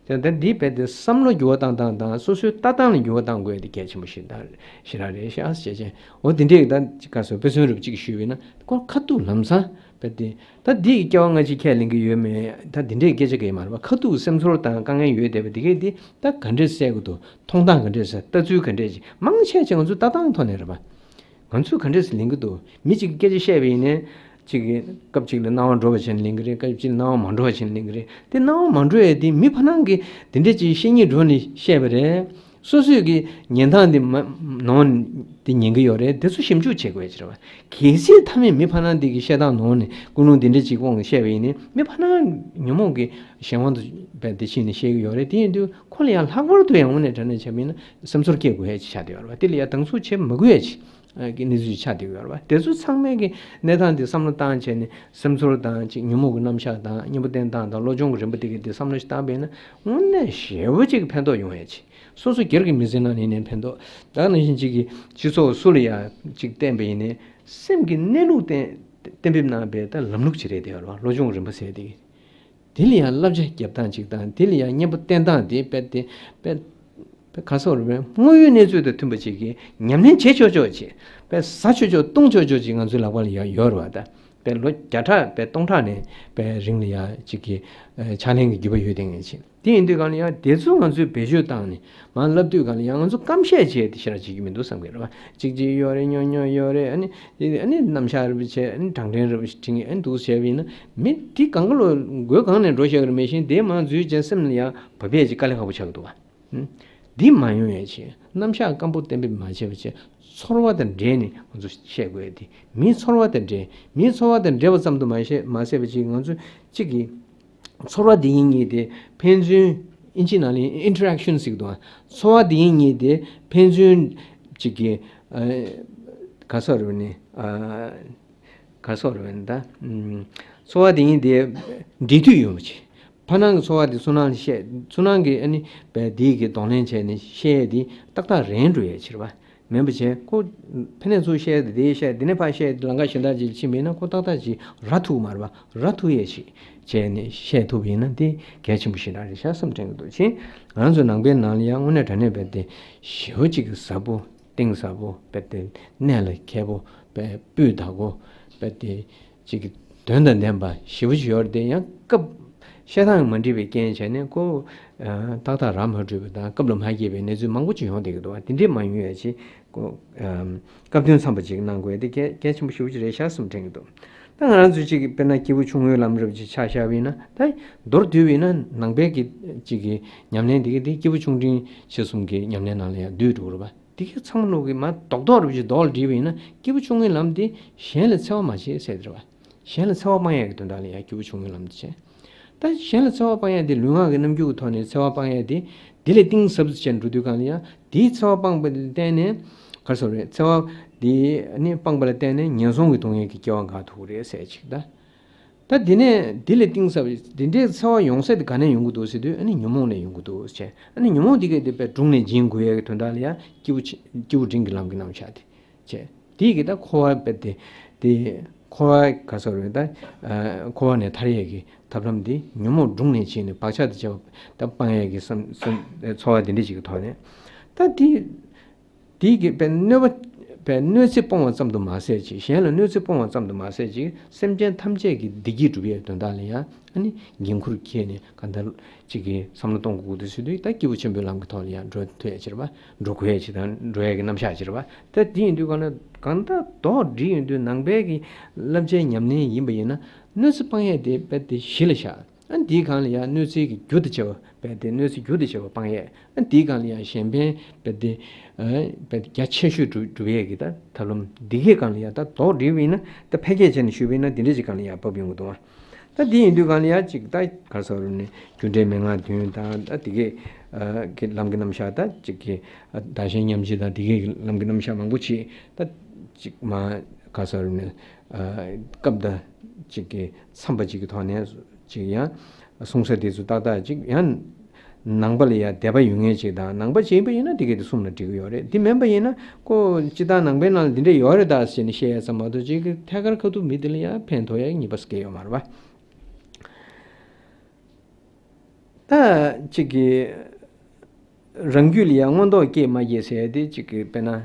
ད་ད་འདི་རྦད་དེ་བསམ་བློ་འགྱུར་བ་བཏང་སྟངས་དང་སོ་སོའི་ལྟ་སྟངས་ལ་འགྱུར་བ་གཏང་དགོས་དེ་གལ་ཆེན་པོ་ཞིག་དང་ཞེ་དྲག་རེད་ཤག་ཟེར་བྱས། འོ་དེ་འདྲས་ཀྱི་ད་ག་ཟེར་དཔེ་མཚོན་རུབ་ཅིག་ཞུས་པ་ཡིན་ན་ཁོ་ཁ་ཐུག་ལམ་སང་རྦད་དེ་ད་འདི་ཡི་སྐྱེ་བ་སྔ་ཕྱི་ཁས་ལེན་གྱི་ཡོད་མེད་ད་དེ་འདྲས་སྐད་ཆ་གང་ཡང་མ་རེད་པ། ཁ་ཐུག་སེམས་ཚོར་དང་དཀའ་ངལ་ཡོད་བསྡད་པ་དེ་གས་དེ་ད་ག་འདྲས་སེལ་དགོས་འདུག་མཐོང་སྟངས་ག་འདྲས་སེ་ལྟ་ཚུལ་ག་འདྲས་ཅིག་མང་ཆེ་ཆེ་ང་ཚོའི་ལྟ་སྟངས་ཐོག་ནས་རེད་པ། ང་ཚོས་ག་འདྲས་སེ་ལེན་གྱི་འདུག་མི་གཅིག་གིས་སྐད་ཆ་བཤད་པ་ཡིན་ནའི་གཅིག་གིས་སྐབས་གཅིག་ལ་སྣང་བ་འགྲོ་བ་བྱས་ནས་ལེན་གྱི་རེད། སྐབས་གཅིག་ལ་སྣང་བ་མ་འགྲོ་བ་བྱས་ནས་ལེན་གྱི་རེད། དེ་སྣང་བ་མ་འགྲོ་ཡས་དེ་མི་ཕར་ནང་གིས་དེ་འདྲས་ཅིག་བཤད་སྙིང་འདོད་ནས་བཤད་པ་རེད། སོ་སོས་ཀྱི་ཉན་སྟངས་དེ་མ་ནོར་དེ་ཉན་གྱི་ཡོད་རེད། དེ་ཚོ་ཞིབ་འཇུག་བྱེད་དགོས་ཡ་ཅིག་རེད་པ། གལ་སྲིད་མཐའ་མའི་མི་ཕར་ནང་དེ་གིས་བཤད་སྟངས་ནོར་ནས་ཀུན་སློང་དེ་འདྲས་ཅིག་དབང་གིས་བཤད་པ་ཡིན་ནའི་མི་ཕར་ནང་ཉོན་མོངས་ཀྱི་གཞན་དབང་དུ་བས་དེ་ཕྱིན་ནས་བཤད་ཀྱི་ཡོད་རེད། དེ་ཡིན་དུས་ཁོ་ལ་ཡང་ལྷག་པར་དུ་ཡང་དངོས་གནས་དྲང་གནས་བྱས་པ་ཡིན་ན་སེམས་ཚོར་སྐྱེ་དགོས་ཡ་ཅིག་ཆགས་བསྡད་ཡོད་རེད་པ། དེ་ལ་ཡང་སྡང་ཟུག་བྱེད་མ་དགོས་ཡ་ཅིག་གི་གནས་ཚུལ་ཆགས་བསྡད་ཡོད་རེད་པ། དེ་ཚོ་ཚང་མས་ཀྱི་གནས་སྟངས་དེ་བསམ་བློ་བཏང་བྱས་ནས་སེམས་ཚོར་དང་ཅིག་ཉོན་མོངས་ཀྱི་རྣམ་གཞག་དང་གཉེན་པོ་བསྟེན་སྟངས་དང་བློ་སྦྱོང་གི་རིམ་པ་དེ་གི་དེ་བསམ་བློ་ཞིག་བཏང་བས་ན་དངོས་གནས་ཞེ་པོ་ཅིག་ཕན་ཐོགས་ཡོང་ཡས་ཅིག་སོ་སོ་སྒེར་གྱི་མི་ཚེ་ནང་ནས་ནས་ཕན་ཐོགས། ད་ནང་བཞིན་ཅིག་གི་སྤྱི་ཚོགས་སུ་ལ་ཡ་ཅིག་བསྟན་པ་ཡིན་ནའི་སེམས་ཀྱི་གནས་ལུགས་བསྟན་གཏན་འབེབས་གནང་བའི་ད་ལམ་ལུགས་ཅིག་རེད་དེ་བ་བློ་སྦྱོང་གི་རིམ་པ་ཟེར་དེ་གི། དེ་ལ་ཡང་བསླབ་བྱ་རྒྱབ་སྟངས་གཅིག་དང་དེ་ལ་ཡང་གཉེན་པོ་བསྟེན་སྟངས་དེ་དཔེ་དེ་དཔེ་དཔེ་ག་སོགས་རེད་པས། དངོས་ཡོད་གནས་ཚུལ་དང་མཐུན་པ་ཅིག་གིས་ཉམས་ལེན་བྱེད་ཆོག་ཆོག་བྱེད་དཔེ་ཟ་ཆོག་ཆོག་བཏུང་ཆོག་ཆོག་ཅིག་ང་ཚོའི་ལག་པ་ལ་ཡང་ཡོད་རེད་བ། ད་དཔེ་ལོ་བརྒྱ་ཕྲག་དཔེ་སྟོང་ཕྲག་ནས་དཔེ་རིང་ལ་ཡང་ཅིག་གི་ཕྱག་ལེན་གྱི་རྒྱུ་བ་ཡོད་དེ་ངེས་ཆེ། དེ་ཡིན་དུས་གང་ལ་ཡང་དེ་ཚོ་ང་ཚོས་བེད་སྤྱོད་བཏང་ནས་མར་བསླབ་དུས་གང་ལ་ཡང་ང་ཚོ་སྐམ་བཤད་བྱས་དེ་ཞེ་དྲག་བྱེད་ཀྱི་མི་འདུག་བསམ་གི་རེད་བ། གཅིག་གཅིག་ཡོད་རེད་ཉོ་ཉོ་ཡོད་རེད། ཨ་ནི་དེ་ཨ་ནི་རྣམ་གཞག་རེད་པ་བྱས་ཨ་ནི་དྲང་དྲན་རེད་པ་ཞིག་དྲན་གི་ཨ་ནི་འདུག་བྱས་པ་ཡིན་ན་མི་དེ་གང་ག་ལོ་དགོས་གང་ནས་འགྲོ་ཤག་གི་རེད། མེད་བཞིན་དེ་མར་འཛུལ་བྱས་སེམས་ལ་ཡང་བབས་ཡས་ཅིག་དཀའ་ལས་ཁག་པོ་ཆགས་ཀྱི་འདུག་བ། འདི་མ་ཡོང་ཡས་ཆེད་རྣམ་གཞག་སྐམ་པོ་གཏན་འབེབས་མ་བྱས་པ་བྱས་ཚོར་བ་དང་འབྲེལ་ནས་ང་ཚོ་བཤད་དགོས་ཡས་དེ་མིའི་ཚོར་བ་དང་འབྲེལ། མིའི་ཚོར་བ་དང་འབྲེལ་བ་ཙམ་དུ་མ་བཤད་མ་ཟད་པ་ཅིག་ང་ཚོ་གཅིག་གིས་ཚོར་བ་འདི་ཡིན་ངེས་དེ་ཕན་ཚུན་ཨིན་ཇི་ནང་ལ་ཨིན་ཊ་རེག་ཤན་ཟེར་གི་འདུག་ཚོར་བ་འདི་ཡིན་ངེས་དེ་ཕན་ཚུན་གཅིག་གིས་ག་ས་རུ་ནི། ག་སོགས་རེད་པས་ད། ཚོར་བ་དེ་ཡིན་དེ་འབྲེལ་མཐུད་ཡོང་བ་བྱེད། ཕར་ནང་གི་ཚོར་བ་དེ་ཚུར་ནང་ལ་བཤད། ཚུར་ནང་གི་ཨ་ནི་བས་དེའི་གི་གདོང་ལེན་བྱས་ནས་བཤད་ཡས་དེ་ཏག་ཏག་རན་འགྲོ་ཡས་ཕྱིར་བ། མེད་པ་བྱས་ཁོ་ཕ་ནས་ཚུར་བཤད་དེ་དེ་བཤད་དེ་ནས་ཕར་བཤད་དེ་ལམ་ཁ་གཞན་དག་ཅིག་ཕྱིན་པས་ན་ཁོ་ཏག་ཏག་ཅིག་ར་ཐུག་མ་རེད་བ། ར་ཐུག་ཡས་ཅིག་བྱས་ནས་བཤད་ཐུབ་པ་ཡིན་ན་དེ་གལ་ཆེན་པོ་ཞེ་དྲག་རེད་ཤག་བསམ་དྲན་གི་འདུག་ཕྱིན་ང་ཚོ་ནང་པའི་ནང་ལ་ཡང་དངོས་གནས་དྲང་གནས་བས་དེ་ཞེ་པོ་ཅིག་གི་ཟབ་པོ། གཏིང་ཟབ་པོ་དཔེ་དེ་གནད་ལ་འཁེལ་པོ་དཔེ་སྤུས་དག་པོ་དཔེ་དེ་གཅིག་གི་དོན་དང་ལྡན་པ་ཞེ་པོ་ཅིག་ཡོད་རེད་དེ་ཡང་སྐབས་བཤད་སྟངས་མ་འགྲིག་པའི་རྐྱེན་བྱས་ནས་ཁོ་ཏག་ཏག་ར་མ་འགྲོ་བ་དང་སྐབས་ལ་མ་འཁེལ་བའི་གནས་ཚུལ་མང་པོ་ཅིག་ཡོང་བསྡད་ཀྱི་འདུག་བ། དེ་འདྲས་མ་ཡོང་ཡ་ཆེད་ཁོ་སྐབས་དོན་འཚམ་པ་ཅིག་གནང་དགོས་དེ་གལ་གལ་ཆེན་པོ་ཞེ་པོ་ཅིག་རེད་ཤག་བསམ་དྲན་གྱི་འདུག་ད་ང་རང་ཚོས་ཅིག་དཔེར་ན་སྐྱེས་བུ་ཆུང་ངུའི་ལམ་རབ་ཅིག་ཆ་བཞག་པ་ཡིན་ན་ད་མདོར་བསྡུས་པ་ཡིན་ན་ནང་པའི་གི་ཅིག་གི་ཉམས་ལེན་དེ་གི་དེ་སྐྱེས་བུ་ཆུང་འབྲིང་ཆེ་གསུམ་གྱི་ཉམས་ལེན་ནང་ལ་ཡང་འདུས་འགྲོ་གི་རེད་པ། དེ་གི་ཚང་མ་ལོག་གི་མ་རྡོག་རྡོག་རུ་ཅིག་རྡོག་ལ་བསྒྲིལ་བ་ཡིན་ན་སྐྱེས་བུ་ཆུང་ངུའི་ལམ་དེ་གཞན་ལ་འཚེ་བ་མ་བྱེད་ཟེར་དེ་རེད་པ། གཞན་ལ་འཚེ་བ་སྤང་ཡས་ཀྱི་དོན་དག་ལ་ཡང་སྐྱེས་བུ་ཆུང་ངུའི་ལམ་དེ་བྱས། ད་གཞན་ལ་འཚེ་བ་སྤང་ཡས་དེ་ལུས་ངག་གི་རྣམ་འགྱུར་གྱི་ཐོག་ནས་འཚེ་བ་སྤང་ཡས་དེ་དེ་ལས་གཏིང་ཟབ་ཏུ་ཕྱིན་འགྲོ་དུས་གང་ལ་ཡང་དེའི་འཚེ་བ་སྤངས་པ་ལ་བརྟེན་ནས་ག་རེ་ཟེར་རེད། འཚེ་བ་དེ་ནི་སྤངས་པ་ལ་བརྟེན་ནས་ངན་སོང་གི་སྡུག་བསྔལ་གྱི་སྐྱེ་བ་འགག་ཐུབ་ཀྱི་རེད་ཟེར་ཅིག་ད། ད་འདི་ནས་འདི་ལས་གཏིང་ཟབ་འདི་འདྲའི་འཚེ་བ་ཡོང་ས་དེ་ག་ནས་ཡོང་གི་འདུག་ཟེར་དུས་ཨ་ནི་ཉོན་མོངས་ནས་ཡོང་གི་འདུག་ཟེར། ཨ་ནི་ཉོན་མོངས་འདི་གས་དེ་དཔེ་དྲུང་ནས་འབྱིན་དགོས་ཡ་གི་དོན་དག་ལ་ཡང་སྐྱེས་བུ་ཆེ་སྐྱེས་བུ་འབྲིང་གི་ལམ་གྱི་རྣམ་གཞག་དེ་བྱས། དེ་གི་ད་འཁོར་བ་དཔེ་དེ་དེ་འཁོར་བ་ག་ཟེར་རེད་ད། འཁོར་བ་ནས་ཐར་ཡས་ཀྱི་ཐབས་ལམ་འདི་ཉོན་མོངས་དྲུང་ནས་བྱས་ནས་བག་ཆགས་དེ་བྱས་པ་ད་སྤང་ཡས་ཀྱི་བསམ་བསམ་འཚོ་བ་དེ་འདྲ་ཅིག་གི་ཐོག་ནས་ད་དེ། དེའི་གི་དཔེ་གནོད་པ་དཔེ་གནོད་འཚེ་སྤོང་བ་ཙམ་དུ་མ་ཟད་ཅིག་གཞན་ལ་གནོད་འཚེ་སྤོང་བ་ཙམ་དུ་མ་ཟད་ཅིག་སེམས་ཅན་ཐམས་ཅད་ཀྱི་བདེ་སྐྱིད་སྒྲུབ་ཡས་དོན་དག་ལ་ཡང་ཨ་ནི་འགན་ཁུར་འཁྱེར་ནས་གང་ལྟར་ཅིག་གི་བསམ་བློ་གཏོང་དགོས་དུས་ཟེར་དུས་ད་སྐྱེས་བུ་ཆེན་པོའི་ལམ་གྱི་ཐོག་ལ་ཡང་འགྲོ་ཐུབ་ཡས་ཅིག་རེད་པ། འགྲོ་དགོས་ཡས་ཅིག་དང་འགྲོ་ཡས་ཀྱི་རྣམ་གཞག་ཅིག་རེད་པ། ད་དེ་ཡིན་དུས་གང་ལ་གང་ལྟར་རྡོག་སྒྲིལ་ཡོང་དུས་ནང་པའི་གི་བསླབ་བྱའི་ཉམས་ལེན་ཡིན་པ་ཡིན་ན་གནོད་འཚེ་སྤང་ཡས་དེ་དཔེ་དེ་གཞི་ལ་བཞག་ཨ་འདིའི་སྒང་ལ་ཡང་གནོད་འཚེ་གི་རྒྱུ་དང་བཅས་པ་བས་ཏེ་གནོད་འཚེ་རྒྱུ་དང་བཅས་པ་སྤང་ཡས། ཨ་འདིའི་སྒང་ལ་ཡང་གཞན་ཕན་བས་ཏེ་ཨ་བས་ཏེ་རྒྱ་ཆེ་ཤོས་སྒྲུབ་སྒྲུབ་ཡས་ཀྱི་ད་ཐབས་ལམ་འདི་གའི་སྒང་ལ་ཡང་ད་རྡོག་སྒྲིལ་བ་ཡིན་ན་ད་ཕལ་སྐད་བྱས་ནས་ཞུས་པ་ཡིན་ན་འདི་འདྲ་ཅིག་སྒང་ལ་ཡང་བབས་ཡོང་གི་འདུག་ཨ། ད་འདི་ཡིན་དུས་གང་ལ་ཡ་གཅིག་ད་ག་རེ་ཟེར་རུང་ནས་རྒྱུ་འབྲས་མན་ངག་བདུན་དང་ད་དེ་གའི་ཨ་གི་ལམ་གྱི་རྣམ་གཞག་ད་གཅིག་གི་ཨ་བདག་གཞན་མཉམ་བརྗེ་དང་དེ་གའི་ལམ་གྱི་རྣམ་གཞག་མང་པོ་ཅིག་ད་གཅིག་མ་ག་རེ་ཟེར་རུང་ནས་ཨ་སྐབས་དང་གཅིག་གི་མཚམས་པ་གཅིག་གི་ཐོག་ནས་གཅིག་ཡང་གསུང་ས་དེ་ཚོ་ཏག་ཏག་གཅིག་ཡང་། ནང་པ་ལ་ཡང་དད་པ་ཡོད་མཁན་ཅིག་དང་ནང་པ་ཅིག་ཡིན་པ་ཡིན་ན་དེ་གས་དེ་གསུངས་ན་འགྲིག་གི་ཡོད་རེད། དེ་མིན་པ་ཡིན་ན་ཁོ་སྤྱིར་བཏང་ནང་པའི་ནང་ལ་འདི་འདྲ་ཡོད་རེད་ད་ཟེར་ནས་བཤད་ཡ་ཙམ་མ་གཏོགས་ཅིག་གི་ཐད་ཀར་ཁ་ཐུག་མི་དེ་ལ་ཡང་ཕན་ཐོགས་ཡ་ངེས་པ་སྐྱེ་ཡོད་མ་རེད་པ། ད་ཅིག་གི་རང་རྒྱུད་ལ་ཡང་མངོན་རྟོགས་སྐྱེས་མ་སྐྱེས་ཟེར་ཡ་དེ་ཅིག་གི་དཔེར་ན།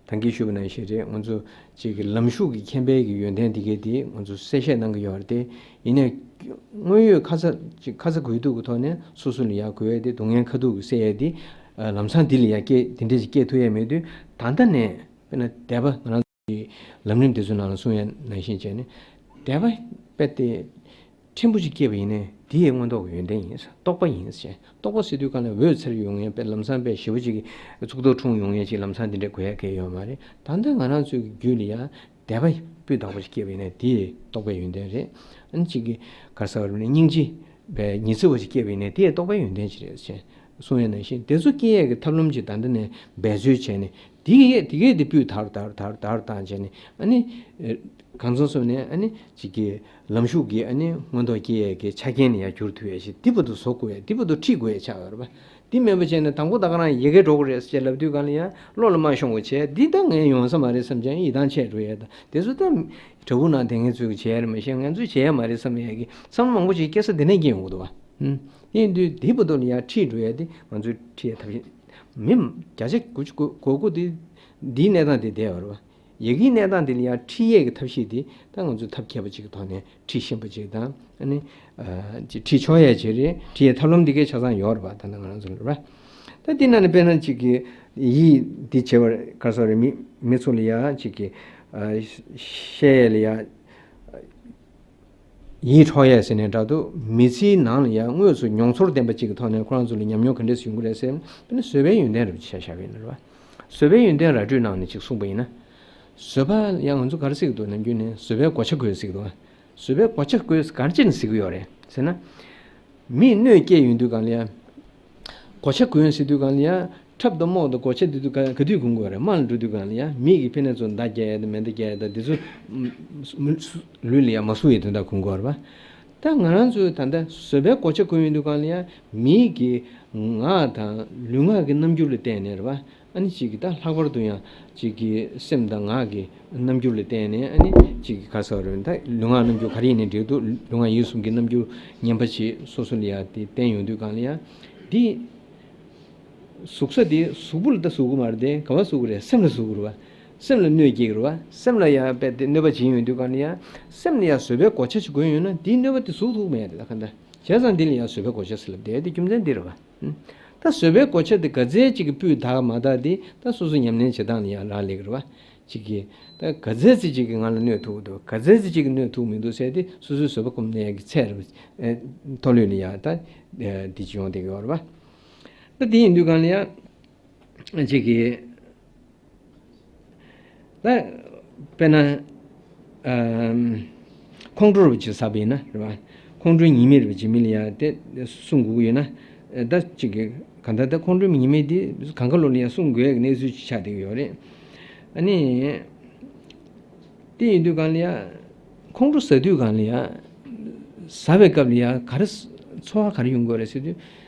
ད་གིན་ཞུས་པ་ནང་བཞིན་རེད། ང་ཚོ་གཅིག་གི་ལམ་ཞུགས་ཀྱི་མཁྱེན་པའི་གི་ཡོན་ཏན་དེ་གའི་དེ་ང་ཚོ་གསལ་བཤད་གནང་གི་ཡོད་རེད་དེ། ཡིན་ནའི་དངོས་ཡོད་ཁ་ཚ་གཅིག་ཁ་ཚ་དགོས་གཏུག་གི་ཐོག་ནས་སོ་སོ་ལ་ཡག་དགོས་ཡ་དེ་སྡུག་བསྔལ་ཁ་ཐུག་གི་སེལ་ཡ་དེ་ལམ་སང་འདི་ལ་ཡ་སྐྱེ་དེ་འདྲས་ཀྱི་སྐྱེ་ཐུབ་ཡ་མེད་དུས་ད་ལྟ་ནས་དཔེར་ན་དད་པ་ང་རང་ཚོ་གི་ལམ་རིམ་དེ་ཚོའི་ནང་ལ་གསུང་ཡ་ནང་བཞིན་བྱས་ནས་དད་པ་དཔེ་དེ། ཕྲན་བུ་ཅིག་སྐྱེས་པ་ཡིན་ནའི་དེ་ཡི་མངོན་རྟོགས་ཀྱི་ཡོན་ཏན་ཡིན། རྟོགས་པ་ཡིན་ཟེར། རྟོགས་པ་ཟེར་དུས་གང་ལ་འོད་འཚེར་ཡོང་ཡས་པའི་ལམ་སང་པའི་ཞེ་པོ་ཅིག་གི་གཙུག་ཏོར་འཁྲུངས་ཡོང་ཡས་ཅིག་ལམ་སང་དེ་འདྲ་དགོས་ཡ་གལ་ཡོད་མ་རེད། ད་ལྟ་ང་རང་ཚོའི་རྒྱུད་ལ་ཡང་དད་པ་སྤུས་དག་པོ་ཅིག་སྐྱེས་པ་ཡིན་ནའི་དེ་ཡི་རྟོགས་པའི་ཡོན་ཏན་རེད། ཨ་ནི་ཅིག་གི་ག་རེ་ཟེར་བ་རེད་ན་སྙིང་རྗེ་པའི་ཉི་ཚེ་བ་ཅིག་སྐྱེས་པ་ཡིན་ནའི་དེ་ཡི་རྟོགས་པའི་ཡོན་ཏན་ཅིག་རེད་ཅེས་གསུང་ཡས་ནང་བཞིན་དེ་ཚོ་སྐྱེ་ཡས་ཀྱི་ཐབས་ལམ་ཅིག་ད་ལྟ་ནས་འབད་རྩོལ་བྱས་ནས། དེ་གས་དེ་གས་དེ་སྤུས་དར་དར་དར་དར་བཏང་བྱས་ནས་ཨ་ནི། གང་ཚང་སོང་ནས་ཨ་ནི་ཅིག་གི་ལམ་ཞུགས་ཀྱི་ཨ་ནི་མངོན་རྟོགས་སྐྱེ་ཡས་ཀྱི་ཆ་རྐྱེན་ལ་ཡང་འགྱུར་ཐུབ་ཡས་ཞིག་འདི་བར་དུ་བཟོ་དགོས་ཡས་འདི་བར་དུ་ཁྲིད་དགོས་ཡས་ཆགས་ཡོད་རེད་པ། འདི་མེད་པ་བྱས་ནས་དང་པོ་ད་ག་རང་ཡི་གེ་འགྲོ་གི་རེད་ཅེས་ལབ་དུས་གང་ལ་ཡང་བློ་ལ་མ་ཤོང་བ་བྱས་འདི་ད་ངས་ཡོང་ས་མ་རེད་བསམ་ཀྱང་ཡིད་ཐང་ཆད་འགྲོ་ཡས་དང་དེ་ཚོ་ད་དྲ་འབུ་ནང་བསྡད་མཁན་ཚོས་བྱས་ཡ་རེད་མ་གཞི་ང་ཚོས་བྱས་ཡ་མ་རེད་བསམ་ཡས་ཀྱི་བསམ་བློ་མང་པོ་ཞིག་སྐྱེ་ས་འདི་ནས་སྐྱེ་ཡོང་གི་འདུག་བ། ཡིན་དུས་འདི་བར་དུ་ལ་ཡང་ཁྲིད་འགྲོ་ཡ་དེ་ང་ཚོའི་ཁྲིད་ཡའི་ཐབས་ཤེས། མི་བརྒྱ་ཆ་དགུ་བཅུ་གོ་གོ་དགུ་དེ་འདིའི་གནས་སྟངས་དེ་བསྡད་ཡོད་རེད་བ། ཡ་གིའི་གནས་སྟངས་དེ་ལ་ཡང་ཁྲིད་ཡས་ཀྱི་ཐབས་ཤེས་དེ་ད་ང་ཚོས་ཐབས་མཁས་པ་ཅིག་གི་ཐོག་ནས་ཁྲིད་ཤེས་པ་ཅིག་དང་ཨ་ནི་ཅིག་ཁྲིད་ཆོག་ཡ་ཅིག་རེད། ཁྲིད་ཡའི་ཐབས་ལམ་འདི་གའི་ཆ་ཚང་ཡོད་རེད་བ། ད་ནང་ང་རང་ཚོ་ལ་རེད་བ། ད་འདི་ནང་ནས་དཔེར་ན་ཅིག་གི་ཡིད་འདི་བྱེད་པར་ག་རེ་ཟེར་རེད། མི་མི་ཚོ་ལ་ཡ་ཅིག་གི་བཤད་ཡས་ལ་ཡ། ཡིད་འཕྲོག་ཡས་ཟེར་ནས་འདྲ་འདུག་མི་ཚེའི་ནང་ལ་ཡང་དངོས་སུ་མྱོང་ཚོར་ལྡན་པ་གཅིག་གི་ཐོག་ནས་ཁོ་རང་ཚོ་ལ་ཉམས་མྱོང་ག་འདྲས་ཡོང་གི་རེད་ཟེར་ན། དཔེར་ན་བཟོད་པའི་ཡོན་ཏན་རེད་ཆ་བཞག་པ་ཡིན་ན་རེད་བ། བཟོད་པའི་ཡོན་ཏན་ར་སྤྲོད་ནང་ནས་གཅིག་གསུངས་པ་ཡིན་ན། བཟོད་པ་ཡང་ང་ཚོ་ག་རེ་ཟེར་གི་འདུག་ནམ་རྒྱུན་ནས་བཟོད་པའི་གོ་ཆ་བགོས་ཟེར་གི་འདུག་བཟོད་པའི་གོ་ཆ་བགོས་ག་རེ་བྱས་ནས་ཟེར་གི་ཡོད་རེད་ཟེར་ན། མིས་གནོད་སྐྱེལ་ཡོང་དུས་གང་ལ་ཡང་། གོ་ཆ་གོན་ཟེར་དུས་གང་ལ་ཡང་། ཁྲབ་དང་རྨོག་དང་གོ་ཆ་དེ་དུས་ག་ག་དུས་གོན་དགོས་རེད། དམག་ལ་འགྲོ་དུས་གང་ལ་ཡང་མི་གིས་ཕི་ནས་ཚོ་མདའ་རྒྱག་ཡ་དང་མེ་མདའ་རྒྱག་ཡ་དང་དེ་ཚོ་མ་མ་ལུས་ལ་ཡང་མ་ཟུག་ཡའི་དོན་དག་གོན་དགོས་རེད་པ། ད་ང་རང་ཚོས་ད་ལྟ་བཟོད་པའི་གོ་ཆ་གོན་ཡོང་དུས་གང་ལ་ཡང་མི་གིས་ངག་དང་ལུས་ངག་གི་རྣམ་འགྱུར་ལ་བརྟེན་ནས་རེད་པ། ཨ་ནི་གཅིག་གིས་ད་ལྷག་པར་དུ་ཡང་གཅིག་གིས་སེམས་དང་ངག་གི་རྣམ་འགྱུར་ལ་བརྟེན་ནས་ཨ་ནི་གཅིག་གིས་ག་རེ་ཟེར་རེད། ད་ལུས་ངག་རྣམ་འགྱུར་ག་རེ་ཡིན་ནའི་འགྲིག་འདུག་ལུས་ངག་ཡིད་གསུམ་གྱི་རྣམ་འགྱུར་ངན་པ་ཞིག་སོ་སོ་ལ་ཡ་དེ་བསྟན་ཡོང་དུས་གང་ལ་ཡ། འདི་ཟུག་ས་དེ་གཟུགས་པོ་ལ་ད་ཟུག་གི་མ་རེད་དེ། ག་པར་ཟུག་གི་རེད། སེམས་ལ་ཟུག་གི་རེད་པ། སེམས་ལ་གནོད་སྐྱེལ་གི་རེད་པ། སེམས་ལ་ཡ་དཔེ་དེ་གནོད་པ་བྱེད་ཡོང་དུས་གང་ལ་ཡ། སེམས་ལ་ཡ་བཟོད་པའི་གོ་ཆ་ཞིག་གོན་ཡོང་ན་དེའི་གནོད་པ་དེ་ཟུག་ཐུབ་མེད་རེད། ད་ག་འདྲ་བྱས་ཙང་འདི་ལ་ཡ་བཟོད་པའི་གོ་ཆ་ཟེར་ལབ་བསྡད་དེ་རྒྱུ་མཚན་འདི་རེད་པ། ད་བཟོད་པའི་གོ་ཆ་དེ་ག་ཚད་ཅིག་གི་སྤུས་དག་མ་དག་དེ་ད་སོ་སོ་ཉམས་ལེན་བྱེད་སྟངས་ལ་ཡང་རག་ལས་ཀྱི་རེད་པ། ཅིག་གིས་ད་ག་ཚད་ཅིག་ཅིག་གིས་ང་ལ་གནོད་ཐུབ་ཀྱི་འདུག་ག་ཚད་ཅིག་ཅིག་གིས་གནོད་ཐུབ་མི་འདུག་ཟེར་ཏེ་སོ་སོའི་བཟོད་པ་སྒོམ་ནས་ཀྱི་ཚད་རེད་པ། མཐོ་ལོས་ལ་ཡང་ད་འདི་ཅིག་ཡོང་བསྡད་ཀྱི་ཡོད་རེད་པ། ད་དེ་ཡིན་དུས་གང་ལ་ཡང་ཅིག་གིས། ད་དཔེར་ན། ཨམ། ཁོང་ཁྲོ་རུ་བྱེད་ས་བས་ན་རེད་བ། ཁོང་ཁྲོའི་ཉེས་དམིགས་རུ་བྱེད་མི་ལ་ཡ་དེ་གསུང་དགོས་ཀྱི་ཡོད་ན། ད་ཅིག་གི་གང་ལྟར་ད་ཁོང་ཁྲོའི་ཉེས་དམིགས་དེ་གང་ག་ལོ་ལ་ཡ་གསུང་དགོས་ཀྱི་གནས་ཚུལ་ཅིག་ཆགས་བསྡད་ཀྱི་ཡོད་རེད། ཨ་ནི། དེ་ཡིན་དུས་གང་ལ་ཡ། ཁོང་ཁྲོ་ཟ་དུས་གང་ལ་ཡ། ཟ་བའི་སྐབས་ལ་ཡ་ག་རེ་ཚོར་བ་ག་རེ་ཡོང་གི་ཡོད་རེད་ཟེར་དུས།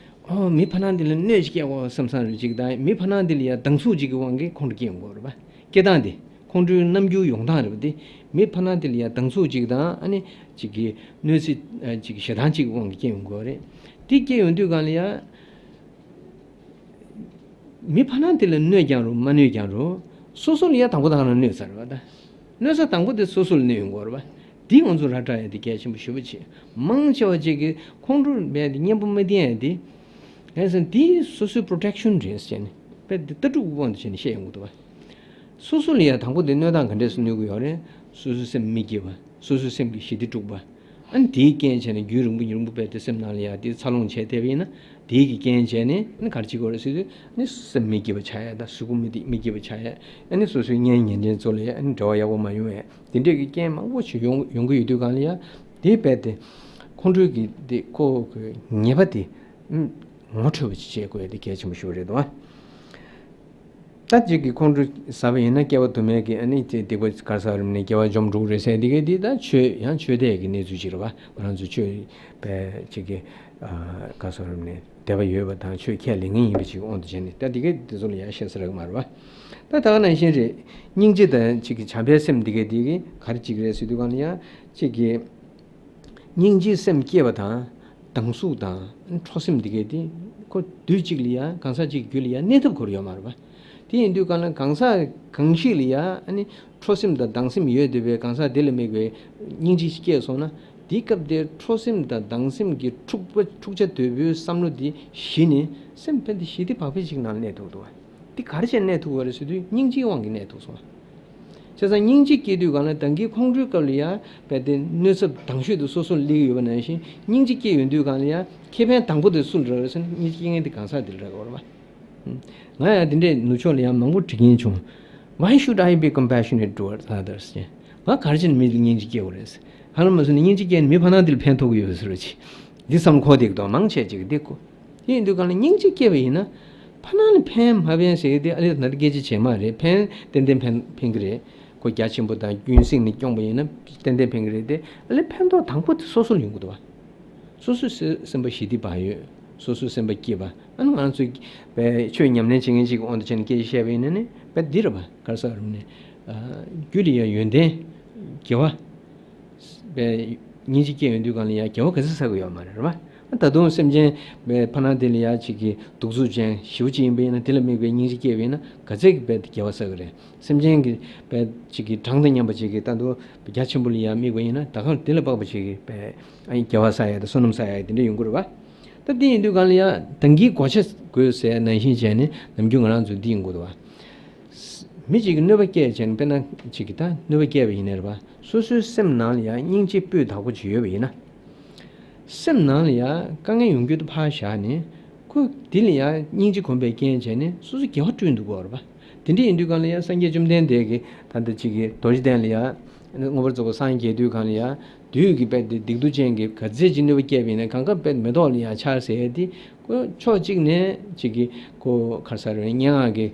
ཨོ་མི་ཕ་ནང་འདི་ལ་གནོད་ཅིག་སྐྱེལ་དགོས་བསམ་བསམ་རེ་ཅིག་དང་མི་ཕ་ནང་འདི་ལ་ཡ་སྡང་ཟུག་ཅིག་གི་དབང་གིས་ཁོང་ཁྲོ་སྐྱེ་ཡོང་གི་ཡོད་རེད་པ། སྐྱེ་སྟངས་དེ་ཁོང་ཁྲོའི་རྣམ་འགྱུར་ཡོང་སྟངས་རེད་པ། དེ་མི་ཕ་ནང་འདི་ལ་ཡ་སྡང་ཟུག་ཅིག་དང་ཨ་ནི་ཅིག་གི་གནོད་འཚེ་ཅིག་གི་ཞེ་སྡང་ཅིག་གི་དབང་གིས་སྐྱེ་ཡོང་གི་ཡོད་རེད། དེ་སྐྱེ་ཡོང་དུས་གང་ལ་ཡ། མི་ཕ་ནང་དེ་ལ་གནོད་ཀྱང་རུང་མ་གནོད་ཀྱང་རུང་། སོ་སོ་ལ་ཡ་དང་པོ་དང་རང་གནོད་ཚར་བ་ད། གནོད་ས་དང་པོ་དེ་སོ་སོ་ལ་གནོད་ཡོང་གི་ཡོད་རེད་པ། འདི་ང་ཚོ་ར་སྤྲོད་ཡ་དེ་གལ་ཆེན་པོ་ཞེ་པོ་ཅིག་མང་ཆེ་བ་ཅིག་གིས་ཁོང་ཁྲོ་མེད་དེ་གཉེན་པོ་མི་ལྡན་ཡ་དེ། གང་ཟེར་ན་དེ་སོ་སོའི་པོ་རོ་ཊེག་ཤན་རེད་ཟེར་ནས་དཔེ་དེ་ལྟ་གྲུབ་ཀྱི་དབང་དུ་བྱས་ནས་བཤད་ཡོང་གི་འདུག་པ། སོ་སོ་ལ་ཡ་དང་པོ་དེ་གནོད་སྟངས་ག་འདྲས་སུ་གནོད་ཀྱི་ཡོད་རེད། སོ་སོའི་སེམས་མི་སྐྱིད་པ། སོ་སོའི་སེམས་ཀྱི་ཞི་བདེ་དཀྲུགས་པ། ཨ་ནི་དེའི་རྐྱེན་བྱས་ནས་རྒྱུན་རིང་པོ་ཉིན་རིང་པོ་དཔེ་དེ་སེམས་ནང་ལ་ཡ་དེ་འཚར་ལོངས་བྱས་བསྡད་པ་ཡིན་ན། དེའི་གི་རྐྱེན་བྱས་ནས་ཨ་ནི་ག་རེ་བྱེད་ཀྱི་ཡོད་རེད་ཟེར་དུས་ཨ་ནི་སེམས་མི་སྐྱིད་པ་ཆགས་ཡ་དང་གཟུགས་པོ་མི་བདེ་མི་སྐྱིད་པ་ཆགས་ཡ། ཨ་ནི་སོ་སོའི་གཉེན་ཉེ་འབྲེལ་ཚོ་ལ་ཡ་ཨ་ནི་འབྲེལ་བ་ཡག་པོ་མ་ཡོང་ཡ་དེ་འདྲས་ཀྱི་རྐྱེན་མང་པོ་ཞིག་ཡོང་ཡོང་གི་ཡོད་དུས་གང་ལ་ཡ། དེའི་རྦད་དེ་ཁོང་ཁྲོའི་གི་དེ་ཁོ་གི་ཉེས་པ་དེ་ངོ་འཕྲོད་པ་ཅིག་བྱེད་དགོས་ཡ་དེ་གལ་ཆེན་པོ་ཞིག་རེད་འདུག་ཨ། ད་ཅིག་གི་ཁོང་ཁྲོ་ཟ་བ་ཡིན་ན་སྐྱེ་བ་དུ་མའི་གི་ཨ་ནི་དེ་སྡིག་པ་ག་རེ་ཟེར་རམ་ནས་དགེ་བ་འཇོམས་འགྲོ་གི་རེད་ཟེར་དེ་གི་དེ་ད་ཆོས་ཡང་ཆོས་དད་ཀྱི་གནས་ཚུལ་ཅིག་རེད་བ། ང་རང་ཚོ་ཆོས་པའི་ཅིག་གི་ག་རེ་ཟེར་རམ་ནས་དད་པ་ཡོད་པ་དང་ཆོས་ཁས་ལེན་མཁན་ཡིན་པ་ཅིག་དབང་དུ་བྱས་ནས་ད་དེ་གི་དེ་ཚོ་ལ་ཡང་བཤད་ས་རག་མ་རེད་བ། ད་ད་ག་ནང་བཞིན་རེད། སྙིང་རྗེ་དང་ཅིག་གི་བྱམས་པའི་སེམས་དེ་གི་དེ་གི་ག་རེ་ཅིག་རེད་ཟེར་དུས་གང་ལ་ཡང་ཅིག་གི་སྙིང་རྗེའི་སེམས་སྐྱེས་པ་དང་། སྡང་ཟུག་དང་ཁྲོ་སེམས་འདི་གས་དེ་ཁོ་དུས་གཅིག་ལ་ཡང་གང་ཟག་གཅིག་རྒྱུད་ལ་ཡང་གནས་ཐབས་ཁོ་རང་ཡོད་མ་རེད་པ། དེ་ཡིན་དུས་གང་ལ་གང་ཟག་གང་ཞིག་ལ་ཡང་ཨ་ནི་ཁྲོ་སེམས་དང་སྡང་སེམས་ཡོད་བསྡད་པའི་གང་ཟག་དེ་ལ་དམིགས་པའི་སྙིང་རྗེ་སྐྱེས་སོང་ན། དེའི་སྐབས་དེར་ཁྲོ་སེམས་དང་སྡང་སེམས་ཀྱི་འཁྲུག་པ་འཁྲུག་ཆ་དོད་པོའི་བསམ་བློ་དེ་ཞི་ནས་སེམས་ཕན་དེ་ཞི་བདེ་བག་ཕེབས་ཤིག་ནང་གནས་ཐུབ་འདུག་པ། འདི་ག་རེ་བྱས་གནས་ཐུབ་པ་རེད་ཟེར་དུས་སྙིང་རྗེའི་དབང་གིས་གནས་ཐུབ་སོང་། བྱས་ཙང་སྙིང་རྗེ་སྐྱེས་དུས་གང་ལ་ད་གིན་ཁོང་ཁྲོའི་སྐབས་ལ་ཡང་རྦད་དེ་གནོད་ཚབས་དང་ཤོས་དེ་སོ་སོར་སླེབས་ཀྱི་ཡོད་པ་ནང་བཞིན་སྙིང་རྗེ་སྐྱེས་ཡོང་དུས་གང་ལ་ཡང་ཁེ་ཕན་དང་པོ་དེ་སུ་ལ་རག་རེད་ཟེར་ན་སྙིང་རྗེ་སྐྱེ་མཁན་དེ་གང་ཟག་དེ་ལ་རག་གི་ཡོད་རེད་པ། ང་ཡང་དེ་འདྲས་ནུབ་ཕྱོགས་ལ་ཡང་མང་པོ་འདྲི་མཁན་བྱུང་། Why should I be compassionate towards others? ཅེས། ང་ག་རེ་བྱས་ནས་མི་ལ་སྙིང་རྗེ་སྐྱེ་དགོས་རེད། ཧ་ལམ་མ་སོང་ན་སྙིང་རྗེ་སྐྱེས་ནས་མི་ཕར་ནང་དེ་ལ་ཕན་ཐོགས་ཀྱི་ཡོད་པའི་བཟོ་འདྲ་ཅིག་འདི་བསམ་ཁོ་བསྡད་ཀྱི་འདུག་མང་ཆེ་ཅིག་གིས་འདི་གོ། དེ་ཡིན་དུས་གང་ལ་སྙིང་རྗེ་སྐྱེས་པ་ཡིན་ན། ཕར་ནང་ལ་ཕན་མ་ཕན་ཟེར་གྱི་དེ་ཨ་ལས་ད་ལྟ་སྐད་ཆ་བྱས་མ་རེད། ཕན་ཏན་ཏན་ཕན་ཕན་གྱི་རེད། ཁོ་རྒྱ་ཆེན་པོ་དང་ཀུན་གཟིགས་ནས་སྐྱོང་པ་ཡིན་ན་ཏན་ཏན་ཕན་གྱི་རེད་དེ། ཨ་ལས་ཕན་ཐོགས་དང་པོ་དེ་སོ་སོ་ལ་ཡོང་གི་འདུག་བ། སོ་སོའི་སེམས་པ་ཞི་བདེ་བག་ཡོད། སོ་སོའི་སེམས་པ་སྐྱིད་པ། ཨ་ནི་ང་ཚོས་པའི་ཆོས་ཉམས་ལེན་བྱེད་མཁན་ཅིག་གི་དབང་དུ་བྱས་ནས་སྐད་ཆ་བཤད་པ་ཡིན་ན་ནི་པའི་འདི་རེད་པ། ག་རེ་ཟེར་རུང་ནས། རྒྱུད་ལ་ཡང་ཡོན་ཏན། དགེ་བ། པའི་སྙིང་རྗེ་སྐྱེ་ཡོང་དུས་གང་ལ་ཡང་དགེ་བ་ག་ཚོད་བསགས་ཀྱི་ཡོད་མ་རེད་པ། ད་དུང་སེམས་ཅན་པའི་ཕར་ནང་དེ་ལ་ཡང་ཅིག་གི་གདུག་རྩུབ་ཅན་ཞེ་པོ་ཅིག་ཡིན་པ་ཡིན་ན་དེ་ལ་དམིགས་པའི་སྙིང་རྗེ་སྐྱེས་པ་ཡིན་ན་ག་ཚོད་ཀྱི་པའི་དགེ་བ་བསགས་ཀྱི་རེད། སེམས་ཅན་གྱི་པའི་ཅིག་གི་གྲངས་དང་མཉམ་པ་ཅིག་གི་ད་དུང་རྒྱ་ཆེན་པོ་ལ་ཡང་དམིགས་པ་ཡིན་ན་ད་གང་དེ་ལ་དཔག་པ་ཅིག་གི་པའི་ཨ་ནི་དགེ་བ་བསགས་ཡ་དང་བསོད་ནམས་བསགས་ཡ་དེ་འདྲ་ཡོང་གི་རེད་པ། ད་དེ་ཡིན་དུས་གང་ལ་ཡང་ད་གིན་གོ་ཆ་དགོས་ཟེར་ནང་བཞིན་བྱས་ནས་ནམ་རྒྱུན་ང་རང་ཚོ་འདི་ཡིན་དགོས་འདུག་བ། མི་གཅིག་གིས་གནོད་པ་སྐྱེལ་བྱས་ནས་དཔེར་ན་གཅིག་གིས་ད་གནོད་པ་སྐྱེལ་བ་ཡིན་ནའི་རེད་པ། སོ་སོའི་སེམས་ནང་ལ་ཡང་སྙིང་རྗེ་སྤུས་དག་པོ་ཅིག་ཡོད་པ་ཡིན་ན། སེམས་ནང་ལ་ཡང་དཀའ་ངལ་ཡོང་རྒྱུ་དེ་ཕར་བཞག་ནས་ཁོ་དེ་ལ་ཡང་སྙིང་རྗེ་གོམས་པའི་རྐྱེན་བྱས་ནས་སོ་སོ་དགེ་བ་བསྐྲུན་འདུག་གོ་རེད་པ། དེ་འདྲ་ཡིན་དུས་གང་ལ་ཡང་སངས་རྒྱས་བཅོམ་ལྡན་འདས་ཀྱིས་ད་ལྟ་གཅིག་གིས་རྡོ་རྗེ་གདན་ལ་ཡང་མངོན་པར་རྫོགས་པར་སངས་རྒྱས་དུས་གང་ལ་ཡང་དུས་ཀྱི་དཔེ་དེ་སྡིག་སྡུག་ཅན་གྱིས་ག་ཚད་ཅིག་གནོད་པ་བསྐྱལ་བ་ཡིན་ན་གང་ག་དཔེ་མེ་ཏོག་ལ་ཡང་འཆར་ཟེར་ཡས་དེ། ཁོ་ཕྱོགས་གཅིག་ནས་ཅིག་གིས་ཁོ་ག་རེ་ཟེར་རུང་སྙན་ངག་གི་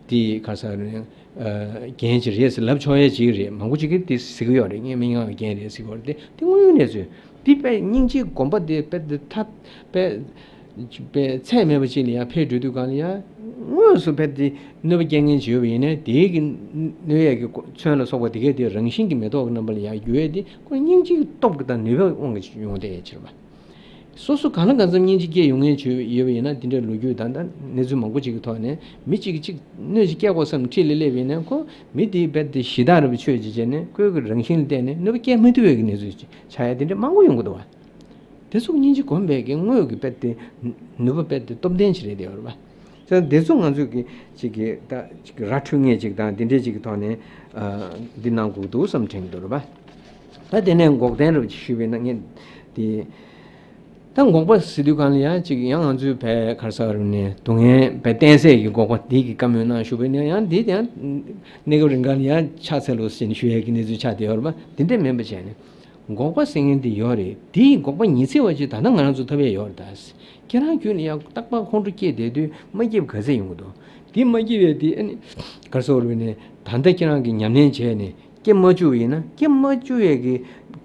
དེ་ག་རེ་ཟེར་རུང་རྒྱན་ཅིག་རེད་ཟེར་ལབ་ཆོག་ཡས་ཅིག་རེད། མང་པོ་ཅིག་གིས་དེ་ཟེར་གི་ཡོད་རེད། སྙན་སྙན་ངག་གི་རྒྱན་རེད་ཟེར་གི་ཡོད་རེད་དེ། དེ་དངོས་ཡོད་གནས་ཚུལ་དེ་དཔེ་སྙིང་རྗེའི་གོམས་པ་དེ་དཔེ་དེ་ཐ་དཔེ་དཔེ་ཚད་མེད་པ་ཅིག་ལ་ཡང་འཕེལ་འགྲོ་དུས་གང་ལ་ཡང་དངོས་སུ་དཔེ་དེ་གནོད་པ་སྐྱེལ་མཁན་ཅིག་ཡོད་པ་ཡིན་ན་དེའི་གི་གནོད་ཡས་ཀྱི་ཚོན་ལ་སོགས་པ་དེ་གས་དེ་རང་བཞིན་གྱིས་མེ་ཏོག་གི་རྣམ་པ་ལ་ཡང་འགྱུར་ཡས་དེ་ཁོ་སྙིང་རྗེའི་སྟོབས་ཀྱི་དང་ནུས་པའི་དབང་གིས་ཡོང་བསྡད་ཡས་ཅིག་རེད་པ། སོ་སོ་གང་ལ་གང་འཚམ་སྙིང་རྗེ་སྐྱེས་ཡོང་མཁན་ཅིག་ཡོད་པ་ཡིན་ན་དེ་འདྲའི་ལོ་རྒྱུས་དང་ད་གནས་ཚུལ་མང་པོ་ཅིག་གི་ཐོག་ནས་མི་གཅིག་གིས་གཅིག་གནོད་ཅིག་བསྐྱལ་དགོས་བསམ་འཁྲིས་ལ་སླེབས་པ་ཡིན་ན་ཁོ་མི་དེའི་རྦད་དེ་ཞི་དག་རེད་པ་ཆོས་ཅིག་བྱས་ནས་ཁོའི་གི་རང་བཞིན་ལ་བརྟེན་ནས་གནོད་པ་སྐྱེལ་མི་ཐུབ་པའི་གི་གནས་ཚུལ་ཅིག་ཆགས་ཡ་དེ་འདྲ་མང་པོ་ཡོང་གི་འདུག་བ། དེ་ཚོ་སྙིང་རྗེ་གོམས་པའི་གི་དངོས་ཀྱི་རྦད་དེ་ནུས་པ་རྦད་དེ་སྟོབས་ལྡན་ཅིག་རེད་དེ་ཡོད་རེད་པ། ད་དེ་ཚོ་ང་ཚོས་ཀྱི་ཅིག་གི་ད་ཅིག་ར་འཕྲོད་ངེས་ཅིག་དང་དེ་འདྲས་ཅིག་གི་ཐོག་ནས་ཨ་འདི་གནང་དགོས་འདུག་བསམ་དྲན་གྱི་འདུག་རེད་པ། ད་དེ་ནས་འགོག་བདེན་རེད་པ་ཞུས་པས་ན་ངས་དེ་ད་འགོག་པ་ཟེར་དུས་གང་ལ་ཡང་ཅིག་ཡང་ང་ཚོས་བས་ག་རེ་ཟེར་བ་རེད་ནས་སྡུག་བསྔལ་བས་བརྟེན་སའི་གི་འགོག་པ་འདི་གི་བཀའ་མོལ་གནང་ཞུས་པས་ན་ཡང་འདི་ཡང་གནས་སྐབས་རིང་གང་ལ་ཡང་ཕྱག་འཚལ་ལོ་ཟེར་ནས་ཞུ་ཡས་ཀྱི་གནས་ཚུལ་ཆགས་བསྡད་ཡོད་རེད་པ། འདི་འདྲས་མིན་པ་བྱས་ནས། འགོག་པ་ཟེར་མཁན་དེ་ཡོད་རེད། དེའི་འགོག་པ་ཉི་ཚེ་བ་ཅིག་ད་ལྟ་ང་རང་ཚོ་ཐོབ་ཡས་ཡོད་རེད་ད། ཁྱེད་རང་རྒྱུད་ལ་ཡང་རྟག་པར་ཁོང་ཁྲོ་སྐྱེས་བསྡད་དུས་མ་སྐྱིད་པ་ག་ཚད་ཡོང་གི་འདུག་དེ་མ་སྐྱིད་པའི་དེ་ཨ་ནི་ག་རེ་ཟེར་དགོས་རེད་ནས་ད་ལྟ་ཁྱེད་རང་གིས་ཉམས་ལེན་བྱས་ནས་སྐྱེ་མ་བཅུག་པ་ཡིན་ན་སྐྱེ་མ་བཅུག་ཡས་ཀྱི་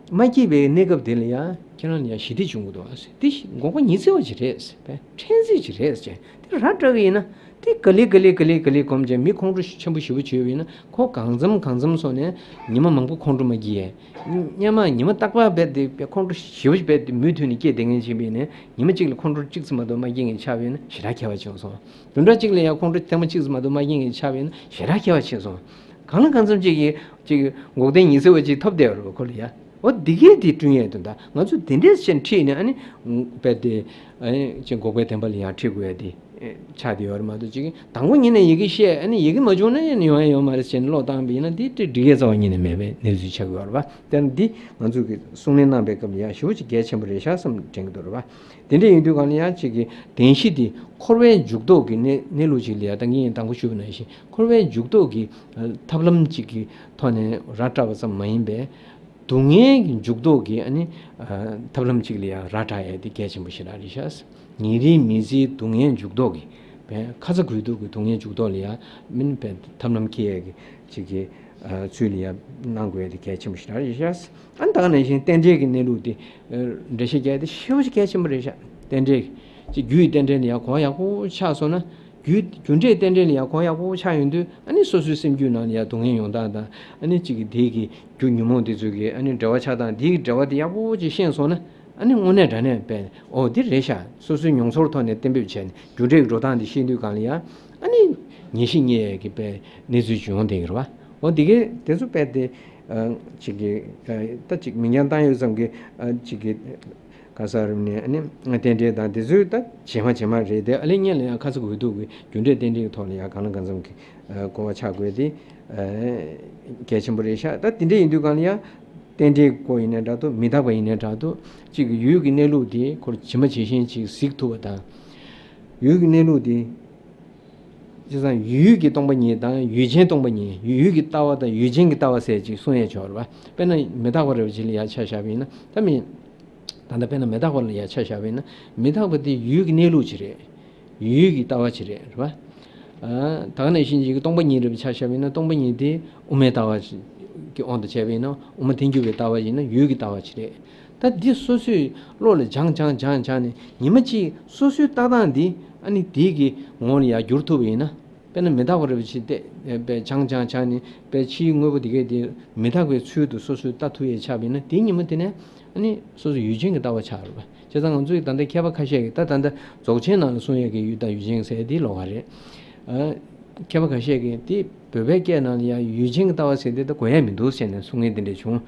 མ་སྐྱིད་པའི་གནས་སྐབས་དེ་ལ་ཡང་ཁྱེད་རང་ལ་ཡང་ཞི་བདེ་བྱུང་གི་འདུག་ཨ་ཟེར། དེ་འགོག་པ་ཉི་ཚེ་བ་ཅིག་རེད་ཟེར། ཕྲན་ཚེགས་ཅིག་རེད་ཟེར། དེ་ར་སྤྲོད་ཀྱི་ཡིན་ན། དེ་ག་ལེ་ག་ལེ་ག་ལེ་ག་ལེ་གོམས་ཀྱང་མི་ཁོང་ཁྲོ་ཆེན་པོ་ཞེ་པོ་བྱས་པ་ཡིན་ན་ཁོ་གང་འཚམ་གང་འཚམ་སོང་ནས་ཉི་མ་མང་པོ་ཁོང་ཁྲོ་མ་སྐྱེ་ཡས། སྔོན་མ་ཉི་མ་རྟག་པར་རྦད་དེ་ཁོང་ཁྲོ་ཞེ་པོ་རྦད་དེ་མུ་མཐུད་ནས་སྐྱེ་བསྡད་མཁན་ཅིག་ཡིན་པ་ཡིན་ན་ཉི་མ་གཅིག་ལ་ཁོང་ཁྲོ་གཅིག་ཙམ་མ་གཏོགས་མ་སྐྱེ་མཁན་ཆགས་པ་ཡིན་ན་ཞེ་དྲག་ཁྱད་པར་ཆེ་སོང་། བདུན་ཕྲག་གཅིག་ལ་ཡང་ཁོང་ཁྲོ་ཐེངས་མ་གཅིག་ཙམ་མ་གཏོགས་མ་སྐྱེ་མཁན་ཆགས་པ་ཡིན་ན་ཞེ་དྲག་ཁྱད་པར་ཆེ་སོང་། གང་ལ་གང་འཚམ་ཅིག་གིས་ཅིག་འགོག་བདེན་ཉི་ཚེ་བ་ཅིག་ཐོབ་བསྡད་པ་རེད་པ་ཁོ་ལ་ཡ། འོ་འདི་གས་དེ་བསྐྲུན་ཡས་དོན་དག་ང་ཚོ་དེ་འདྲས་བྱས་ཁྲིད་ནས་ཨ་ནི་རྦད་དེ་ཨ་ནི་ཅིག་འགོག་པའི་བདེན་པ་ལ་ཡང་ཁྲིད་དགོས་ཡ་དེ་ཆགས་བསྡད་ཡོད་རེད་མ་གཏོགས་ཅིག་དང་པོ་ཉིད་ནས་ཡི་གེ་བཤད་ཨ་ནི་ཡི་གེ་མ་བྱུང་ན་ཡང་ཡོང་ཡ་ཡོད་མ་རེད་ཟེར་ནས་བློ་བཏང་བ་ཡིན་ན་དེ་འགྲིག་ཡས་རྩ་བ་ཉིད་ནས་མེད་པའི་གནས་ཚུལ་ཆགས་ཀྱི་ཡོད་རེད་པ། དེ་ནི་འདི་ང་ཚོ་གི་གསུང་གླེང་གནང་པའི་སྐབས་ལ་ཡང་ཞེ་པོ་ཅིག་གལ་ཆེན་པོ་རེད་ཤག་བསམ་དྲན་གྱི་འདུག་རེད་པ། དེ་འདྲ་ཡིན་དུས་གང་ལ་ཡང་ཅིག་གི་བདེན་བཞི་དེ་འཁོར་བའི་འཇུག་ལྡོག་གི་གནས་གནས་ལུགས་ཅིག་ལ་ཡང་ད་ངས་དང་པོ་ཞུས་པ་ནང་བཞིན་འཁོར་བའི་འཇུག་ལྡོག་གི་ཐབས་ལམ་ཅིག་གི་ཐོག་ནས་ར་སྤྲད་པ་ཙམ་མ་ཡིན་པའི། སྡུག་བསྔལ་གྱི་འཇུག་ལྡོག་གི་ཨ་ནི་ཐབས་ལམ་གཅིག་ལ་ཡང་ར་སྤྲད་ཡས་དེ་གལ་ཆེན་པོ་ཞེ་དྲག་རེད་ཤག། ཉིན་རེའི་མི་ཚེའི་སྡུག་བསྔལ་འཇུག་ལྡོག་གི་བས་ཁ་ཚ་དགོས་གཏུགས་ཀྱི་སྡུག་བསྔལ་འཇུག་ལྡོག་ལ་ཡང་ཨ་ནི་བས་ཐབས་ལམ་འཁྱེར་ཡས་ཀྱི་གཅིག་གི་ཚུལ་ལ་ཡང་གནང་དགོས་ཡས་དེ་གལ་ཆེན་པོ་ཞེ་དྲག་རེད་ཤག། ཨ་ནི་ད་ག་ནང་བཞིན་རྟེན་འབྲེལ་གྱི་གནས་ལུགས་དེ་འགྲེལ་བཤད་རྒྱག་ཡས་དེ་ཞེ་པོ་ཅིག་གལ་ཆེན་པོ་རེད་ཤག། རྟེན་འབྲེལ་གྱི་རྒྱུ་ཡི་རྟེན་འབྲེལ་ལ་ཡང་གོ་བ་ཡག་པོ་ཆགས་སོང་ན། རྒྱུ་རྒྱུ་འབྲས་རྟེན་འབྲེལ་ལ་ཡང་གོ་བ་ཡག་པོ་ཆགས་ཡོང་དུས་ཨ་ནི་སོ་སོའི་སེམས་རྒྱུད་ནང་ལ་ཡང་སྡུག་བསྔལ་ཡོང་སྟངས་དང་ཨ་ནི་གཅིག་གི་དེ་གི་རྒྱུ་ཉོན་མོངས་དེ་ཚོ་གི་ཨ་ནི་འབྲེལ་བ་ཆགས་སྟངས་དེ་གི་འབྲེལ་བ་དེ་ཡག་པོ་ཅིག་ཤེས་སོང་ན་ཨ་ནི་དངོས་གནས་དྲང་གནས་པས་ཨོ་འདི་རེད་ཤག། སོ་སོའི་མྱོང་ཚོར་ཐོག་ནས་གཏན་འབེབས་བྱས་ནས་རྒྱུ་འབྲས་ཀྱི་འགྲོ་སྟངས་དེ་ཤེས་དུས་གང་ལ་ཡང་ཨ་ནི་ངེས་ཤེས་རྙེད་ཡས་ཀྱི་པས་གནས་ཚུལ་ཅིག་ཡོང་བསྡད་ཀྱི་རེད་བ། ཨོ་འདི་གས་དེ་ཚོ་པས་དེ་ཨ་གཅིག་གི་ཨ་ད་གཅིག་མིང་རྐྱང་བཏང་ཡོད་ཙམ་གྱི་ཨ་གཅིག་གི་ག་ས་རུ་ནས་ཨ་ནི་རྟེན་འབྲེལ་དང་དེ་ཚོའི་ད་རྗེས་མ་རྗེས་མ་རེད་དེ། ཨ་ལས་ཉན་ལ་ཡང་ཁ་ཚ་དགོས་གཏུགས་ཀྱི་རྒྱུ་འབྲས་རྟེན་འབྲེལ་གྱི་ཐོག་ལ་ཡང་གང་ལ་གང་འཚམ་གྱི་གོ་བ་ཆགས་དགོས་དེ་གལ་ཆེན་པོ་རེད་ཤག། ད་དེ་འདྲ་ཡིན་དུས་གང་ལ་ཡང་རྟེན་འབྲེལ་གྱི་སྐོར་ཡིན་ནའི་འདྲ་འདུག། མི་རྟག་པ་ཡིན་ནའི་འདྲ་འདུག། གཅིག་གི་ཡུལ་གྱི་གནས་ལུགས་དེ་ཁོ་ཇི་མ་ཇི་བཞིན་ཅིག་གཟིགས་ཐུབ་པ་དང་། ཡུལ་གྱི་གནས་ལུགས་དེ། བྱས་ཙང་ཡུལ་གྱི་སྟོང་པ་ཉིད་དང་ཡུལ་ཅན་སྟོང་པ་ཉིད། ཡུལ་གྱི་ལྟ་བ་དང་ཡུལ་ཅན་གྱི་ལྟ་བ་ཟེར་ཅིག་གསུང་ཡས་ཆོག་རེད་པ། དཔེར་ན་མི་རྟག་པ་རེད་པ་ཅིག་ལ་ཡ་ཆ་བཞག་པ་ཡིན་ན་ད་མི། ད་ལྟ་དཔེར་ན་མི་རྟག་པ་ལ་ཡ་ཆ་བཞག་པ་ཡིན་ན་མི་རྟག་པ་དེ་ཡུལ་གྱི་གནས་ལུགས་ཅིག་རེད། ཡུལ་གྱི་ལྟ་བ་ཅིག་རེད། རེད་པ། ཨ། ད་ག་ནང་བཞིན་ཅིག་སྟོང་པ་ཉིད་རེད་པ་ཆ་བཞག་པ་ཡིན་ན་སྟོང་པ་ཉིད་དེ་དབུ་མའི་ལྟ་བ་ཅིག་གི་དབང་དུ་བྱས་པ་ཡིན་ན་དབུ་མ་ཐལ་འགྱུར་བའི་ལྟ་བ་ཡིན་ན་ཡུལ་གྱི་ལྟ་བ་ཅིག་རེད། ད་འདི་སོ་སོའི་བློ་ལ་སྦྱངས་སྦྱངས་སྦྱངས་སྦྱངས་ནས་ཉི་མ་གཅིག་སོ་སོའི་ལྟ་སྟངས་འདི་ཨ་ནི་དེའི་གི་ངོ་ལ་ཡར་བསྒྱུར་ཐུབ་པ་ཡིན་ན། དཔེར་ན་མི་རྟག་པ་རེད་པ་ཅིག་བལྟས་པས་སྦྱངས་སྦྱངས་སྦྱངས་ནས་པས་ཕྱིའི་དངོས་པོ་འདི་གས་དེ་མི་རྟག་པའི་ཚུལ་དུ་སོ་སོས་ལྟ་ཐུབ་ཡས་ཆགས་པ་ཡིན་ན་དེའི་ཉི་མ་དེ་ནས་ཨ་ནི་སོ་སོ་ཡུལ་ཅན་གྱི་ལྟ་བ་ཆགས་རེད་པ། བྱས་ཙང་ང་ཚོས་ད་ལྟ་མཁས་པ་ཁ་ཤས་ཀྱིས་ད་ད་ལྟ་རྫོགས་ཆེན་ནང་ལ་གསུང་ཡས་ཀྱི་ཡུལ་དང་ཡུལ་ཅན་ཟེར་དེ་ལོགས་ཀ་རེད། ཨ། མཁས་པ་ཁ་ཤས་ཀྱིས་དེ་བོད་པའི་སྐད་ནང་ལ་ཡང་ཡུལ་ཅན་གྱི་ལྟ་བ་ཟེར་དེ་ད་གོ་ཡ་མི་འདུག་ཟེར་ནས་གསུང་མཁན་དེ་འདྲ་བྱུང་།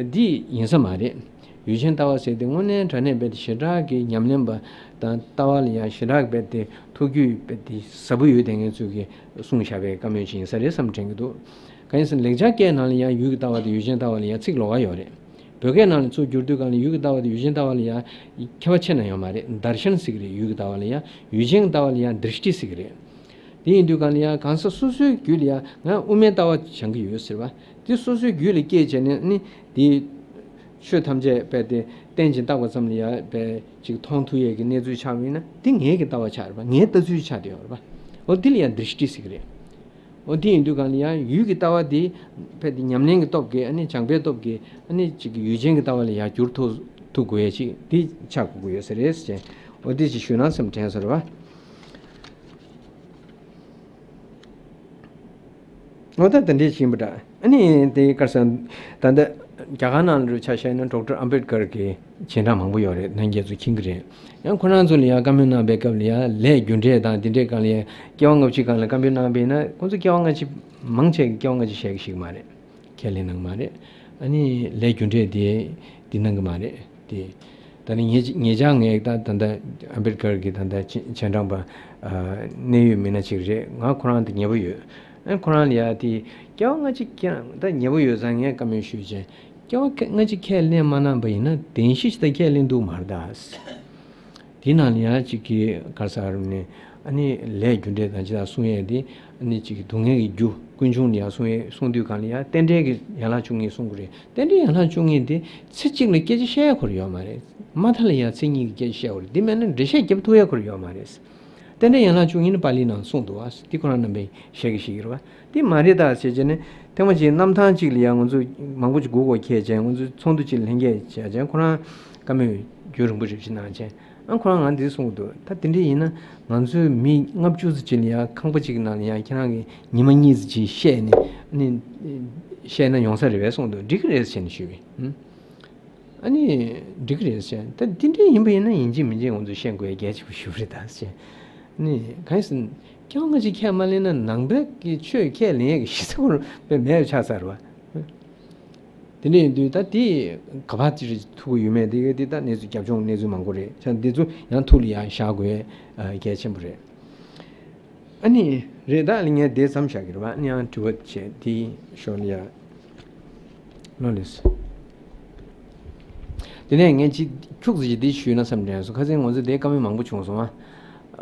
འདི་ཡིན་ས་མ་རེད། ཡུལ་ཅན་ལྟ་བ་ཟེར་དེ་དངོས་གནས་དྲང་གནས་རྦད་དེ་ཞེ་དྲག་གི་ཉམས་ལེན་པ་དང་ལྟ་བ་ལ་ཡང་ཞེ་དྲག་རྦད་དེ་ཐུགས་རྒྱུས་རྦད་དེ་ཟབ་པོ་ཡོད་དེ་ངས་ཚོས་ཀྱི་གསུངས་བཞག་པའི་བཀའ་མོལ་ཅིག་ཡིན་ས་རེད་བསམ་དྲན་གྱི་འདུག། གང་ཡིན་ཟེར་ན་ལེགས་སྦྱར་སྐད་ནང་ལ་ཡང་ཡུལ་གྱི་ལྟ་བ་དང་ཡུལ་ཅན་ལྟ་བ་ལ་ཡང་ཚིག་ལོགས་ཀ་ཡོད་རེད། བོད་སྐད་ནང་ལ་ཚུར་བསྒྱུར་དུས་གང་ལ་ཡུལ་གྱི་ལྟ་བ་དང་ཡུལ་ཅན་ལྟ་བ་ལ་ཡང་ཁྱད་པར་ཕྱེ་ན་ཡོད་མ་རེད། དར་ཤན་ཟེར་གྱི་རེད། ཡུལ་གྱི་ལྟ་བ་ལ་ཡང་ཡུལ་ཅན་གྱི་ལྟ་བ་ལ་ཡང་དྲི་ཤྟི་ཟེར་གྱི་རེད། དེ་ཡིན་དུས་གང་ལ་ཡང་གང་ཟག་སོ་སོའི་རྒྱུད་ལ་ཡང་ང་དབུ་མའི་ལྟ་བ་སྦྱང་གི་ཡོད་ཟེར་བ། དེ་སོ་སོའི་རྒྱུད་ལ་སྐྱེས་བྱས་ནས་ནི་དེ་ཆོས་ཐམས་ཅད་རྦད་དེ་རྟེན་ཅིང་བཏགས་པ་ཙམ་ལ་ཡང་རྦད་ཅིག་མཐོང་ཐུབ་ཡས་ཀྱི་གནས་ཚུལ་ཆགས་པ་ཡིན་ན་དེ་ངའི་གི་ལྟ་བ་ཆགས་རེད་པ། ངའི་ལྟ་ཚུལ་ཆགས་བསྡད་ཡོད་རེད་པ། འོ་དེ་ལ་ཡང་དྲི་ཤྟི་ཟེར་གྱི་རེད། འོ་དེ་ཡིན་དུས་གང་ལ་ཡང་ཡུལ་གྱི་ལྟ་བ་དེ་རྦད་དེ་ཉམས་ལེན་གྱི་སྟོབས་ཀྱིས་ཨ་ནི་སྦྱངས་པའི་སྟོབས་ཀྱིས་ཨ་ནི་ཅིག་ཡུལ་ཅན་གྱི་ལྟ་བ་ལ་ཡར་བསྒྱུར་ཐུབ་ཐུབ་དགོས་ཡས་ཅིག་དེ་ཆགས་དགོས་ཀྱི་ཡོད་ས་རེད་ཟེར། འོ་དེ་ཅིག་ཞུས་ན་བསམ་དྲན་སོང་རེད་པ། འོ་ད་དེ་འདྲས་ཕྱིན་པ་འདྲ། ཨ་ནི་དེ་ག་རེ་ཟེར། ད་ལྟ་རྒྱ་གར་ནང་ལ་ཆ་བཞག་ན་ཌོག་ཊར་ཨམ་བེད་ཀར་གྱི་རྗེས་འབྲང་མང་པོ་ཡོད་རེད། ལྷན་རྒྱས་ཚོ་མཁྱེན་གྱི་རེད། ཡང་ཁོ་རང་ཚོ་ལ་ཡང་བཀའ་མོལ་གནང་པའི་སྐབས་ལ་ཡང་ལས་རྒྱུ་འབྲས་དང་དེ་འདྲའི་སྒང་ལ་ཡང་སྐྱེ་བ་སྔ་ཕྱི་སྒང་ལ་བཀའ་མོལ་གནང་པ་ཡིན་ན་ཁོང་ཚོ་སྐྱེ་བ་སྔ་ཕྱི་མང་ཆེ་གི་སྐྱེ་བ་སྔ་ཕྱི་བཤད་ཀྱི་ཞིག་མ་རེད། ཁས་ལེན་གནང་གི་མ་རེད། ཨ་ནི་ལས་རྒྱུ་འབྲས་དེ་འདི་གནང་གི་མ་རེད་དེ། ད་ནི་ངེད་ངེད་ཅག་ངས་ད་ད་ལྟ་ཨམ་བེད་ཀར་གྱི་ད་ལྟ་རྗེས་རྗེས་འབྲང་པ་ཨ་གནད་ཡོད་མི་སྣ་ཅིག་རེད། ང་ཁོ་རང་དང་ཉེ་པོ་ཡོད། ཨ་ཁོ་རང་ལ་ཡ་དེ་སྐྱེ་བ་སྔ་ཕྱི་ཁྱེད་རང་ད་ཉེ་པོ་ཡོད་ཙང་ངས་བཀའ་མོལ་ཞུས་བྱས། སྐྱེ་བ་སྔ་ཕྱི་ཁས་ལེན་མ་གནང་པ་ཡིན་ན་བདེན་བཞི་ཅིག་ད་ཁས་ལེན་འདུག་མ་རེད་ད། དེའི་ནང་ལ་ཡང་གཅིག་གིས་ག་རེ་ཟེར་ནས་ཨ་ནི་ལས་རྒྱུ་འབྲས་དང་ཅི་དང་གསུང་ཡས་དེ་ཨ་ནི་གཅིག་གིས་སྡུག་བསྔལ་གྱི་རྒྱུ་ཀུན་འབྱུང་ལ་ཡང་གསུང་ཡས་གསུང་དུས་གང་ལ་ཡང་རྟེན་འབྲེལ་གྱི་ཡན་ལག་བཅུ་གཉིས་གསུང་གི་རེད། རྟེན་འབྲེལ་ཡན་ལག་བཅུ་གཉིས་དེ་ཚེ་གཅིག་ལ་སྐད་ཆ་བཤད་ཡས་ཁོ་རང་ཡོད་མ་རེད། མ་མཐའ་ལ་ཡང་ཚེ་གཉིས་ཀྱི་སྐད་ཆ་བཤད་དགོས་རེད། དེ་མེད་ན་འགྲེལ་བཤད་རྒྱབ་ཐུབ་ཡས་ཁོ་རང་ཡོད་མ་རེད། རྟེན་འབྲེལ་ཡན་ལག་བཅུ་གཉིས་ནི་པཱ་ལིའི་ནང་གསུངས་འདུག་བ། འདི་ཁོ་རང་རྣམ་པས་བཤད་ཀྱི་ཤེས་ཀྱི་རེད་བ། འདི་མ་རེད་ད་ཟེར་བྱས་ནས་ཐེངས་མ་གཅིག་གནམ་ཐང་གཅིག་ལ་ཡང་ང་ཚོ་མང་པོ་ཅིག་སྒུག་དགོས་ཁེལ་བྱས། ང་ཚོ་ཚོགས་འདུ་གཅིག་ལ་ལྷན་རྒྱས་བྱས་བྱས་ཁོ་རང་བཀའ་མོལ་རྒྱུན་རིང་པོ་རེ་ཞིག་གནང་བྱས། ཨ་ཁོ་རང་ང་འདི་གསུངས་འདུག། ད་དེ་འདྲ་ཡིན་ན་ང་ཚོའི་མི་ལྔ་བཅུ་ཙམ་ཅིག་ལ་ཡང་ཁང་པ་གཅིག་ནང་ལ་ཡང་ཁྱེད་རང་གིས་ཉི་མ་གཉིས་ཙམ་ཅིག་བཤད་ནས་ནི་བཤད་ན་ཡོང་ས་རེད་པས་གསུངས་འདུག། འགྲིག་གི་རེད་ཟེར་ནས་ཞུས་པས། ཨ་ནི་འགྲིག་གི་རེད་ཟེར། ད་འདི་འདྲ་ཡིན་པ་ཡིན་ན་ཡིན་གཅིག་མིན་གཅིག་ང་ཚོས་ཤེས་དགོས་ཡ་གལ་ཆེན་པོ་ཞིག་རེད་ད་ཟེར། ཨ་ནི་གང་ཡིན་ཟེར་ན་སྐྱེ་བ་སྔ་ཕྱི་ཁས་མ་ལེན་ན་ནང་པའི་གི་ཆོས་ཁས་ལེན་ཡ་གི་གཞི་རྩ་ཁོ་རང་དཔེ་མེད་པ་ཆགས་ཚར་བ། དེ་འདྲ་ཡིན་དུས་ད་དེ་ག་པར་ཅིག་ཐུག་གི་ཡོད་མེད་དེ་ག་དེ་ད་གནས་ཚུལ་རྒྱབ་ལྗོངས་གནས་ཚུལ་མང་པོ་རེད་ཤག། འདི་ཚོ་ཡང་ཐུགས་ལ་ཡང་བཞག་དགོས་ཡ་གལ་ཆེན་པོ་རེད། ཨ་ནི་རེད། ད་ལི་ངས་དེ་མཚམས་བཞག་གི་རེད་བ། ཨ་ནི་ཡང་དྲི་བ་བྱས་དེའི་ཞོར་ལ་ཡ་ལོ་ལེས། དེ་ནས་ངས་ཅི་ཁྱུག་ཙམ་ཅིག་དེ་ཞུས་ན་བསམ་དྲན་སོང་། ཁ་སང་ང་ཚོ་དེ་བཀའ་མོལ་མང་པོ་བྱུང་སོང་ཨ།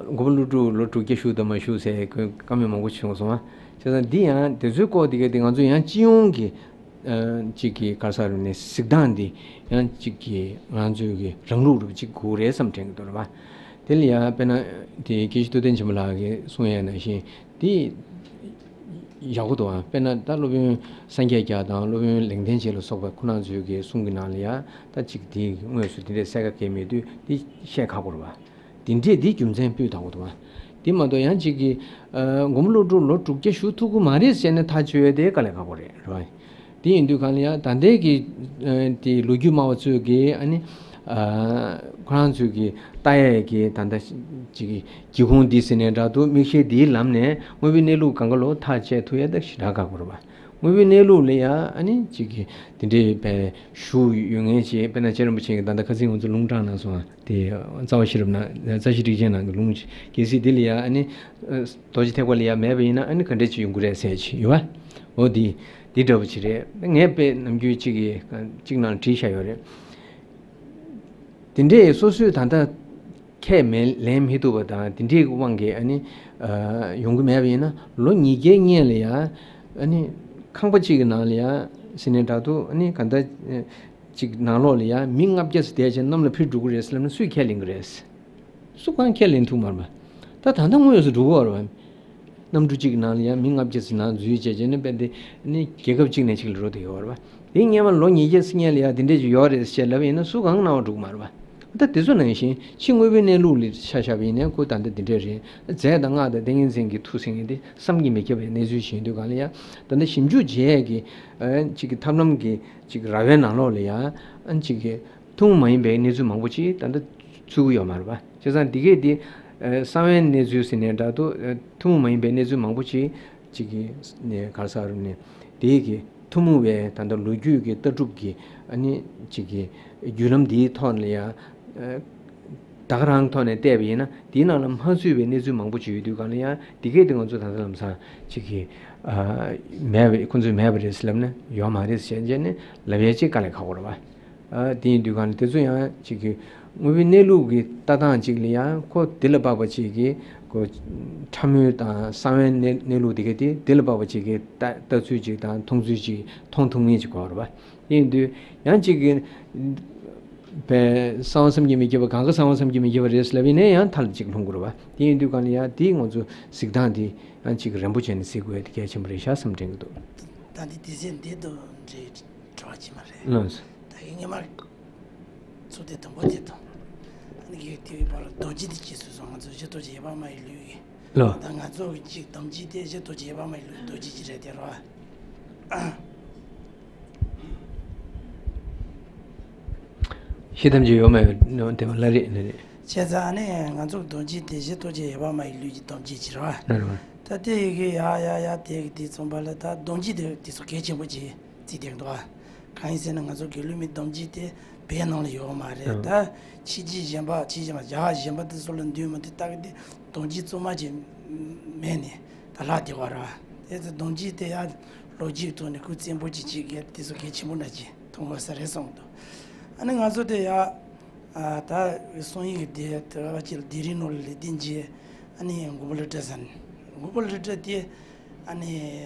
མགོན་པོ་ཀླུ་སྒྲུབ་ལོ་དྲུག་བརྒྱ་བཞུགས་དང་མ་བཞུགས་ཟེར་ཁོས་བཀའ་མོལ་མང་པོ་བྱུང་སོང་ཨ། བྱས་ཙང་འདི་ཡང་དེ་ཚོའི་སྐོར་དེ་ག་དེ་ང་ཚོ་ཡང་སྤྱི་ཡོངས་ཀྱི་ ཨ་གཅིག་གི་ག་རེ་ཟེར་ནས་གཟིགས་སྟངས་འདི་ཡང་གཅིག་གི་ང་ཚོའི་གི་རང་ལུགས་རུ་གཅིག་དགོས་རེད་བསམ་དྲན་གྱི་འདུག་རེད་པ། དེ་ལ་ཡང་དཔེར་ན་དེ་དགེ་བཤེས་རྟོགས་ལྡན་ཆེན་པོ་ལགས་ཀྱིས་གསུང་ཡས་ནང་བཞིན་དེ་ཡག་པོ་འདུག་ཨ། དཔེར་ན་ད་སློབ་དཔོན་སངས་རྒྱས་རྒྱ་དང་སློབ་དཔོན་ལེགས་ལྡན་འབྱེད་ལ་སོགས་པ་ཁོ་རང་ཚོའི་གི་གསུང་གི་ནང་ལ་ཡང་ད་གཅིག་དེའི་དངོས་སུ་དེ་འདྲའི་གསལ་ཁ་གང་མེད་དུས་དེ་བཤད་ཁག་པོ་རེད་པ། དེ་འདྲས་དེ་རྒྱུ་མཚན་སྤུས་དག་པོ་འདུག་ཨ། དེ་མ་གཏོགས་ཡང་གཅིག་གི་ཨ་མགོན་པོ་ཀླུ་སྒྲུབ་ལོ་དྲུག་བརྒྱ་བཞུགས་ཐུབ་ཀྱི་མ་རེད་ཟེར་ནས་ཐག་གཅོད་ཡས་དེ་དཀའ་ལས་ཁག་པོ་རེད། རེད་པ། དེ་ཡིན་དུས་གང་ལ་ཡང་ད་ལྟའི་གི་ཨ་དེ་ལོ་རྒྱུས་སྨྲ་བ་ཚོས་གི་ཨ་ནི་ཨ་ཁོ་རང་ཚོས་གི་ལྟ་ཡས་གི་ད་ལྟ་ཅིག་གི་སྒེའུ་ཁུང་འདི་ཟེར་ནས་འདྲ་འདུག། མིག་ཤེལ་འདིའི་ལམ་ནས་དངོས་པོའི་གནས་ལུགས་སྒང་ག་ལོ་ཐག་བཅད་ཐུབ་ཡས་ད་ཞེ་དྲག་ཁག་པོ་རེད་པ། དངོས་པོའི་གནས་ལུགས་ལ་ཡང་ཨ་ནི་ཅིག་གི་དེ་འདྲའི་བའི་ཞུ་ཡོད་ངེས་ཅིག། དཔེར་ན་རྗེ་རིན་པོ་ཆེ་གི་ད་ལྟ་ཁ་སང་ང་ཚོ་ལུང་དྲངས་གནང་སོང་ཨ། དེ་རྩ་བ་ཤེས་རབ་ནང་རྩ་ཤེ་ཊཱིཀ་ཆེན་ནང་གི་ལུང་ཅིག། གལ་སྲིད་དེ་ལ་ཡང་ཨ་ནི་ཨ་རྡོ་རྗེ་ཐེག་པ་ལ་ཡང་མེད་པ་ཡིན་ན་ཨ་ནི་ག་འདྲས་ཅིག་ཡོང་གི་རེད་ཟེར་ཅིག་ཡོད་པ། འོ་དེ་དེ་འདྲ་པོ་ཅིག་རེད། ངས་དཔེ་ནམ་རྒྱུན་ཅིག་གི་ཅིག་ནང་བྲིས་བཞག་ཡོད་རེད། དེ་འདྲས་སོ་སོས་ད་ལྟ་ཁས་མི་ལེན་མི་ཐུབ་པ་དང་དེ་འདྲའི་དབང་གིས་ཨ་ནི་ཨ་ཡོང་གི་མེད་པ་ཡིན་ན་ལོ་ཉིས་བརྒྱའི་སྔོན་ལ་ཡང་ཨ་ནི་ཁང་པ་གཅིག་གི་ནང་ལ་ཡང་ཟེར་ནས་འདྲ་འདུག། ཨ་ནི་ག་འདྲ་ཅིག་ནང་ལོགས་ལ་ཡང་མི་ལྔ་བརྒྱ་ཙམ་བསྡད་བྱས་གནམ་ལ་འཕུར་འགྲོ་གི་རེད་ཟེར་ལབ་ན་སུས་ཁས་ལེན་གི་རེད། སུ་གང་ཁས་ལེན་ཐུབ་མ་རེད་པ། ད་ད་ལྟ་དངོས་སུ་འགྲོ་གི་ཡོད་རེད་པ། གནམ་གྲུ་གཅིག་གི་ནང་ལ་ཡང་མི་ལྔ་བརྒྱ་ཙམ་ནང་འཛུལ་བྱས་བྱས་ནས་དཔེ་དེ་ནི་རྒྱལ་ཁབ་གཅིག་ནས་གཅིག་ལ་འགྲོ་བསྡད་ཡོད་རེད་པ། དེ་སྔོན་མ་ལོ་ཉིས་བརྒྱ་ཙམ་སྔོན་ལ་ཡང་དེ་འདྲས་ཅིག་ཡོད་རེད་ཟེར་ལབ་ཡིན་ན་སུ་གང་སྣང་བ་འགྲོ་གི་མ་རེད་པ། ད་དེ་ཚོ་ནང་བཞིན་ཕྱི་དངོས་པོའི་གནས་ལུགས་ལ་ཆ་བཞག་པ་ཡིན་ན་ཁོ་ད་ལྟ་དེ་འདྲས་རེད། རྫས་དང་སྔགས་དང་ཏིང་ངེ་འཛིན་གྱི་མཐུ་ཟེར་མཁན་དེ་བསམ་གྱིས་མི་ཁྱབ་པའི་གནས་ཚུལ་ཞིག་ཡིན་དུས་གང་ལ་ཡང་ད་ལྟ་ཞིབ་འཇུག་བྱེད་ཡས་ཀྱི་ཨ་ཅིག་གི་ཐབས་ལམ་གྱི་ཅིག་ར་བའི་ནང་ལོགས་ལ་ཡང་ཨ་ཅིག་གི་ཐུན་མོང་མ་ཡིན་པའི་གནས་ཚུལ་མང་པོ་ཅིག་ད་ལྟ་ཚུད་ཀྱི་ཡོད་མ་རེད་པ། བྱས་ཙང་འདི་གས་འདི་ཨ་གསང་བའི་གནས་ཚུལ་ཟེར་ནས་འདྲ་འདུག། ཨ་ཐུན་མོང་མ་ཡིན་པའི་གནས་ཚུལ་མང་པོ་ཅིག་ཅིག་གི་ནས་ག་རེ་ཟེར་ནས་དེའི་གི་ཐུན་མོང་བའི་ད་ལྟ་ལོ་རྒྱུས་ཀྱི་ལྟ་གྲུབ་ཀྱི་ཨ་ནི་ཅིག་གི་བརྒྱུད་ལམ་འདིའི་ཐོག་ནས་ཡང་ཨ་ད་ག་རང་ཐོག་ནས་བལྟས་པ་ཡིན་ན་དེའི་ནང་ལ་མ་ཚུད་པའི་གནས་ཚུལ་མང་པོ་ཅིག་ཡོད་དུས་གང་ལ་ཡང་འདི་གས་དེ་ང་ཚོ་ད་ལྟ་ལམ་སང་ཅིག་གི་ཨ་མེད་པ་ཁོང་ཚོས་མེད་པ་རེད་ཟེར་ལབ་ན་ཡོད་མ་རེད་ཟེར་བྱས་ནས་ལབ་ཡས་ཅིག་དཀའ་ལས་ཁག་པོ་རེད་པ། ཨ་དེ་ཡིན་དུས་གང་ལ་དེ་ཚོ་ཡང་ཅིག་གི་དངོས་པོའི་གནས་ལུགས་ཀྱི་ལྟ་སྟངས་ཅིག་ལ་ཡང་ཁོ་དེ་ལ་དཔག་པ་ཅིག་གི་ཁོ་ཕྲ་མོའི་དང་གསང་བའི་གནས་གནས་ལུགས་དེ་ག་དེ་དེ་ལ་དཔག་པ་ཅིག་གི་ལྟ་ལྟ་ཚུལ་ཅིག་དང་མཐོང་ཚུལ་ཅིག་མཐོང་ཐུབ་ངེས་ཅིག་དགོས་རེད་པ། དེ་ཡིན་དུས་ཡང་ཅིག་གི་པའི་གསང་བ་བསམ་གྱིས་མི་ཁྱབ་པ་གང་ག་གསང་བ་བསམ་གྱིས་མི་ཁྱབ་པ་རེད་ལབ་ཡིན་ནའི་ཡང་མཐའ་ལ་ཅིག་ལྷུང་དགོས་རེད་པ། དེ་ཡིན་དུས་གང་ལ་ཡང་དེ་ང་ཚོ་གཟིགས་སྟངས་དེ་ཡང་ཅིག་རན་པོ་བྱས་ནས་གཟིགས་དགོས་དེ་གལ་ཆེན་པོ་རེད་ཤག་བསམ་དྲན་གྱི་འདུག། ད་འདི་དེ་ཚེ་འདི་དུ་འདྲེ་དྲི་བ་ཅི་མ་རེད། ལགས་སོ། ད་གིན་ངས་མར་ཚུགས་དེ་དང་པོ་དེ་དང་། ཨ་ནི་གི་དེའི་བར་རྡོ་རྗེ་དེ་ཅི་སུ་སོང་ང་ཚོ་གཞི་རྡོ་རྗེ་ཡེ་པ་མ་ཡི་ལུས་ཀྱི། ལགས། ད་ང་ཚོ་གི་ཅིག་དམ་ཅི་དེ་གཞི་རྡོ་རྗེ་ཡེ་པ་མ་ཡི་ལུས་རྡོ་རྗེ་ཅི་རེད་དེ་རོ། ཤེས་ཐམས་ཅད་ཡོད་མ་ཡོད་དེ་བ་ལ་རེད་ལ་རེད། བྱས་ཙང་ཨ་ནི་ང་ཚོ་གི་དམ་ཅི་དེ་གཞི་རྡོ་རྗེ་ཡེ་པ་མ་ཡི་ལུས་ཀྱི་དམ་ཅི་ཅི་རོ། ལ་རེད་བ། ད་དེ་ཡི་གི་ཡ་ཡ་ཡ་དེ་གི་དེ་ཚོང་པ་ལ་ད་དམ་ཅི་དེ་དེ་ཚོ་གལ་ཆེན་པོ་ཅིག་རྩིས་དེ་འདུག་ཨ། གང་ཡིན་ཟེར་ན་ང་ཚོ་དགེ་ལུགས་མི་སྡོམ་སྤྱི་དེ་བོད་ནང་ལ་ཡོད་མ་རེད། ཨ། ད་ཕྱི་རྒྱལ་གཞན་པ་ཕྱི་རྒྱལ་མ་རྒྱ་གར་གཞན་པ་དེ་ཚོ་ལ་འདུས་མི་དེ་ལྟ་གི་དེ་སྡོམ་སྤྱི་གཙོ་མ་ཅིག་མེད་ནས་ད་ལྷག་བསྡད་པ་རེད། དེ་ཚོ་སྡོམ་སྤྱི་དེ་ཡང་ལོ་རྒྱུས་ཐོག་ནས་ཁུ་བཙན་པོ་ཅིག་ཅིག་གི་དེ་ཚོ་གལ་ཆེན་པོ་འདྲ་ཅིག་མཐོང་དགོས་ས་རེད་གསུངས་འདུག། ཨ་ནི་ང་ཚོ་དེ་ཡང་ཨ་ད་གསུང་ཡིག་དེ་དེ་བ་ཅིག་ལ་དེ་རིང་ནོར་ལས་བསྟན་རྗེས་ཨ་ནི་མགོན་པོ་ཀླུ་སྒྲུབ་ཟེར་ནས་མགོན་པོ་ཀླུ་སྒྲུབ་དེ། ཨ་ནི་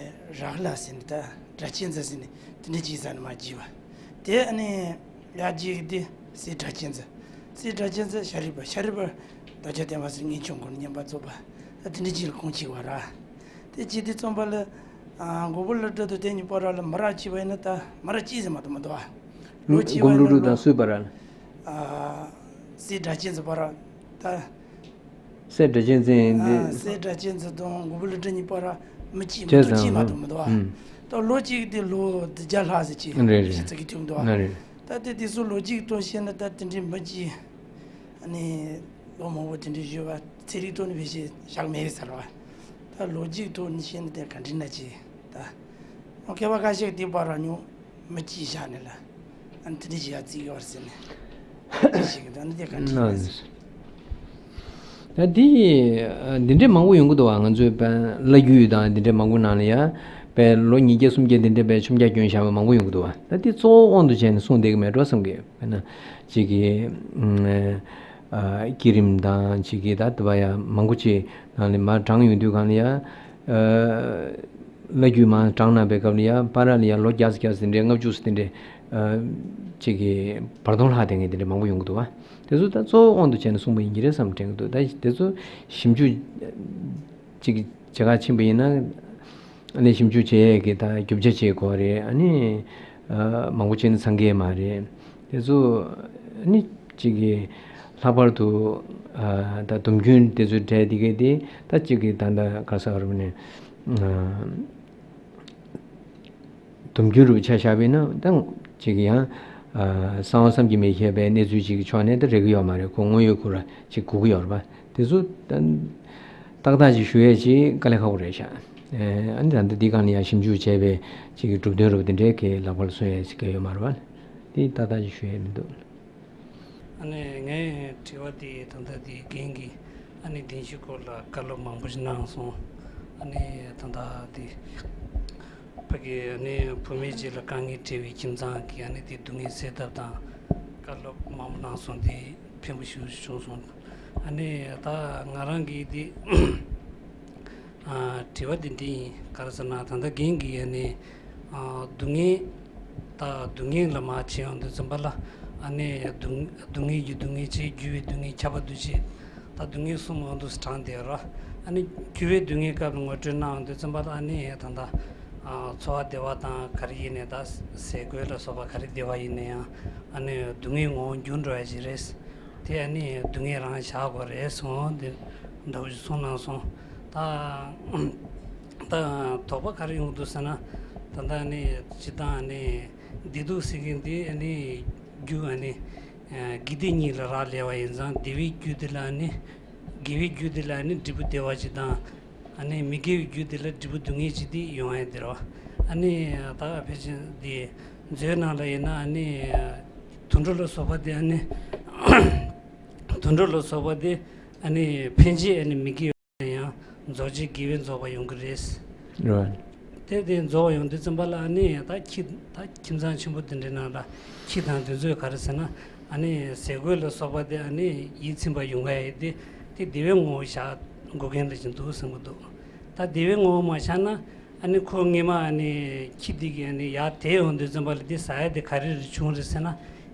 རག་ལ་ཟེར་ནས་ད་སྒྲ་གཅན་འཛིན་ཟེར་ནས་དེ་འདྲ་ཅིག་ཟེར་ནས་མར་བརྗེས་པ། དེ་ཨ་ནི་ཡར་རྗེས་དེ་སྲས་སྒྲ་གཅན་འཛིན། སྲས་སྒྲ་གཅན་འཛིན་ཤཱ་རིའི་བུ། ཤཱ་རིའི་བུ་བདག་ཅག་བསྟན་པ་ཟེར་མངོན་སྤྱོད་སྒོ་ནས་བསྙེན་པར་རྫོགས་པ། ད་དེ་འདྲ་ཅིག་ལ་ཁོང་ཆིག་པ་ར། དེ་ཅི་དེ་རྩོམ་པ་ལ་ཨ་མགོན་པོ་ཀླུ་སྒྲུབ་དང་དེ་གཉིས་པོ་ར་ལ་མི་རག་ཅིག་པ་ཡིན་ན་ད་མི་རག་ཅིག་ཟེར་མ་གཏོགས་མི་འདུག་ཨ། ལོ་ཅིག་པ་མགོན་པོ་ཡིན་ན་ཀླུ་སྒྲུབ་ལོ་དང་སུའི་བར་ར། ཨ་སྲས་སྒྲ་གཅན་འཛིན་བར་ར་ད། སྲས་སྒྲ་གཅན་འཛིན་འདི། ཨ་སྲས་སྒྲ་གཅན་འཛིན་དང་མགོན་པོ་ཀླུ་སྒྲུབ་གཉིས་བར་མི་གཅིག་མི་བྱས་འདུག་ཙང་གཅིག་མ་ལོ། གཏོགས་མི་འདུག་ཨ། ཨུམ། ད་ལོ་གཅིག་དེ་ལོ་བདུན་བརྒྱ་ལྷག་ཟེར་གྱི་རེད་རེད། ཞེ་ཚིག་གི་ཐུག་འདུག་ཨ། ང་རེད། ད་དེ་དེ་ཚོ་ལོ་གཅིག་ཐོག་བཤད་ན་ད་དེ་འདྲའི་མི་གཅིག་ཨ་ནི་ལོ་མང་པོ་དེ་འདྲའི་བཞུགས་པ་ཚན་རིག་ཐོག་ནས་བཤད་བཞག་མེད་ཟེར་བ། ད་ལོ་གཅིག་ཐོག་ནས་བཤད་ན་དེ་ག་འདྲ་ན་ཅི་ད། ཨོ་མཁས་པ་ཁ་ཤས་དེ་བར་ར་ཉུང་། མི་གཅིག་བཞག་ནས་ལ། ཨ་ནི་དེ་འདྲ་ཞིག་ཡ་རྩིས་ཡོད་ཟེར་ནས། དེ་ཞིག་གི་ད་ནི་དེ་ག་འདྲ་ན་ཟེར། ད་དེ་འདི་འདྲའི་མང་པོ་ཡོང་གི་འདུག་བ། ང་ཚོའི་དཔེ་བླ་བརྒྱུད་དང་འདི་འདྲའི་མང་པོ་ནང་ལ་ཡ་དཔེ་ལོ་ཉིས་བརྒྱ་སུམ་བརྒྱ་འདི་འདྲའི་དཔེ་ཆོམ་རྒྱག་སྐྱོན་བཞག་པ་མང་པོ་ཡོང་གི་འདུག་བ། ད་དེ་གཙོ་བོ་དབང་དུ་བྱས་ནས་གསུངས་བསྡད་ཀྱི་མེད་འགྲོ་བསམ་གི། དཔེར་ན་གཅིག་གི་ཨ་བསྐྱེད་རིམ་དང་གཅིག་གི་ད་དེ་བ་ཡ་མང་པོ་ཅིག་ནང་ལ་མར་དྲངས་ཡོང་དུས་གང་ལ་ཡ། ཨ། བླ་བརྒྱུད་མར་དྲངས་གནང་པའི་སྐབས་ལ་ཡང་བར་ལ་ཡང་ལོ་བརྒྱ་ཙམ་བརྒྱ་ཙམ་དེ་འདྲའི་ལྔ་བཅུ་ཙམ་དེ་འདྲའི་ཨ་ཅིག་གི་བར་སྟོང་ལྷག་བསྡད་མཁན་དེ་འདྲའི་མང་པོ་ཡོང་གི་འདུག་བ། དེ་ཚོ་ད་གཙོ་བོ་དབང་དུ་བྱས་ནས་གསུངས་པ་ཡིན་གྱི་རེད་བསམ་དྲན་གྱི་འདུག་ད་དེ་ཚོ་ཞིབ་འཇུག་ཅིག་བྱེད་ག་ཕྱིན་པ་ཡིན་ན། ཨ་ནི་ཞིབ་འཇུག་བྱེད་ཡས་ཀྱི་ད་རྒྱུ་ཆ་བྱེད་དགོས་རེད། ཨ་ནི་ཨ་མང་པོ་བྱས་ན་ཚང་གི་མ་རེད། དེ་ཚོ་ཨ་ནི་གཅིག་གི་ལྷག་པར་དུ་ཨ་ད་དུམ་རྒྱུན་དེ་ཚོའི་གྲས་དེ་གའི་དེ་ད་གཅིག་གི་ད་ད་ག་ས་རུ་ནས་ཨ་དུམ་རྒྱུན་རུ་ཆ་བཞག་པ་ཡིན་ན་ད་གཅིག་གི་ཡང་ཨ་གསང་བ་བསམ་གྱིས་མི་ཁྱབ་པའི་གནས་ཚུལ་ཅིག་གི་ཕྱོགས་ནས་ད་རེག་གི་ཡོད་མ་རེད། ཁོ་དངོས་ཡོད་ཁོ་ར་ཅིག་གོ་གི་ཡོད་རེད་པ། དེ་ཚོ་ཏག་ཏག་ཅིག་ཞུ་ཡས་ཅིག་དཀའ་ལས་ཁག་པོ་རེད་ཤག་ཨ་ནི་ད་ལྟ་འདི་སྒང་ལ་ཡང་ཞིབ་འཇུག་བྱས་པའི་ཅིག་གི་གྲུབ་དོན་རུ་དེ་འདྲའི་གི་ལག་པར་སོན་ཡས་ཅིག་གི་ཡོད་མ་རེད་པ། དེ་ཏག་ཏག་ཅིག་ཞུ་ཡས་མི་འདུག་ཨ་ནི་ངའི་དྲི་བ་དེ་ད་ལྟ་དེ་རྒན་གྱིས་ཨ་ནི་བདེན་བཞིའི་སྐོར་ལ་བཀའ་སློབ་མང་པོ་ཞིག་གནང་སོང་། ཨ་ནི་ད་ལྟ་དེ་ཕ་གི་ཨ་ནི་བུད་མེད་ཅིག་ལ་དཀའ་ངལ་འཕྲད་པའི་ཁྱིམ་ཚང་གི་ཨ་ནི་དེ་སྡུག་བསྔལ་སེལ་ཐབས་དང་བཀའ་སློབ་མང་པོ་གནང་སོང་། དེ་ཕན་པོ་ཞེ་པོ་ཞིག་བྱུང་སོང་། ཨ་ནི་ད་ང་རང་གིས་དེ་ཨ་དྲི་བ་དེ་འདི་ཡིན། ག་རེ་ཟེར་ན་ད་ལྟ་རྒན་གྱིས་ཨ་ནི་ཨ་སྡུག་བསྔལ་ད་སྡུག་བསྔལ་ལ་མར་བྱེད་ཡོང་དུས་ཙམ་པ་ལ་ཨ་ནི་སྡུག་སྡུག་བསྔལ་གྱི་སྡུག་བསྔལ་བྱས། འགྱུར་བའི་སྡུག་བསྔལ། ཁྱབ་པ་འདུ་བྱེད། ད་སྡུག་བསྔལ་གསུམ་འོང་དུས་དྲངས་བསྡད་རོ། ཨ་ནི་འགྱུར་བའི་སྡུག་བསྔལ་སྐབས་ལ་ངོ་སྤྲོད་གནང་ཡོང་དུས་ཙམ་པ་ལ་ཨ་ནི་ད་ལྟ་ཨ་འཚོ་བ་བདེ་བ་དང་ག་རེ་ཡིན་ནའི་ད་ཟས་གོས་ལ་སོགས་པ་ག་རེ་བདེ་བ་ཡིན་ན་ཡང་ཨ་ནི་སྡུག་བསྔལ་ངོ་བོ་འགྱུར་འགྲོ་ཡ་ཞིག་རེད། དེ་ཨ་ནི་སྡུག་བསྔལ་རང་བཞག་དགོས་རེད་གསུངས། འོ་འདི་འདྲ་བོ་ཞིག་གསུངས་གནང་སོང་། ད་ད་དོགས་པ་ག་རེ་ཡོང་གི་འདུག་ཟེར་ན། ད་ལྟ་ཨ་ནི་སྤྱིར་བཏང་ཨ་ནི་བདེ་སྡུག་ཟེར་མཁན་འདི་ཨ་ནི་རྒྱུ་ཨ་ནི་ཨ་དགེ་སྡིག་གཉིས་ལ་རག་ལས་པ་ཡིན་ཙང་། བདེ་བའི་རྒྱུ་དེ་ལ་ཨ་ནི་དགེ་བའི་རྒྱུ་དེ་ལ་ཨ་ནི་འབྲས་བུ་བདེ་བ་ཅིག་དང་། ཨ་ནི་མི་དགེ་བའི་རྒྱུ་དེ་ལ་འབྲས་བུ་སྡུག་བསྔལ་ཅིག་དེ་ཡོང་ཡ་དེ་རེད་བ། ཨ་ནི་ད་ཕལ་ཆེར་དེ་མཛོད་ནང་ལ་ཡིན་ན་ཨ་ནི་དུད་འགྲོ་ལ་སོགས་པ་དེ་ཨ་ནི་དུད་འགྲོ་ལ་སོགས་པ་དེ་ཨ་ནི་ཕན་ཆད་ཨ་ནི་མི་དགེ་བ་ཡང་རྫོགས་བྱེད་དགེ་བས་རྫོགས་པ་ཡོང་གི་རེད། རེད། དེ་དེ་རྫོགས་པ་ཡོང་དུས་ཙམ་པ་ལ་ཨ་ནི་ད་ཁྱི་ད་ཁྱིམ་ཚང་ཆེན་པོ་དེ་འདྲའི་ནང་ལ་ཁྱི་དང་དེ་ཚོས་ག་རེ་ཟེར་ན། ཨ་ནི་ཟས་གོས་ལ་སོགས་པ་དེ་ཨ་ནི་ཡིད་ཚིམ་པ་ཡོང་ག་ཡ་དེ་དེ་བདེ་བའི་ངོ་བོ་བཞག་དགོས་མཁན་འདྲ་ཞིག་འདུག་བསམ་གྱི་འདུག་ད་བདེ་བའི་ངོ་བོ་མ་བཞག་ན་ཨ་ནི་ཁོ་སྔས་མ་ཨ་ནི་ཁྱི་དེ་གིས་ཨ་ནི་ཡར་དེད་ཡོང་དུས་ཙམ་པ་ལ་དེ་ཟ་ཡ་དེ་ག་རེ་རེ་བྱུང་རེད་ཟེར་ན།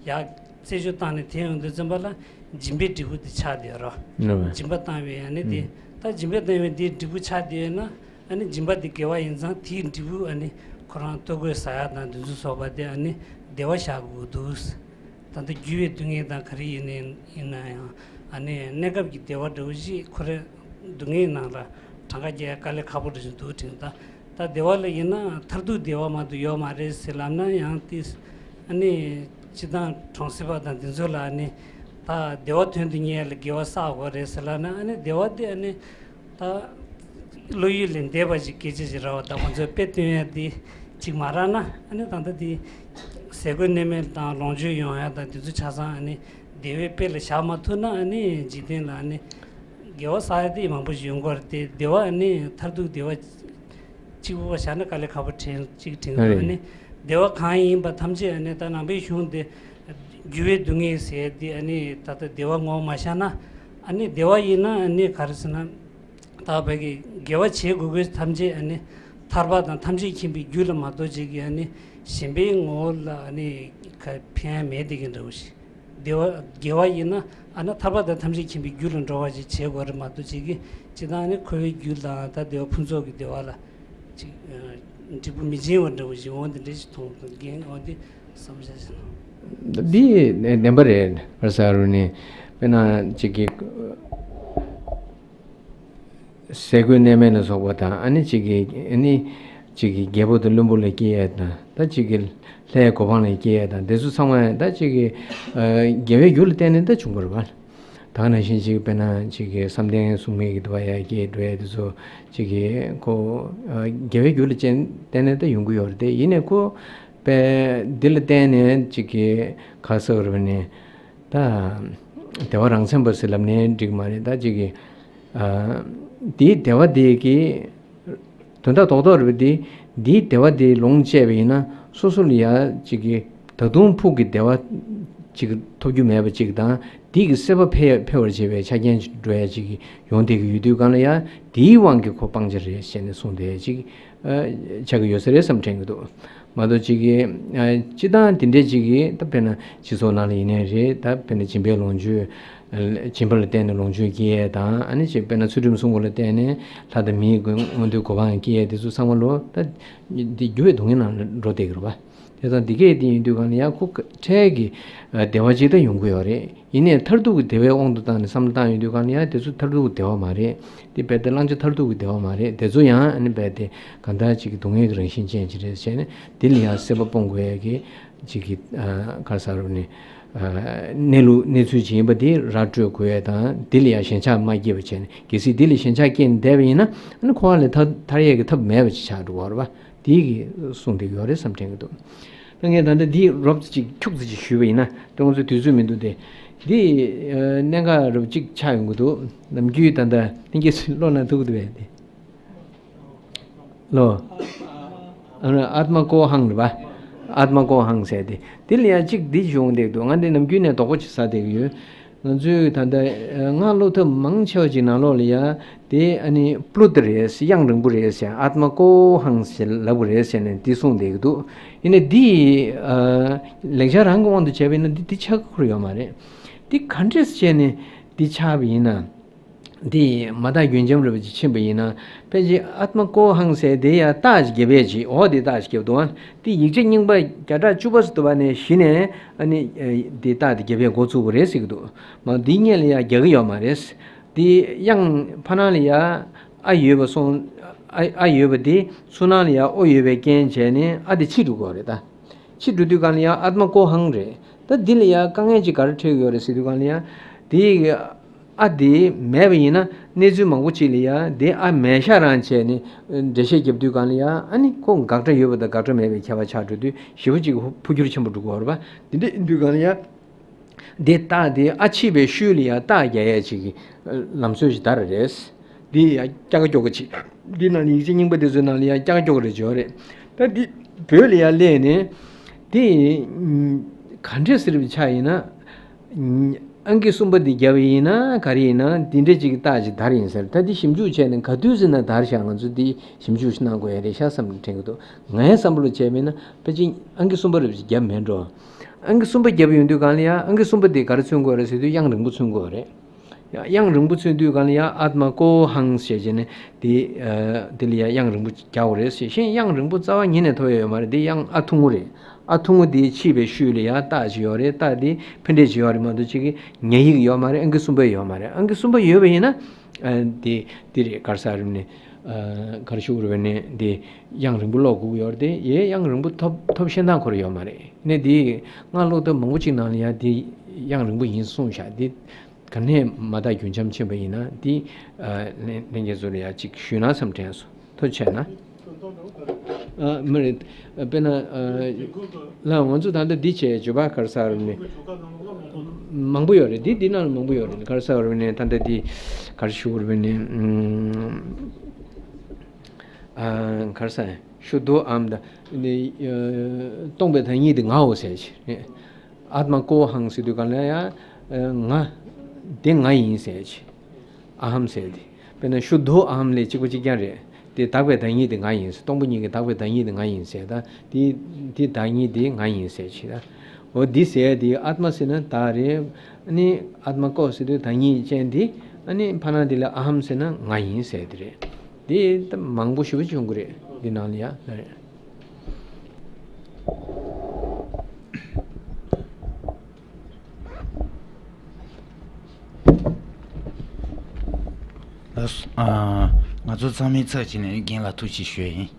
ཡར་རྩད་གཅོད་བཏང་ནས་དེད་ཡོང་དུས་ཙམ་པ་ལ་སྦྱིན་པའི་འབྲས་བུ་དེ་ཆགས་བསྡད་ཡོད་རེད་བ། རེད་བ། སྦྱིན་པ་བཏང་བའི་ཨ་ནི་དེ། ཨུམ། ད་སྦྱིན་པ་བཏང་བའི་དེའི་འབྲས་བུ་ཆགས་བསྡད་ཡོད་ན། ཨ་ནི་སྦྱིན་པ་དེ་དགེ་བ་ཡིན་ཙང་དེའི་འབྲས་བུ་ཨ་ནི་ཁོ་རང་ལྟོ་གོས་ཟ་ཡ་དང་དེ་ཚོ་སོགས་པ་དེ་ཨ་ནི་བདེ་བ་བཞག་དགོས་འདུག་ད་ལྟ་འགྱུར་བའི་སྡུག་བསྔལ་དང་ག་རེ་ཡིན་ནའི་ཡིན་ན་ཡང་ཨ་ནི་གནས་སྐབས་ཀྱི་བདེ་བ་འདྲ་བོ་ཞིག་ཁོ་རང་སྡུག་བསྔལ་ནང་ལ་གྲངས་ཀ་རྒྱག་ཡ་དཀའ་ལས་ཁག་པོ་འདྲ་ཞིག་འདུག་དྲན་གྱི་ད། ད་བདེ་བ་ལ་ཡིན་ན་མཐར་ཐུག་བདེ་བ་མ་གཏོགས་ཡོད་མ་རེད་ཟེར་ལབ་ན་ཡང་དེ། ཨ་ནི་སྤྱིར་བཏང་གྲོང་གསེབ་པ་དང་དེ་ཚོ་ལ་ཨ་ནི་ད་བདེ་བ་དོན་དུ་གཉེར་ཡ་ལ་དགེ་བ་བསགས་དགོས་རེད་ཟེར་ལབ་ན། ཨ་ནི་བདེ་བ་དེ་ཨ་ནི་ད་བློ་ཡུལ་ལས་འདས་པ་ཞིག་སྐད་ཆ་ཞིག་རེད་བ། ད་ང་ཚོས་དཔེ་སྟོན་ཡ་དེ་ཅིག་མ་རག་ན། ཨ་ནི་ད་ལྟ་དེ་ཟས་གོས་གནས་མལ་དང་ལོངས་སྤྱོད་ཡོང་ཡ་དང་དེ་ཚོ་ཆ་ཚང་ཨ་ནི་བདེ་བའི་དཔེ་ལ་བཞག་མ་ཐུབ་ན། ཨ་ནི་འཇིག་རྟེན་ལ་ཨ་ནི་དགེ་བ་བསགས་ཡ་དེ་མང་པོ་ཞིག་ཡོང་གི་རེད་དེ། བདེ་བ་ཨ་ནི་མཐར་ཐུག་བདེ་བ་གཅིག་པུ་བ་བཞག་ན་དཀའ་ལས་ཁག་པོ་དྲན་གཅིག་དྲན་ཨ་འདུག་རེད། ཨ་ནི་བདེ་བ་གང་ཡིན་པ་ཐམས་ཅད་ཨ་ནི་ད་ནང་པའི་གཞུང་དེ་འགྱུར་བའི་སྡུག་བསྔལ་ཟེར་དེ་ཨ་ནི་ད་ལྟ་བདེ་བ་ངོ་མ་བཞག་ན། ཨ་ནི་བདེ་བ་ཡིན་ན་ཨ་ནི་ག་རེ་ཟེར་ན། ད་བོད་ཀྱི་དགེ་བ་བྱེད་དགོས་དགོས་ཐམས་ཅད་ཨ་ནི་ཐར་པ་དང་ཐམས་ཅད་མཁྱེན་པའི་རྒྱུ་ལ་མ་གཏོགས་ཅིག་གི་ཨ་ནི་ཞེན་པའི་ངོ་བོ་ལ་ཨ་ནི་ག་ཕན་ཡ་མེད་དེ་གི་འདྲ་བོ་ཞིག་བདེ་བ་དགེ་བ་ཡིན་ན་ཨ་ན་ཐར་པ་དང་ཐམས་ཅད་མཁྱེན་པའི་རྒྱུ་ལ་འགྲོ་བ་ཞིག་བྱེད་དགོས་རེད་མ་གཏོགས་ཅིག་གི་ཅི་ལྟར་ནི་འཁོར་བའི་རྒྱུ་དང་ད་བདེ་བ་ཕུན་ཚོགས་ཀྱི་བདེ་བ་ལ་ཅིག་འབྲས་བུ་མི་འབྱིན་པ་འདྲ་བོ་ཞིག་འོ་འདི་འདྲ་ཞིག་མཐོང་དང་རྒན་འོ་འདི་བསམ་བྱ་ཞིག་ན། འདི་བདེན་པ་རེད། བར་ས་རུ་ནི་དཔེར་ན་ཅིག་གི་ཟས་གོས་གནས་མལ་ལ་སོགས་པ་དང་། ཨ་ནི་གཅིག་གིས་ཨ་ནི་གཅིག་གིས་རྒྱལ་པོ་དང་བློན་པོ་ལ་སྐྱེ་ཡས་དང་། ད་གཅིག་གིས་ལྷའི་གོ་འཕང་ལ་སྐྱེ་ཡས་དང་། དེ་ཚོ་ཚང་མ་ད་གཅིག་གིས་ཨ་དགེ་བའི་རྒྱུ་ལ་བརྟེན་ནས་ད་བྱུང་བ་རེད་པ། ད་ག་ནང་བཞིན་གཅིག་དཔེར་ན་གཅིག་གིས་བསམ་གཏན་སྲུང་མི་གི་འདུལ་བ་ཡར་སྐྱེས་འགྲོ་ཡས་དེ་ཚོ་གཅིག་གིས་ཁོ་ཨ་དགེ་བའི་རྒྱུ་ལ་བརྟེན་ནས་ད་ཡོང་གི་ཡོད་རེད་དེ། ཡིན་ནའི་ཁོ་དཔེ་འདི་ལ་བརྟེན་ནས་གཅིག་གིས་ག་ཟེར་བ་རེད་པ་ནི། ད་བདེ་བ་རང་མཚན་པ་ཟེར་ལབ་ནའི་འགྲིག་མ་རེད། ད་གཅིག་གིས་ཨ་དེའི་བདེ་བ་དེ་གི་དོན་དག་རྡོག་རྡོག་རེད་པ། དེ་དེའི་བདེ་བ་དེ་ལོངས་སྤྱད་པ་ཡིན་ན་སོ་སོ་ལ་ཡ་གཅིག་གིས་ད་དུང་ཕུགས་ཀྱི་བདེ་བ་ ཅིག་ཐོབ་རྒྱུ་མེད་པ་ཅིག་དང་། དེ་གི་སྲེད་པ་འཕེལ་འཕེལ་བར་བྱེད་པའི་ཆ་རྐྱེན་ཅིག་འགྲོ་ཡ་ཅིག་ཡོང་བསྡད་ཀྱི་ཡོད་དུས་གང་ལ་ཡང་དེའི་དབང་གིས་ཁོ་སྤང་བྱ་རེད་ཟེར་ནས་གསུངས་བསྡད་ཅིག་ཆགས་ཀྱི་ཡོད་ས་རེད་བསམ་དྲན་གྱི་འདུག་མ་གཏོགས་ཅིག་གི་སྤྱི་བཏང་དེ་འདྲས་ཅིག་གི་ད་དཔེར་ན་སྤྱི་ཚོགས་ནང་ལ་ཡིན་ནའི་རེད། ད་དཔེར་ན་སྦྱིན་པའི་ལོངས་སྤྱོད། སྦྱིན་པ་ལ་བརྟེན་ནས་ལོངས་སྤྱོད་སྐྱེ་ཡས་དང་། ཨ་ནི་ཅིག་དཔེར་ན་ཚུལ་ཁྲིམས་སྲུང་དགོས་ལ་བརྟེན་ནས་ལྷ་དང་མིའི་མངོན་མཐོའི་གོ་འཕང་སྐྱེ་ཡས་དེ་ཚོ་ཚང་མ་ལོ་ད་འདི་འགྱུར་བའི་སྡུག་བསྔལ་ནང་འགྲོ་བསྡད་ཀྱི་རེད་པ། དེ་དང་འདི་གས་དེ་ཡིན་དུས་གང་ལ་ཡང་ཁོ་འཕྲལ་གྱི་བདེ་བ་ཅིག་ད་ཡོང་གི་ཡོད་རེད། ཡིན་ནའི་མཐར་ཐུག་གི་བདེ་བའི་དབང་དུ་བཏང་ནས་བསམ་བློ་བཏང་ཡོང་དུས་གང་ལ་ཡང་དེ་ཚོ་མཐར་ཐུག་གི་བདེ་བ་མ་རེད། དེ་རྦད་དེ་བླང་བྱ་མཐར་ཐུག་གི་བདེ་བ་མ་རེད། དེ་ཚོ་ཡང་ཨ་ནི་རྦད་དེ་གང་ལྟར་ཅིག་གི་སྡུག་བསྔལ་གྱི་རང་བཞིན་ཅན་ཅིག་རེད་བྱས་ནས། དེ་ལ་ཡང་སྲེད་པ་སྤོང་དགོས་ཡ་གི་ཅིག་གི་ག་རེ་ཟེར་རུ་ནི་གནས་ལུགས་གནས་ཚུལ་ཅིག་ཡིན་པ་དེ་ར་སྤྲོད་དགོས་ཡ་དང་། དེ་ལ་ཡང་ཞེན་ཆགས་མ་སྐྱེས་པ་བྱས་ནས། གལ་སྲིད་དེ་ལ་ཞེན་ཆགས་སྐྱེས་ནས་བསྡད་པ་ཡིན་ན། ཨ་ནི་འཁོར་བ་ལས་ཐར་ཐར་ཡས་ཀྱི་ཐབས་མེད་པ་ཅིག་ཆགས་འགྲོ་གི་ཡོད་རེད་པ། དེ་གི་གསུངས་བསྡད་ཡོད་རེད་བསམ་དྲན་གྱི་འདུག་ད་ངས་ད་ལྟ་འདི་རོབ་ཙམ་ཅིག་འཁྱུག་ཙམ་ཅིག་ཞུས་པ་ཡིན་ན། ད་ང་ཚོ་དུས་ཚོད་མི་འདུག་སྟེ། འདི་གནད་འགག་རོབ་ཅིག་ཆགས་ཡོང་གི་འདུག་ནམ་རྒྱུན་ད་ལྟ་ལྷན་རྒྱས་ཚོས་ཀློག་ན་ཐུབ་ཀྱི་འདུག་པས་དེ། ལོ། ཨ་ནི་ཨཱཏྨ་ཀོ་ཧཾ་རེད་པ། ཨཱཏྨ་ཀོ་ཧཾ་ཟེར་ཏེ། དེ་ལ་ཡང་གཅིག་འདི་བྱུང་བསྡད་འདུག་ང་འདི་ནམ་རྒྱུན་ནས་དོགས་པ་ཅིག་ཟ་བསྡད་ཀྱི་ཡོད། ང་ཚོས་ད་ལྟ་སྔགས་ཀློག་ཐབས་མང་ཆེ་བ་ཅིག་ནང་ལོགས་ལ་ཡང་དེ་ཨ་ནི་པླུ་ཏ་རེད། དབྱངས་རིང་པོ་རེད་ཟེར། ཨཱཏྨ་ཀོ་ཧཾ་ཟེར་ལབ་དགོས་རེད་ཟེར་ནས་འདི་གསུངས་བསྡད་ཀྱི་འདུག་ཡིན་ནའི་འདི་ལེགས་སྦྱར་རང་གི་དབང་དུ་བྱས་པ་ཡིན་ན་འདི་འདི་ཆགས་ཁུར་ཡོད་མ་རེད། འདི་ག་འདྲས་བྱས་ནས་འདི་ཆགས་པ་ཡིན་ན། འདི་མ་དག་རྒྱུན་འབྱམས་རེད་པ་ཅིག་ཕྱིན་པ་ཡིན་ན། ཕལ་ཆེར་ཨཱཏྨ་ཀོ་ཧཾ་ཟེར་དེ་ཡང་རྟགས་ཅིག་རྒྱབ་ཡས་ཅིག་འོ་དེ་རྟགས་ཅིག་རྒྱབ་འདུག་ཨ། དེ་ཡིག་ཆ་རྙིང་པ་བརྒྱ་ཕྲག་བཅུ་པ་ཙམ་འདུག་པ་ནས་གཞི་ནས་ཨ་ནི་དེ་རྟགས་དེ་རྒྱབ་ཡས་འགོ་བཙུགས་པ་རེད་ཟེར་གྱི་འདུག་མ་འདི་སྔོན་ལ་ཡང་རྒྱག་གི་ཡོད་མ་རེད། དེ་དབྱངས་ཕར་ནང་ལ་ཡང་ཨ་ཡོད་པ་སོང་། ཨ་ཨ་ཡོད་པ་དེ་ཚུར་ནང་ལ་ཡང་ཨོ་ཡོད་པའི་རྐྱེན་བྱས་ནས་ཨ་དེ་ཕྱིས་འགྲོ་གི་ཡོད་རེད་ད། ཕྱིས་འགྲོ་དུས་གང་ལ་ཡང་ཨཱཏྨ་ཀོ་ཧཾ་རེད། ད་འདི་ལ་ཡང་དཀའ་ངལ་ཅིག་ག་རེ་འཕྲད་ཀྱི་ཡོད་རེད་ཟེར་དུས་གང་ལ་ཡང་དེ་ཨ་དེ་མེད་པ་ཡིན་ན། གནས་ཚུལ་མང་པོ་ཅིག་ལ་ཡང་དེ་ཨ་མེད་ཤག་རང་བྱས་ནས་འགྲེལ་བཤད་རྒྱབ་དུས་གང་ལ་ཡང་ཨ་ནི་ཁོ་དགག་སྒྲ་ཡོད་པ་དང་དགག་སྒྲ་མེད་པའི་ཁྱད་པར་ཆགས་འགྲོ་དུས་ཞེ་པོ་ཅིག་འཕོ་འགྱུར་ཆེན་པོ་འགྲོ་གི་ཡོད་རེད་པ། དེ་འདྲ་ཡིན་དུས་གང་ལ་ཡང་དེ་རྟགས་དེ་ཨ་ཕྱིས་པའི་ཤུལ་ལ་ཡང་རྟགས་རྒྱག་ཡས་ཅིག་གི་ལམ་སྲོལ་ཞིག་དར་རེད། འདི་ཡང་སྐྱ་ཀ་ཀྱོག་ག་ཅིག་འདི་ནང་ལ་ཡིག་ཆ་རྙིང་པ་དེ་ཚོའི་ནང་ལ་ཡང་སྐྱ་ཀ་ཀྱོག་ག་རེ་བྱས་ཡོད་རེད། ད་འདི་བོད་ལ་ཡང་སླེབས་ནས་དེ་ག་འདྲས་ཟེར་བའི་ཆ་ཡིན་ན། ཨང་ཀི་གསུམ་པ་འདི་བརྒྱབ་ཡིན་ན་ག་རེ་ཡིན་ན་འདི་འདྲས་ཅིག་རྟགས་ཅིག་དར་ཡིན་ཟེར། ད་འདི་ཞིབ་འཇུག་བྱས་ནས་ག་དུས་ཟིན་ན་དར་ཤག་ང་ཚོ་འདི་ཞིབ་འཇུག་ཞིག་གནང་དགོས་ཡ་རེད་ཤག་བསམ་དྲན་གྱི་འདུག་ངའི་བསམ་བློ་བྱས་པ་ཡིན་ན་ཕལ་ཆེར་ཨང་ཀི་གསུམ་པ་རེ་བརྒྱབ་མེད་འགྲོ། ཨང་ཀི་གསུམ་པ་བརྒྱབ་ཡོང་དུས་གང་ལ་ཡང་ཨང་ཀི་གསུམ་པ་དེ་ག་རེ་མཚོན་དགོས་རེད་ཟེར་དུས་དབྱངས་རིང་པོ་མཚོན་དགོས་རེད། དབྱངས་རིང་པོ་མཚོན་དུས་གང་ལ་ཡང་ཨཱཏྨ་ཀོ་ཧཾ་ཞེས་བྱས་ནས་དེ་ཨ་དེ་ལ་ཡང་དབྱངས་རིང་པོ་རྒྱག་དགོས་རེད་ཟེར། གཞན་དབྱངས་རིང་པོ་རྩ་བ་ཉིད་ནས་ཐོབ་ཡ་ཡོད་མ་རེད། དེ་དབྱངས་ཨ་ཐུང་ངུ་རེད། ཨ་ཐུང་ངུ་དེ་ཕྱིས་པའི་ཤུལ་ལ་ཡང་རྟགས་ཅིག་ཡོད་རེད། རྟགས་དེ་འཕེལ་འགྲིབ་ཅིག་ཡོད་རེད་མ་གཏོགས་ཅིག་གི་ཉ་ཡིག་ཡོད་མ་རེད། ཨང་ཀི་གསུམ་པ་ཡོད་མ་རེད། ཨང་ཀི་གསུམ་པ་ཡོད་པ་ཡིན་ན་ཨ་དེ་དེ་རེད། ག་རེ་ཟེར་རེད་ནི་ཨ་ག་རེ་ཞུ་དགོས་རེད་ནི་དེ་དབྱངས་རིང་པོ་ཀློག་དགོས་ཀྱི་ཡོད་རེད་དེ། ཡའི་དབྱངས་རིང་པོ་ཐོབ་ཐོབ་ཤེས་སྟངས་ཁོ་རང་ཡོད་མ་རེད། ནས་དེ་སྔགས་ཀློག་སྟངས་མང་པོ་ཅིག་ནང་ལ་ཡང་དེ་དབྱངས་རིང་པོ་ཡིན་གསུངས་ཤག་དེ་ག་ནས་མ་དག་རྒྱུན་འབྱམས་ཕྱིན་པ་ཡིན་ན་དེ་ཨ་ལྷན་ལྷན་རྒྱས་ཚོ་ལ་ཡང་ཅིག་ཞུས་ན་བསམ་དྲན་སོང་། ཐུགས་རྗེ་ཆེ་གནང་། ཨ་མི་རེད། དཔེར་ན་ཨ་ལ་ང་ཚོ་ད་ལྟ་འདི་བྱས་བརྗོད་པ་ག་རེ་ཟེར་རེད་ནི་མང་པོ་ཡོད་རེད། འདི་འདི་ནང་ལ་མང་པོ་ཡོད་རེད། ག་རེ་ཟེར་རེད་ནི་ད་ལྟ་འདི་ག་རེ་ཞུ་དགོས་རེད་ནི་ཨ་ག་རེ་ཟེར། ཤུ་དྷོ་ཨ་ཧཾ་ད། ནི་ཨ་སྟོང་པའི་བདག་ཉིད་དེ་ངའོ་ཟེར་གྱི། ཨཱཏྨ་ཀོ་ཧཾ་ཟེར་དུས་གང་ལ་ཡང་ཨ་ང་། དེ་ང་ཡིན་ཟེར་གྱི། ཨ་ཧཾ་ཟེར་དེ། དཔེར་ན་ཤུ་དྷོ་ཨ་ཧཾ་ལས་གཅིག་པ་གཅིག་རྐྱང་རེད། དེ་དག་པའི་བདག་ཉིད་དེ་ང་ཡིན་ཟེར། སྟོང་པ་ཉིད་ཀྱི་དག་པའི་བདག་ཉིད་དེ་ང་ཡིན་ཟེར། ད་དེ་དེ་བདག་ཉིད་དེ་ང་ཡིན་ཟེར་གྱི་ད། འོ་འདི་ཟེར་དེ་ཨཱཏྨ་ཟེར་ན་བདག་རེད། ཨ་ནི་ཨཱཏྨ་ཀོ་ཟེར་དུས་བདག་ཉིད་ཅན་དེ། ཨ་ནི་ཕར་ནང་དེ་ལ་ཨ་ཧཾ་ཟེར་ན་ང་ཡིན་ཟེར་དེ་རེད། དེ་ད་མང་པོ་ཞེ་པོ་བྱུང་གི་རེད། འདི་ནང་ལ་ཡ་ལ་རེད། ལགས་སོ། ཨ་ང་ཚོ་ཚང་མའི་ཚབ་བྱས་ནས་རྒན་ལགས་ཐུགས་རྗེ་ཆེ་ཞུ་ཡ་ཡིན།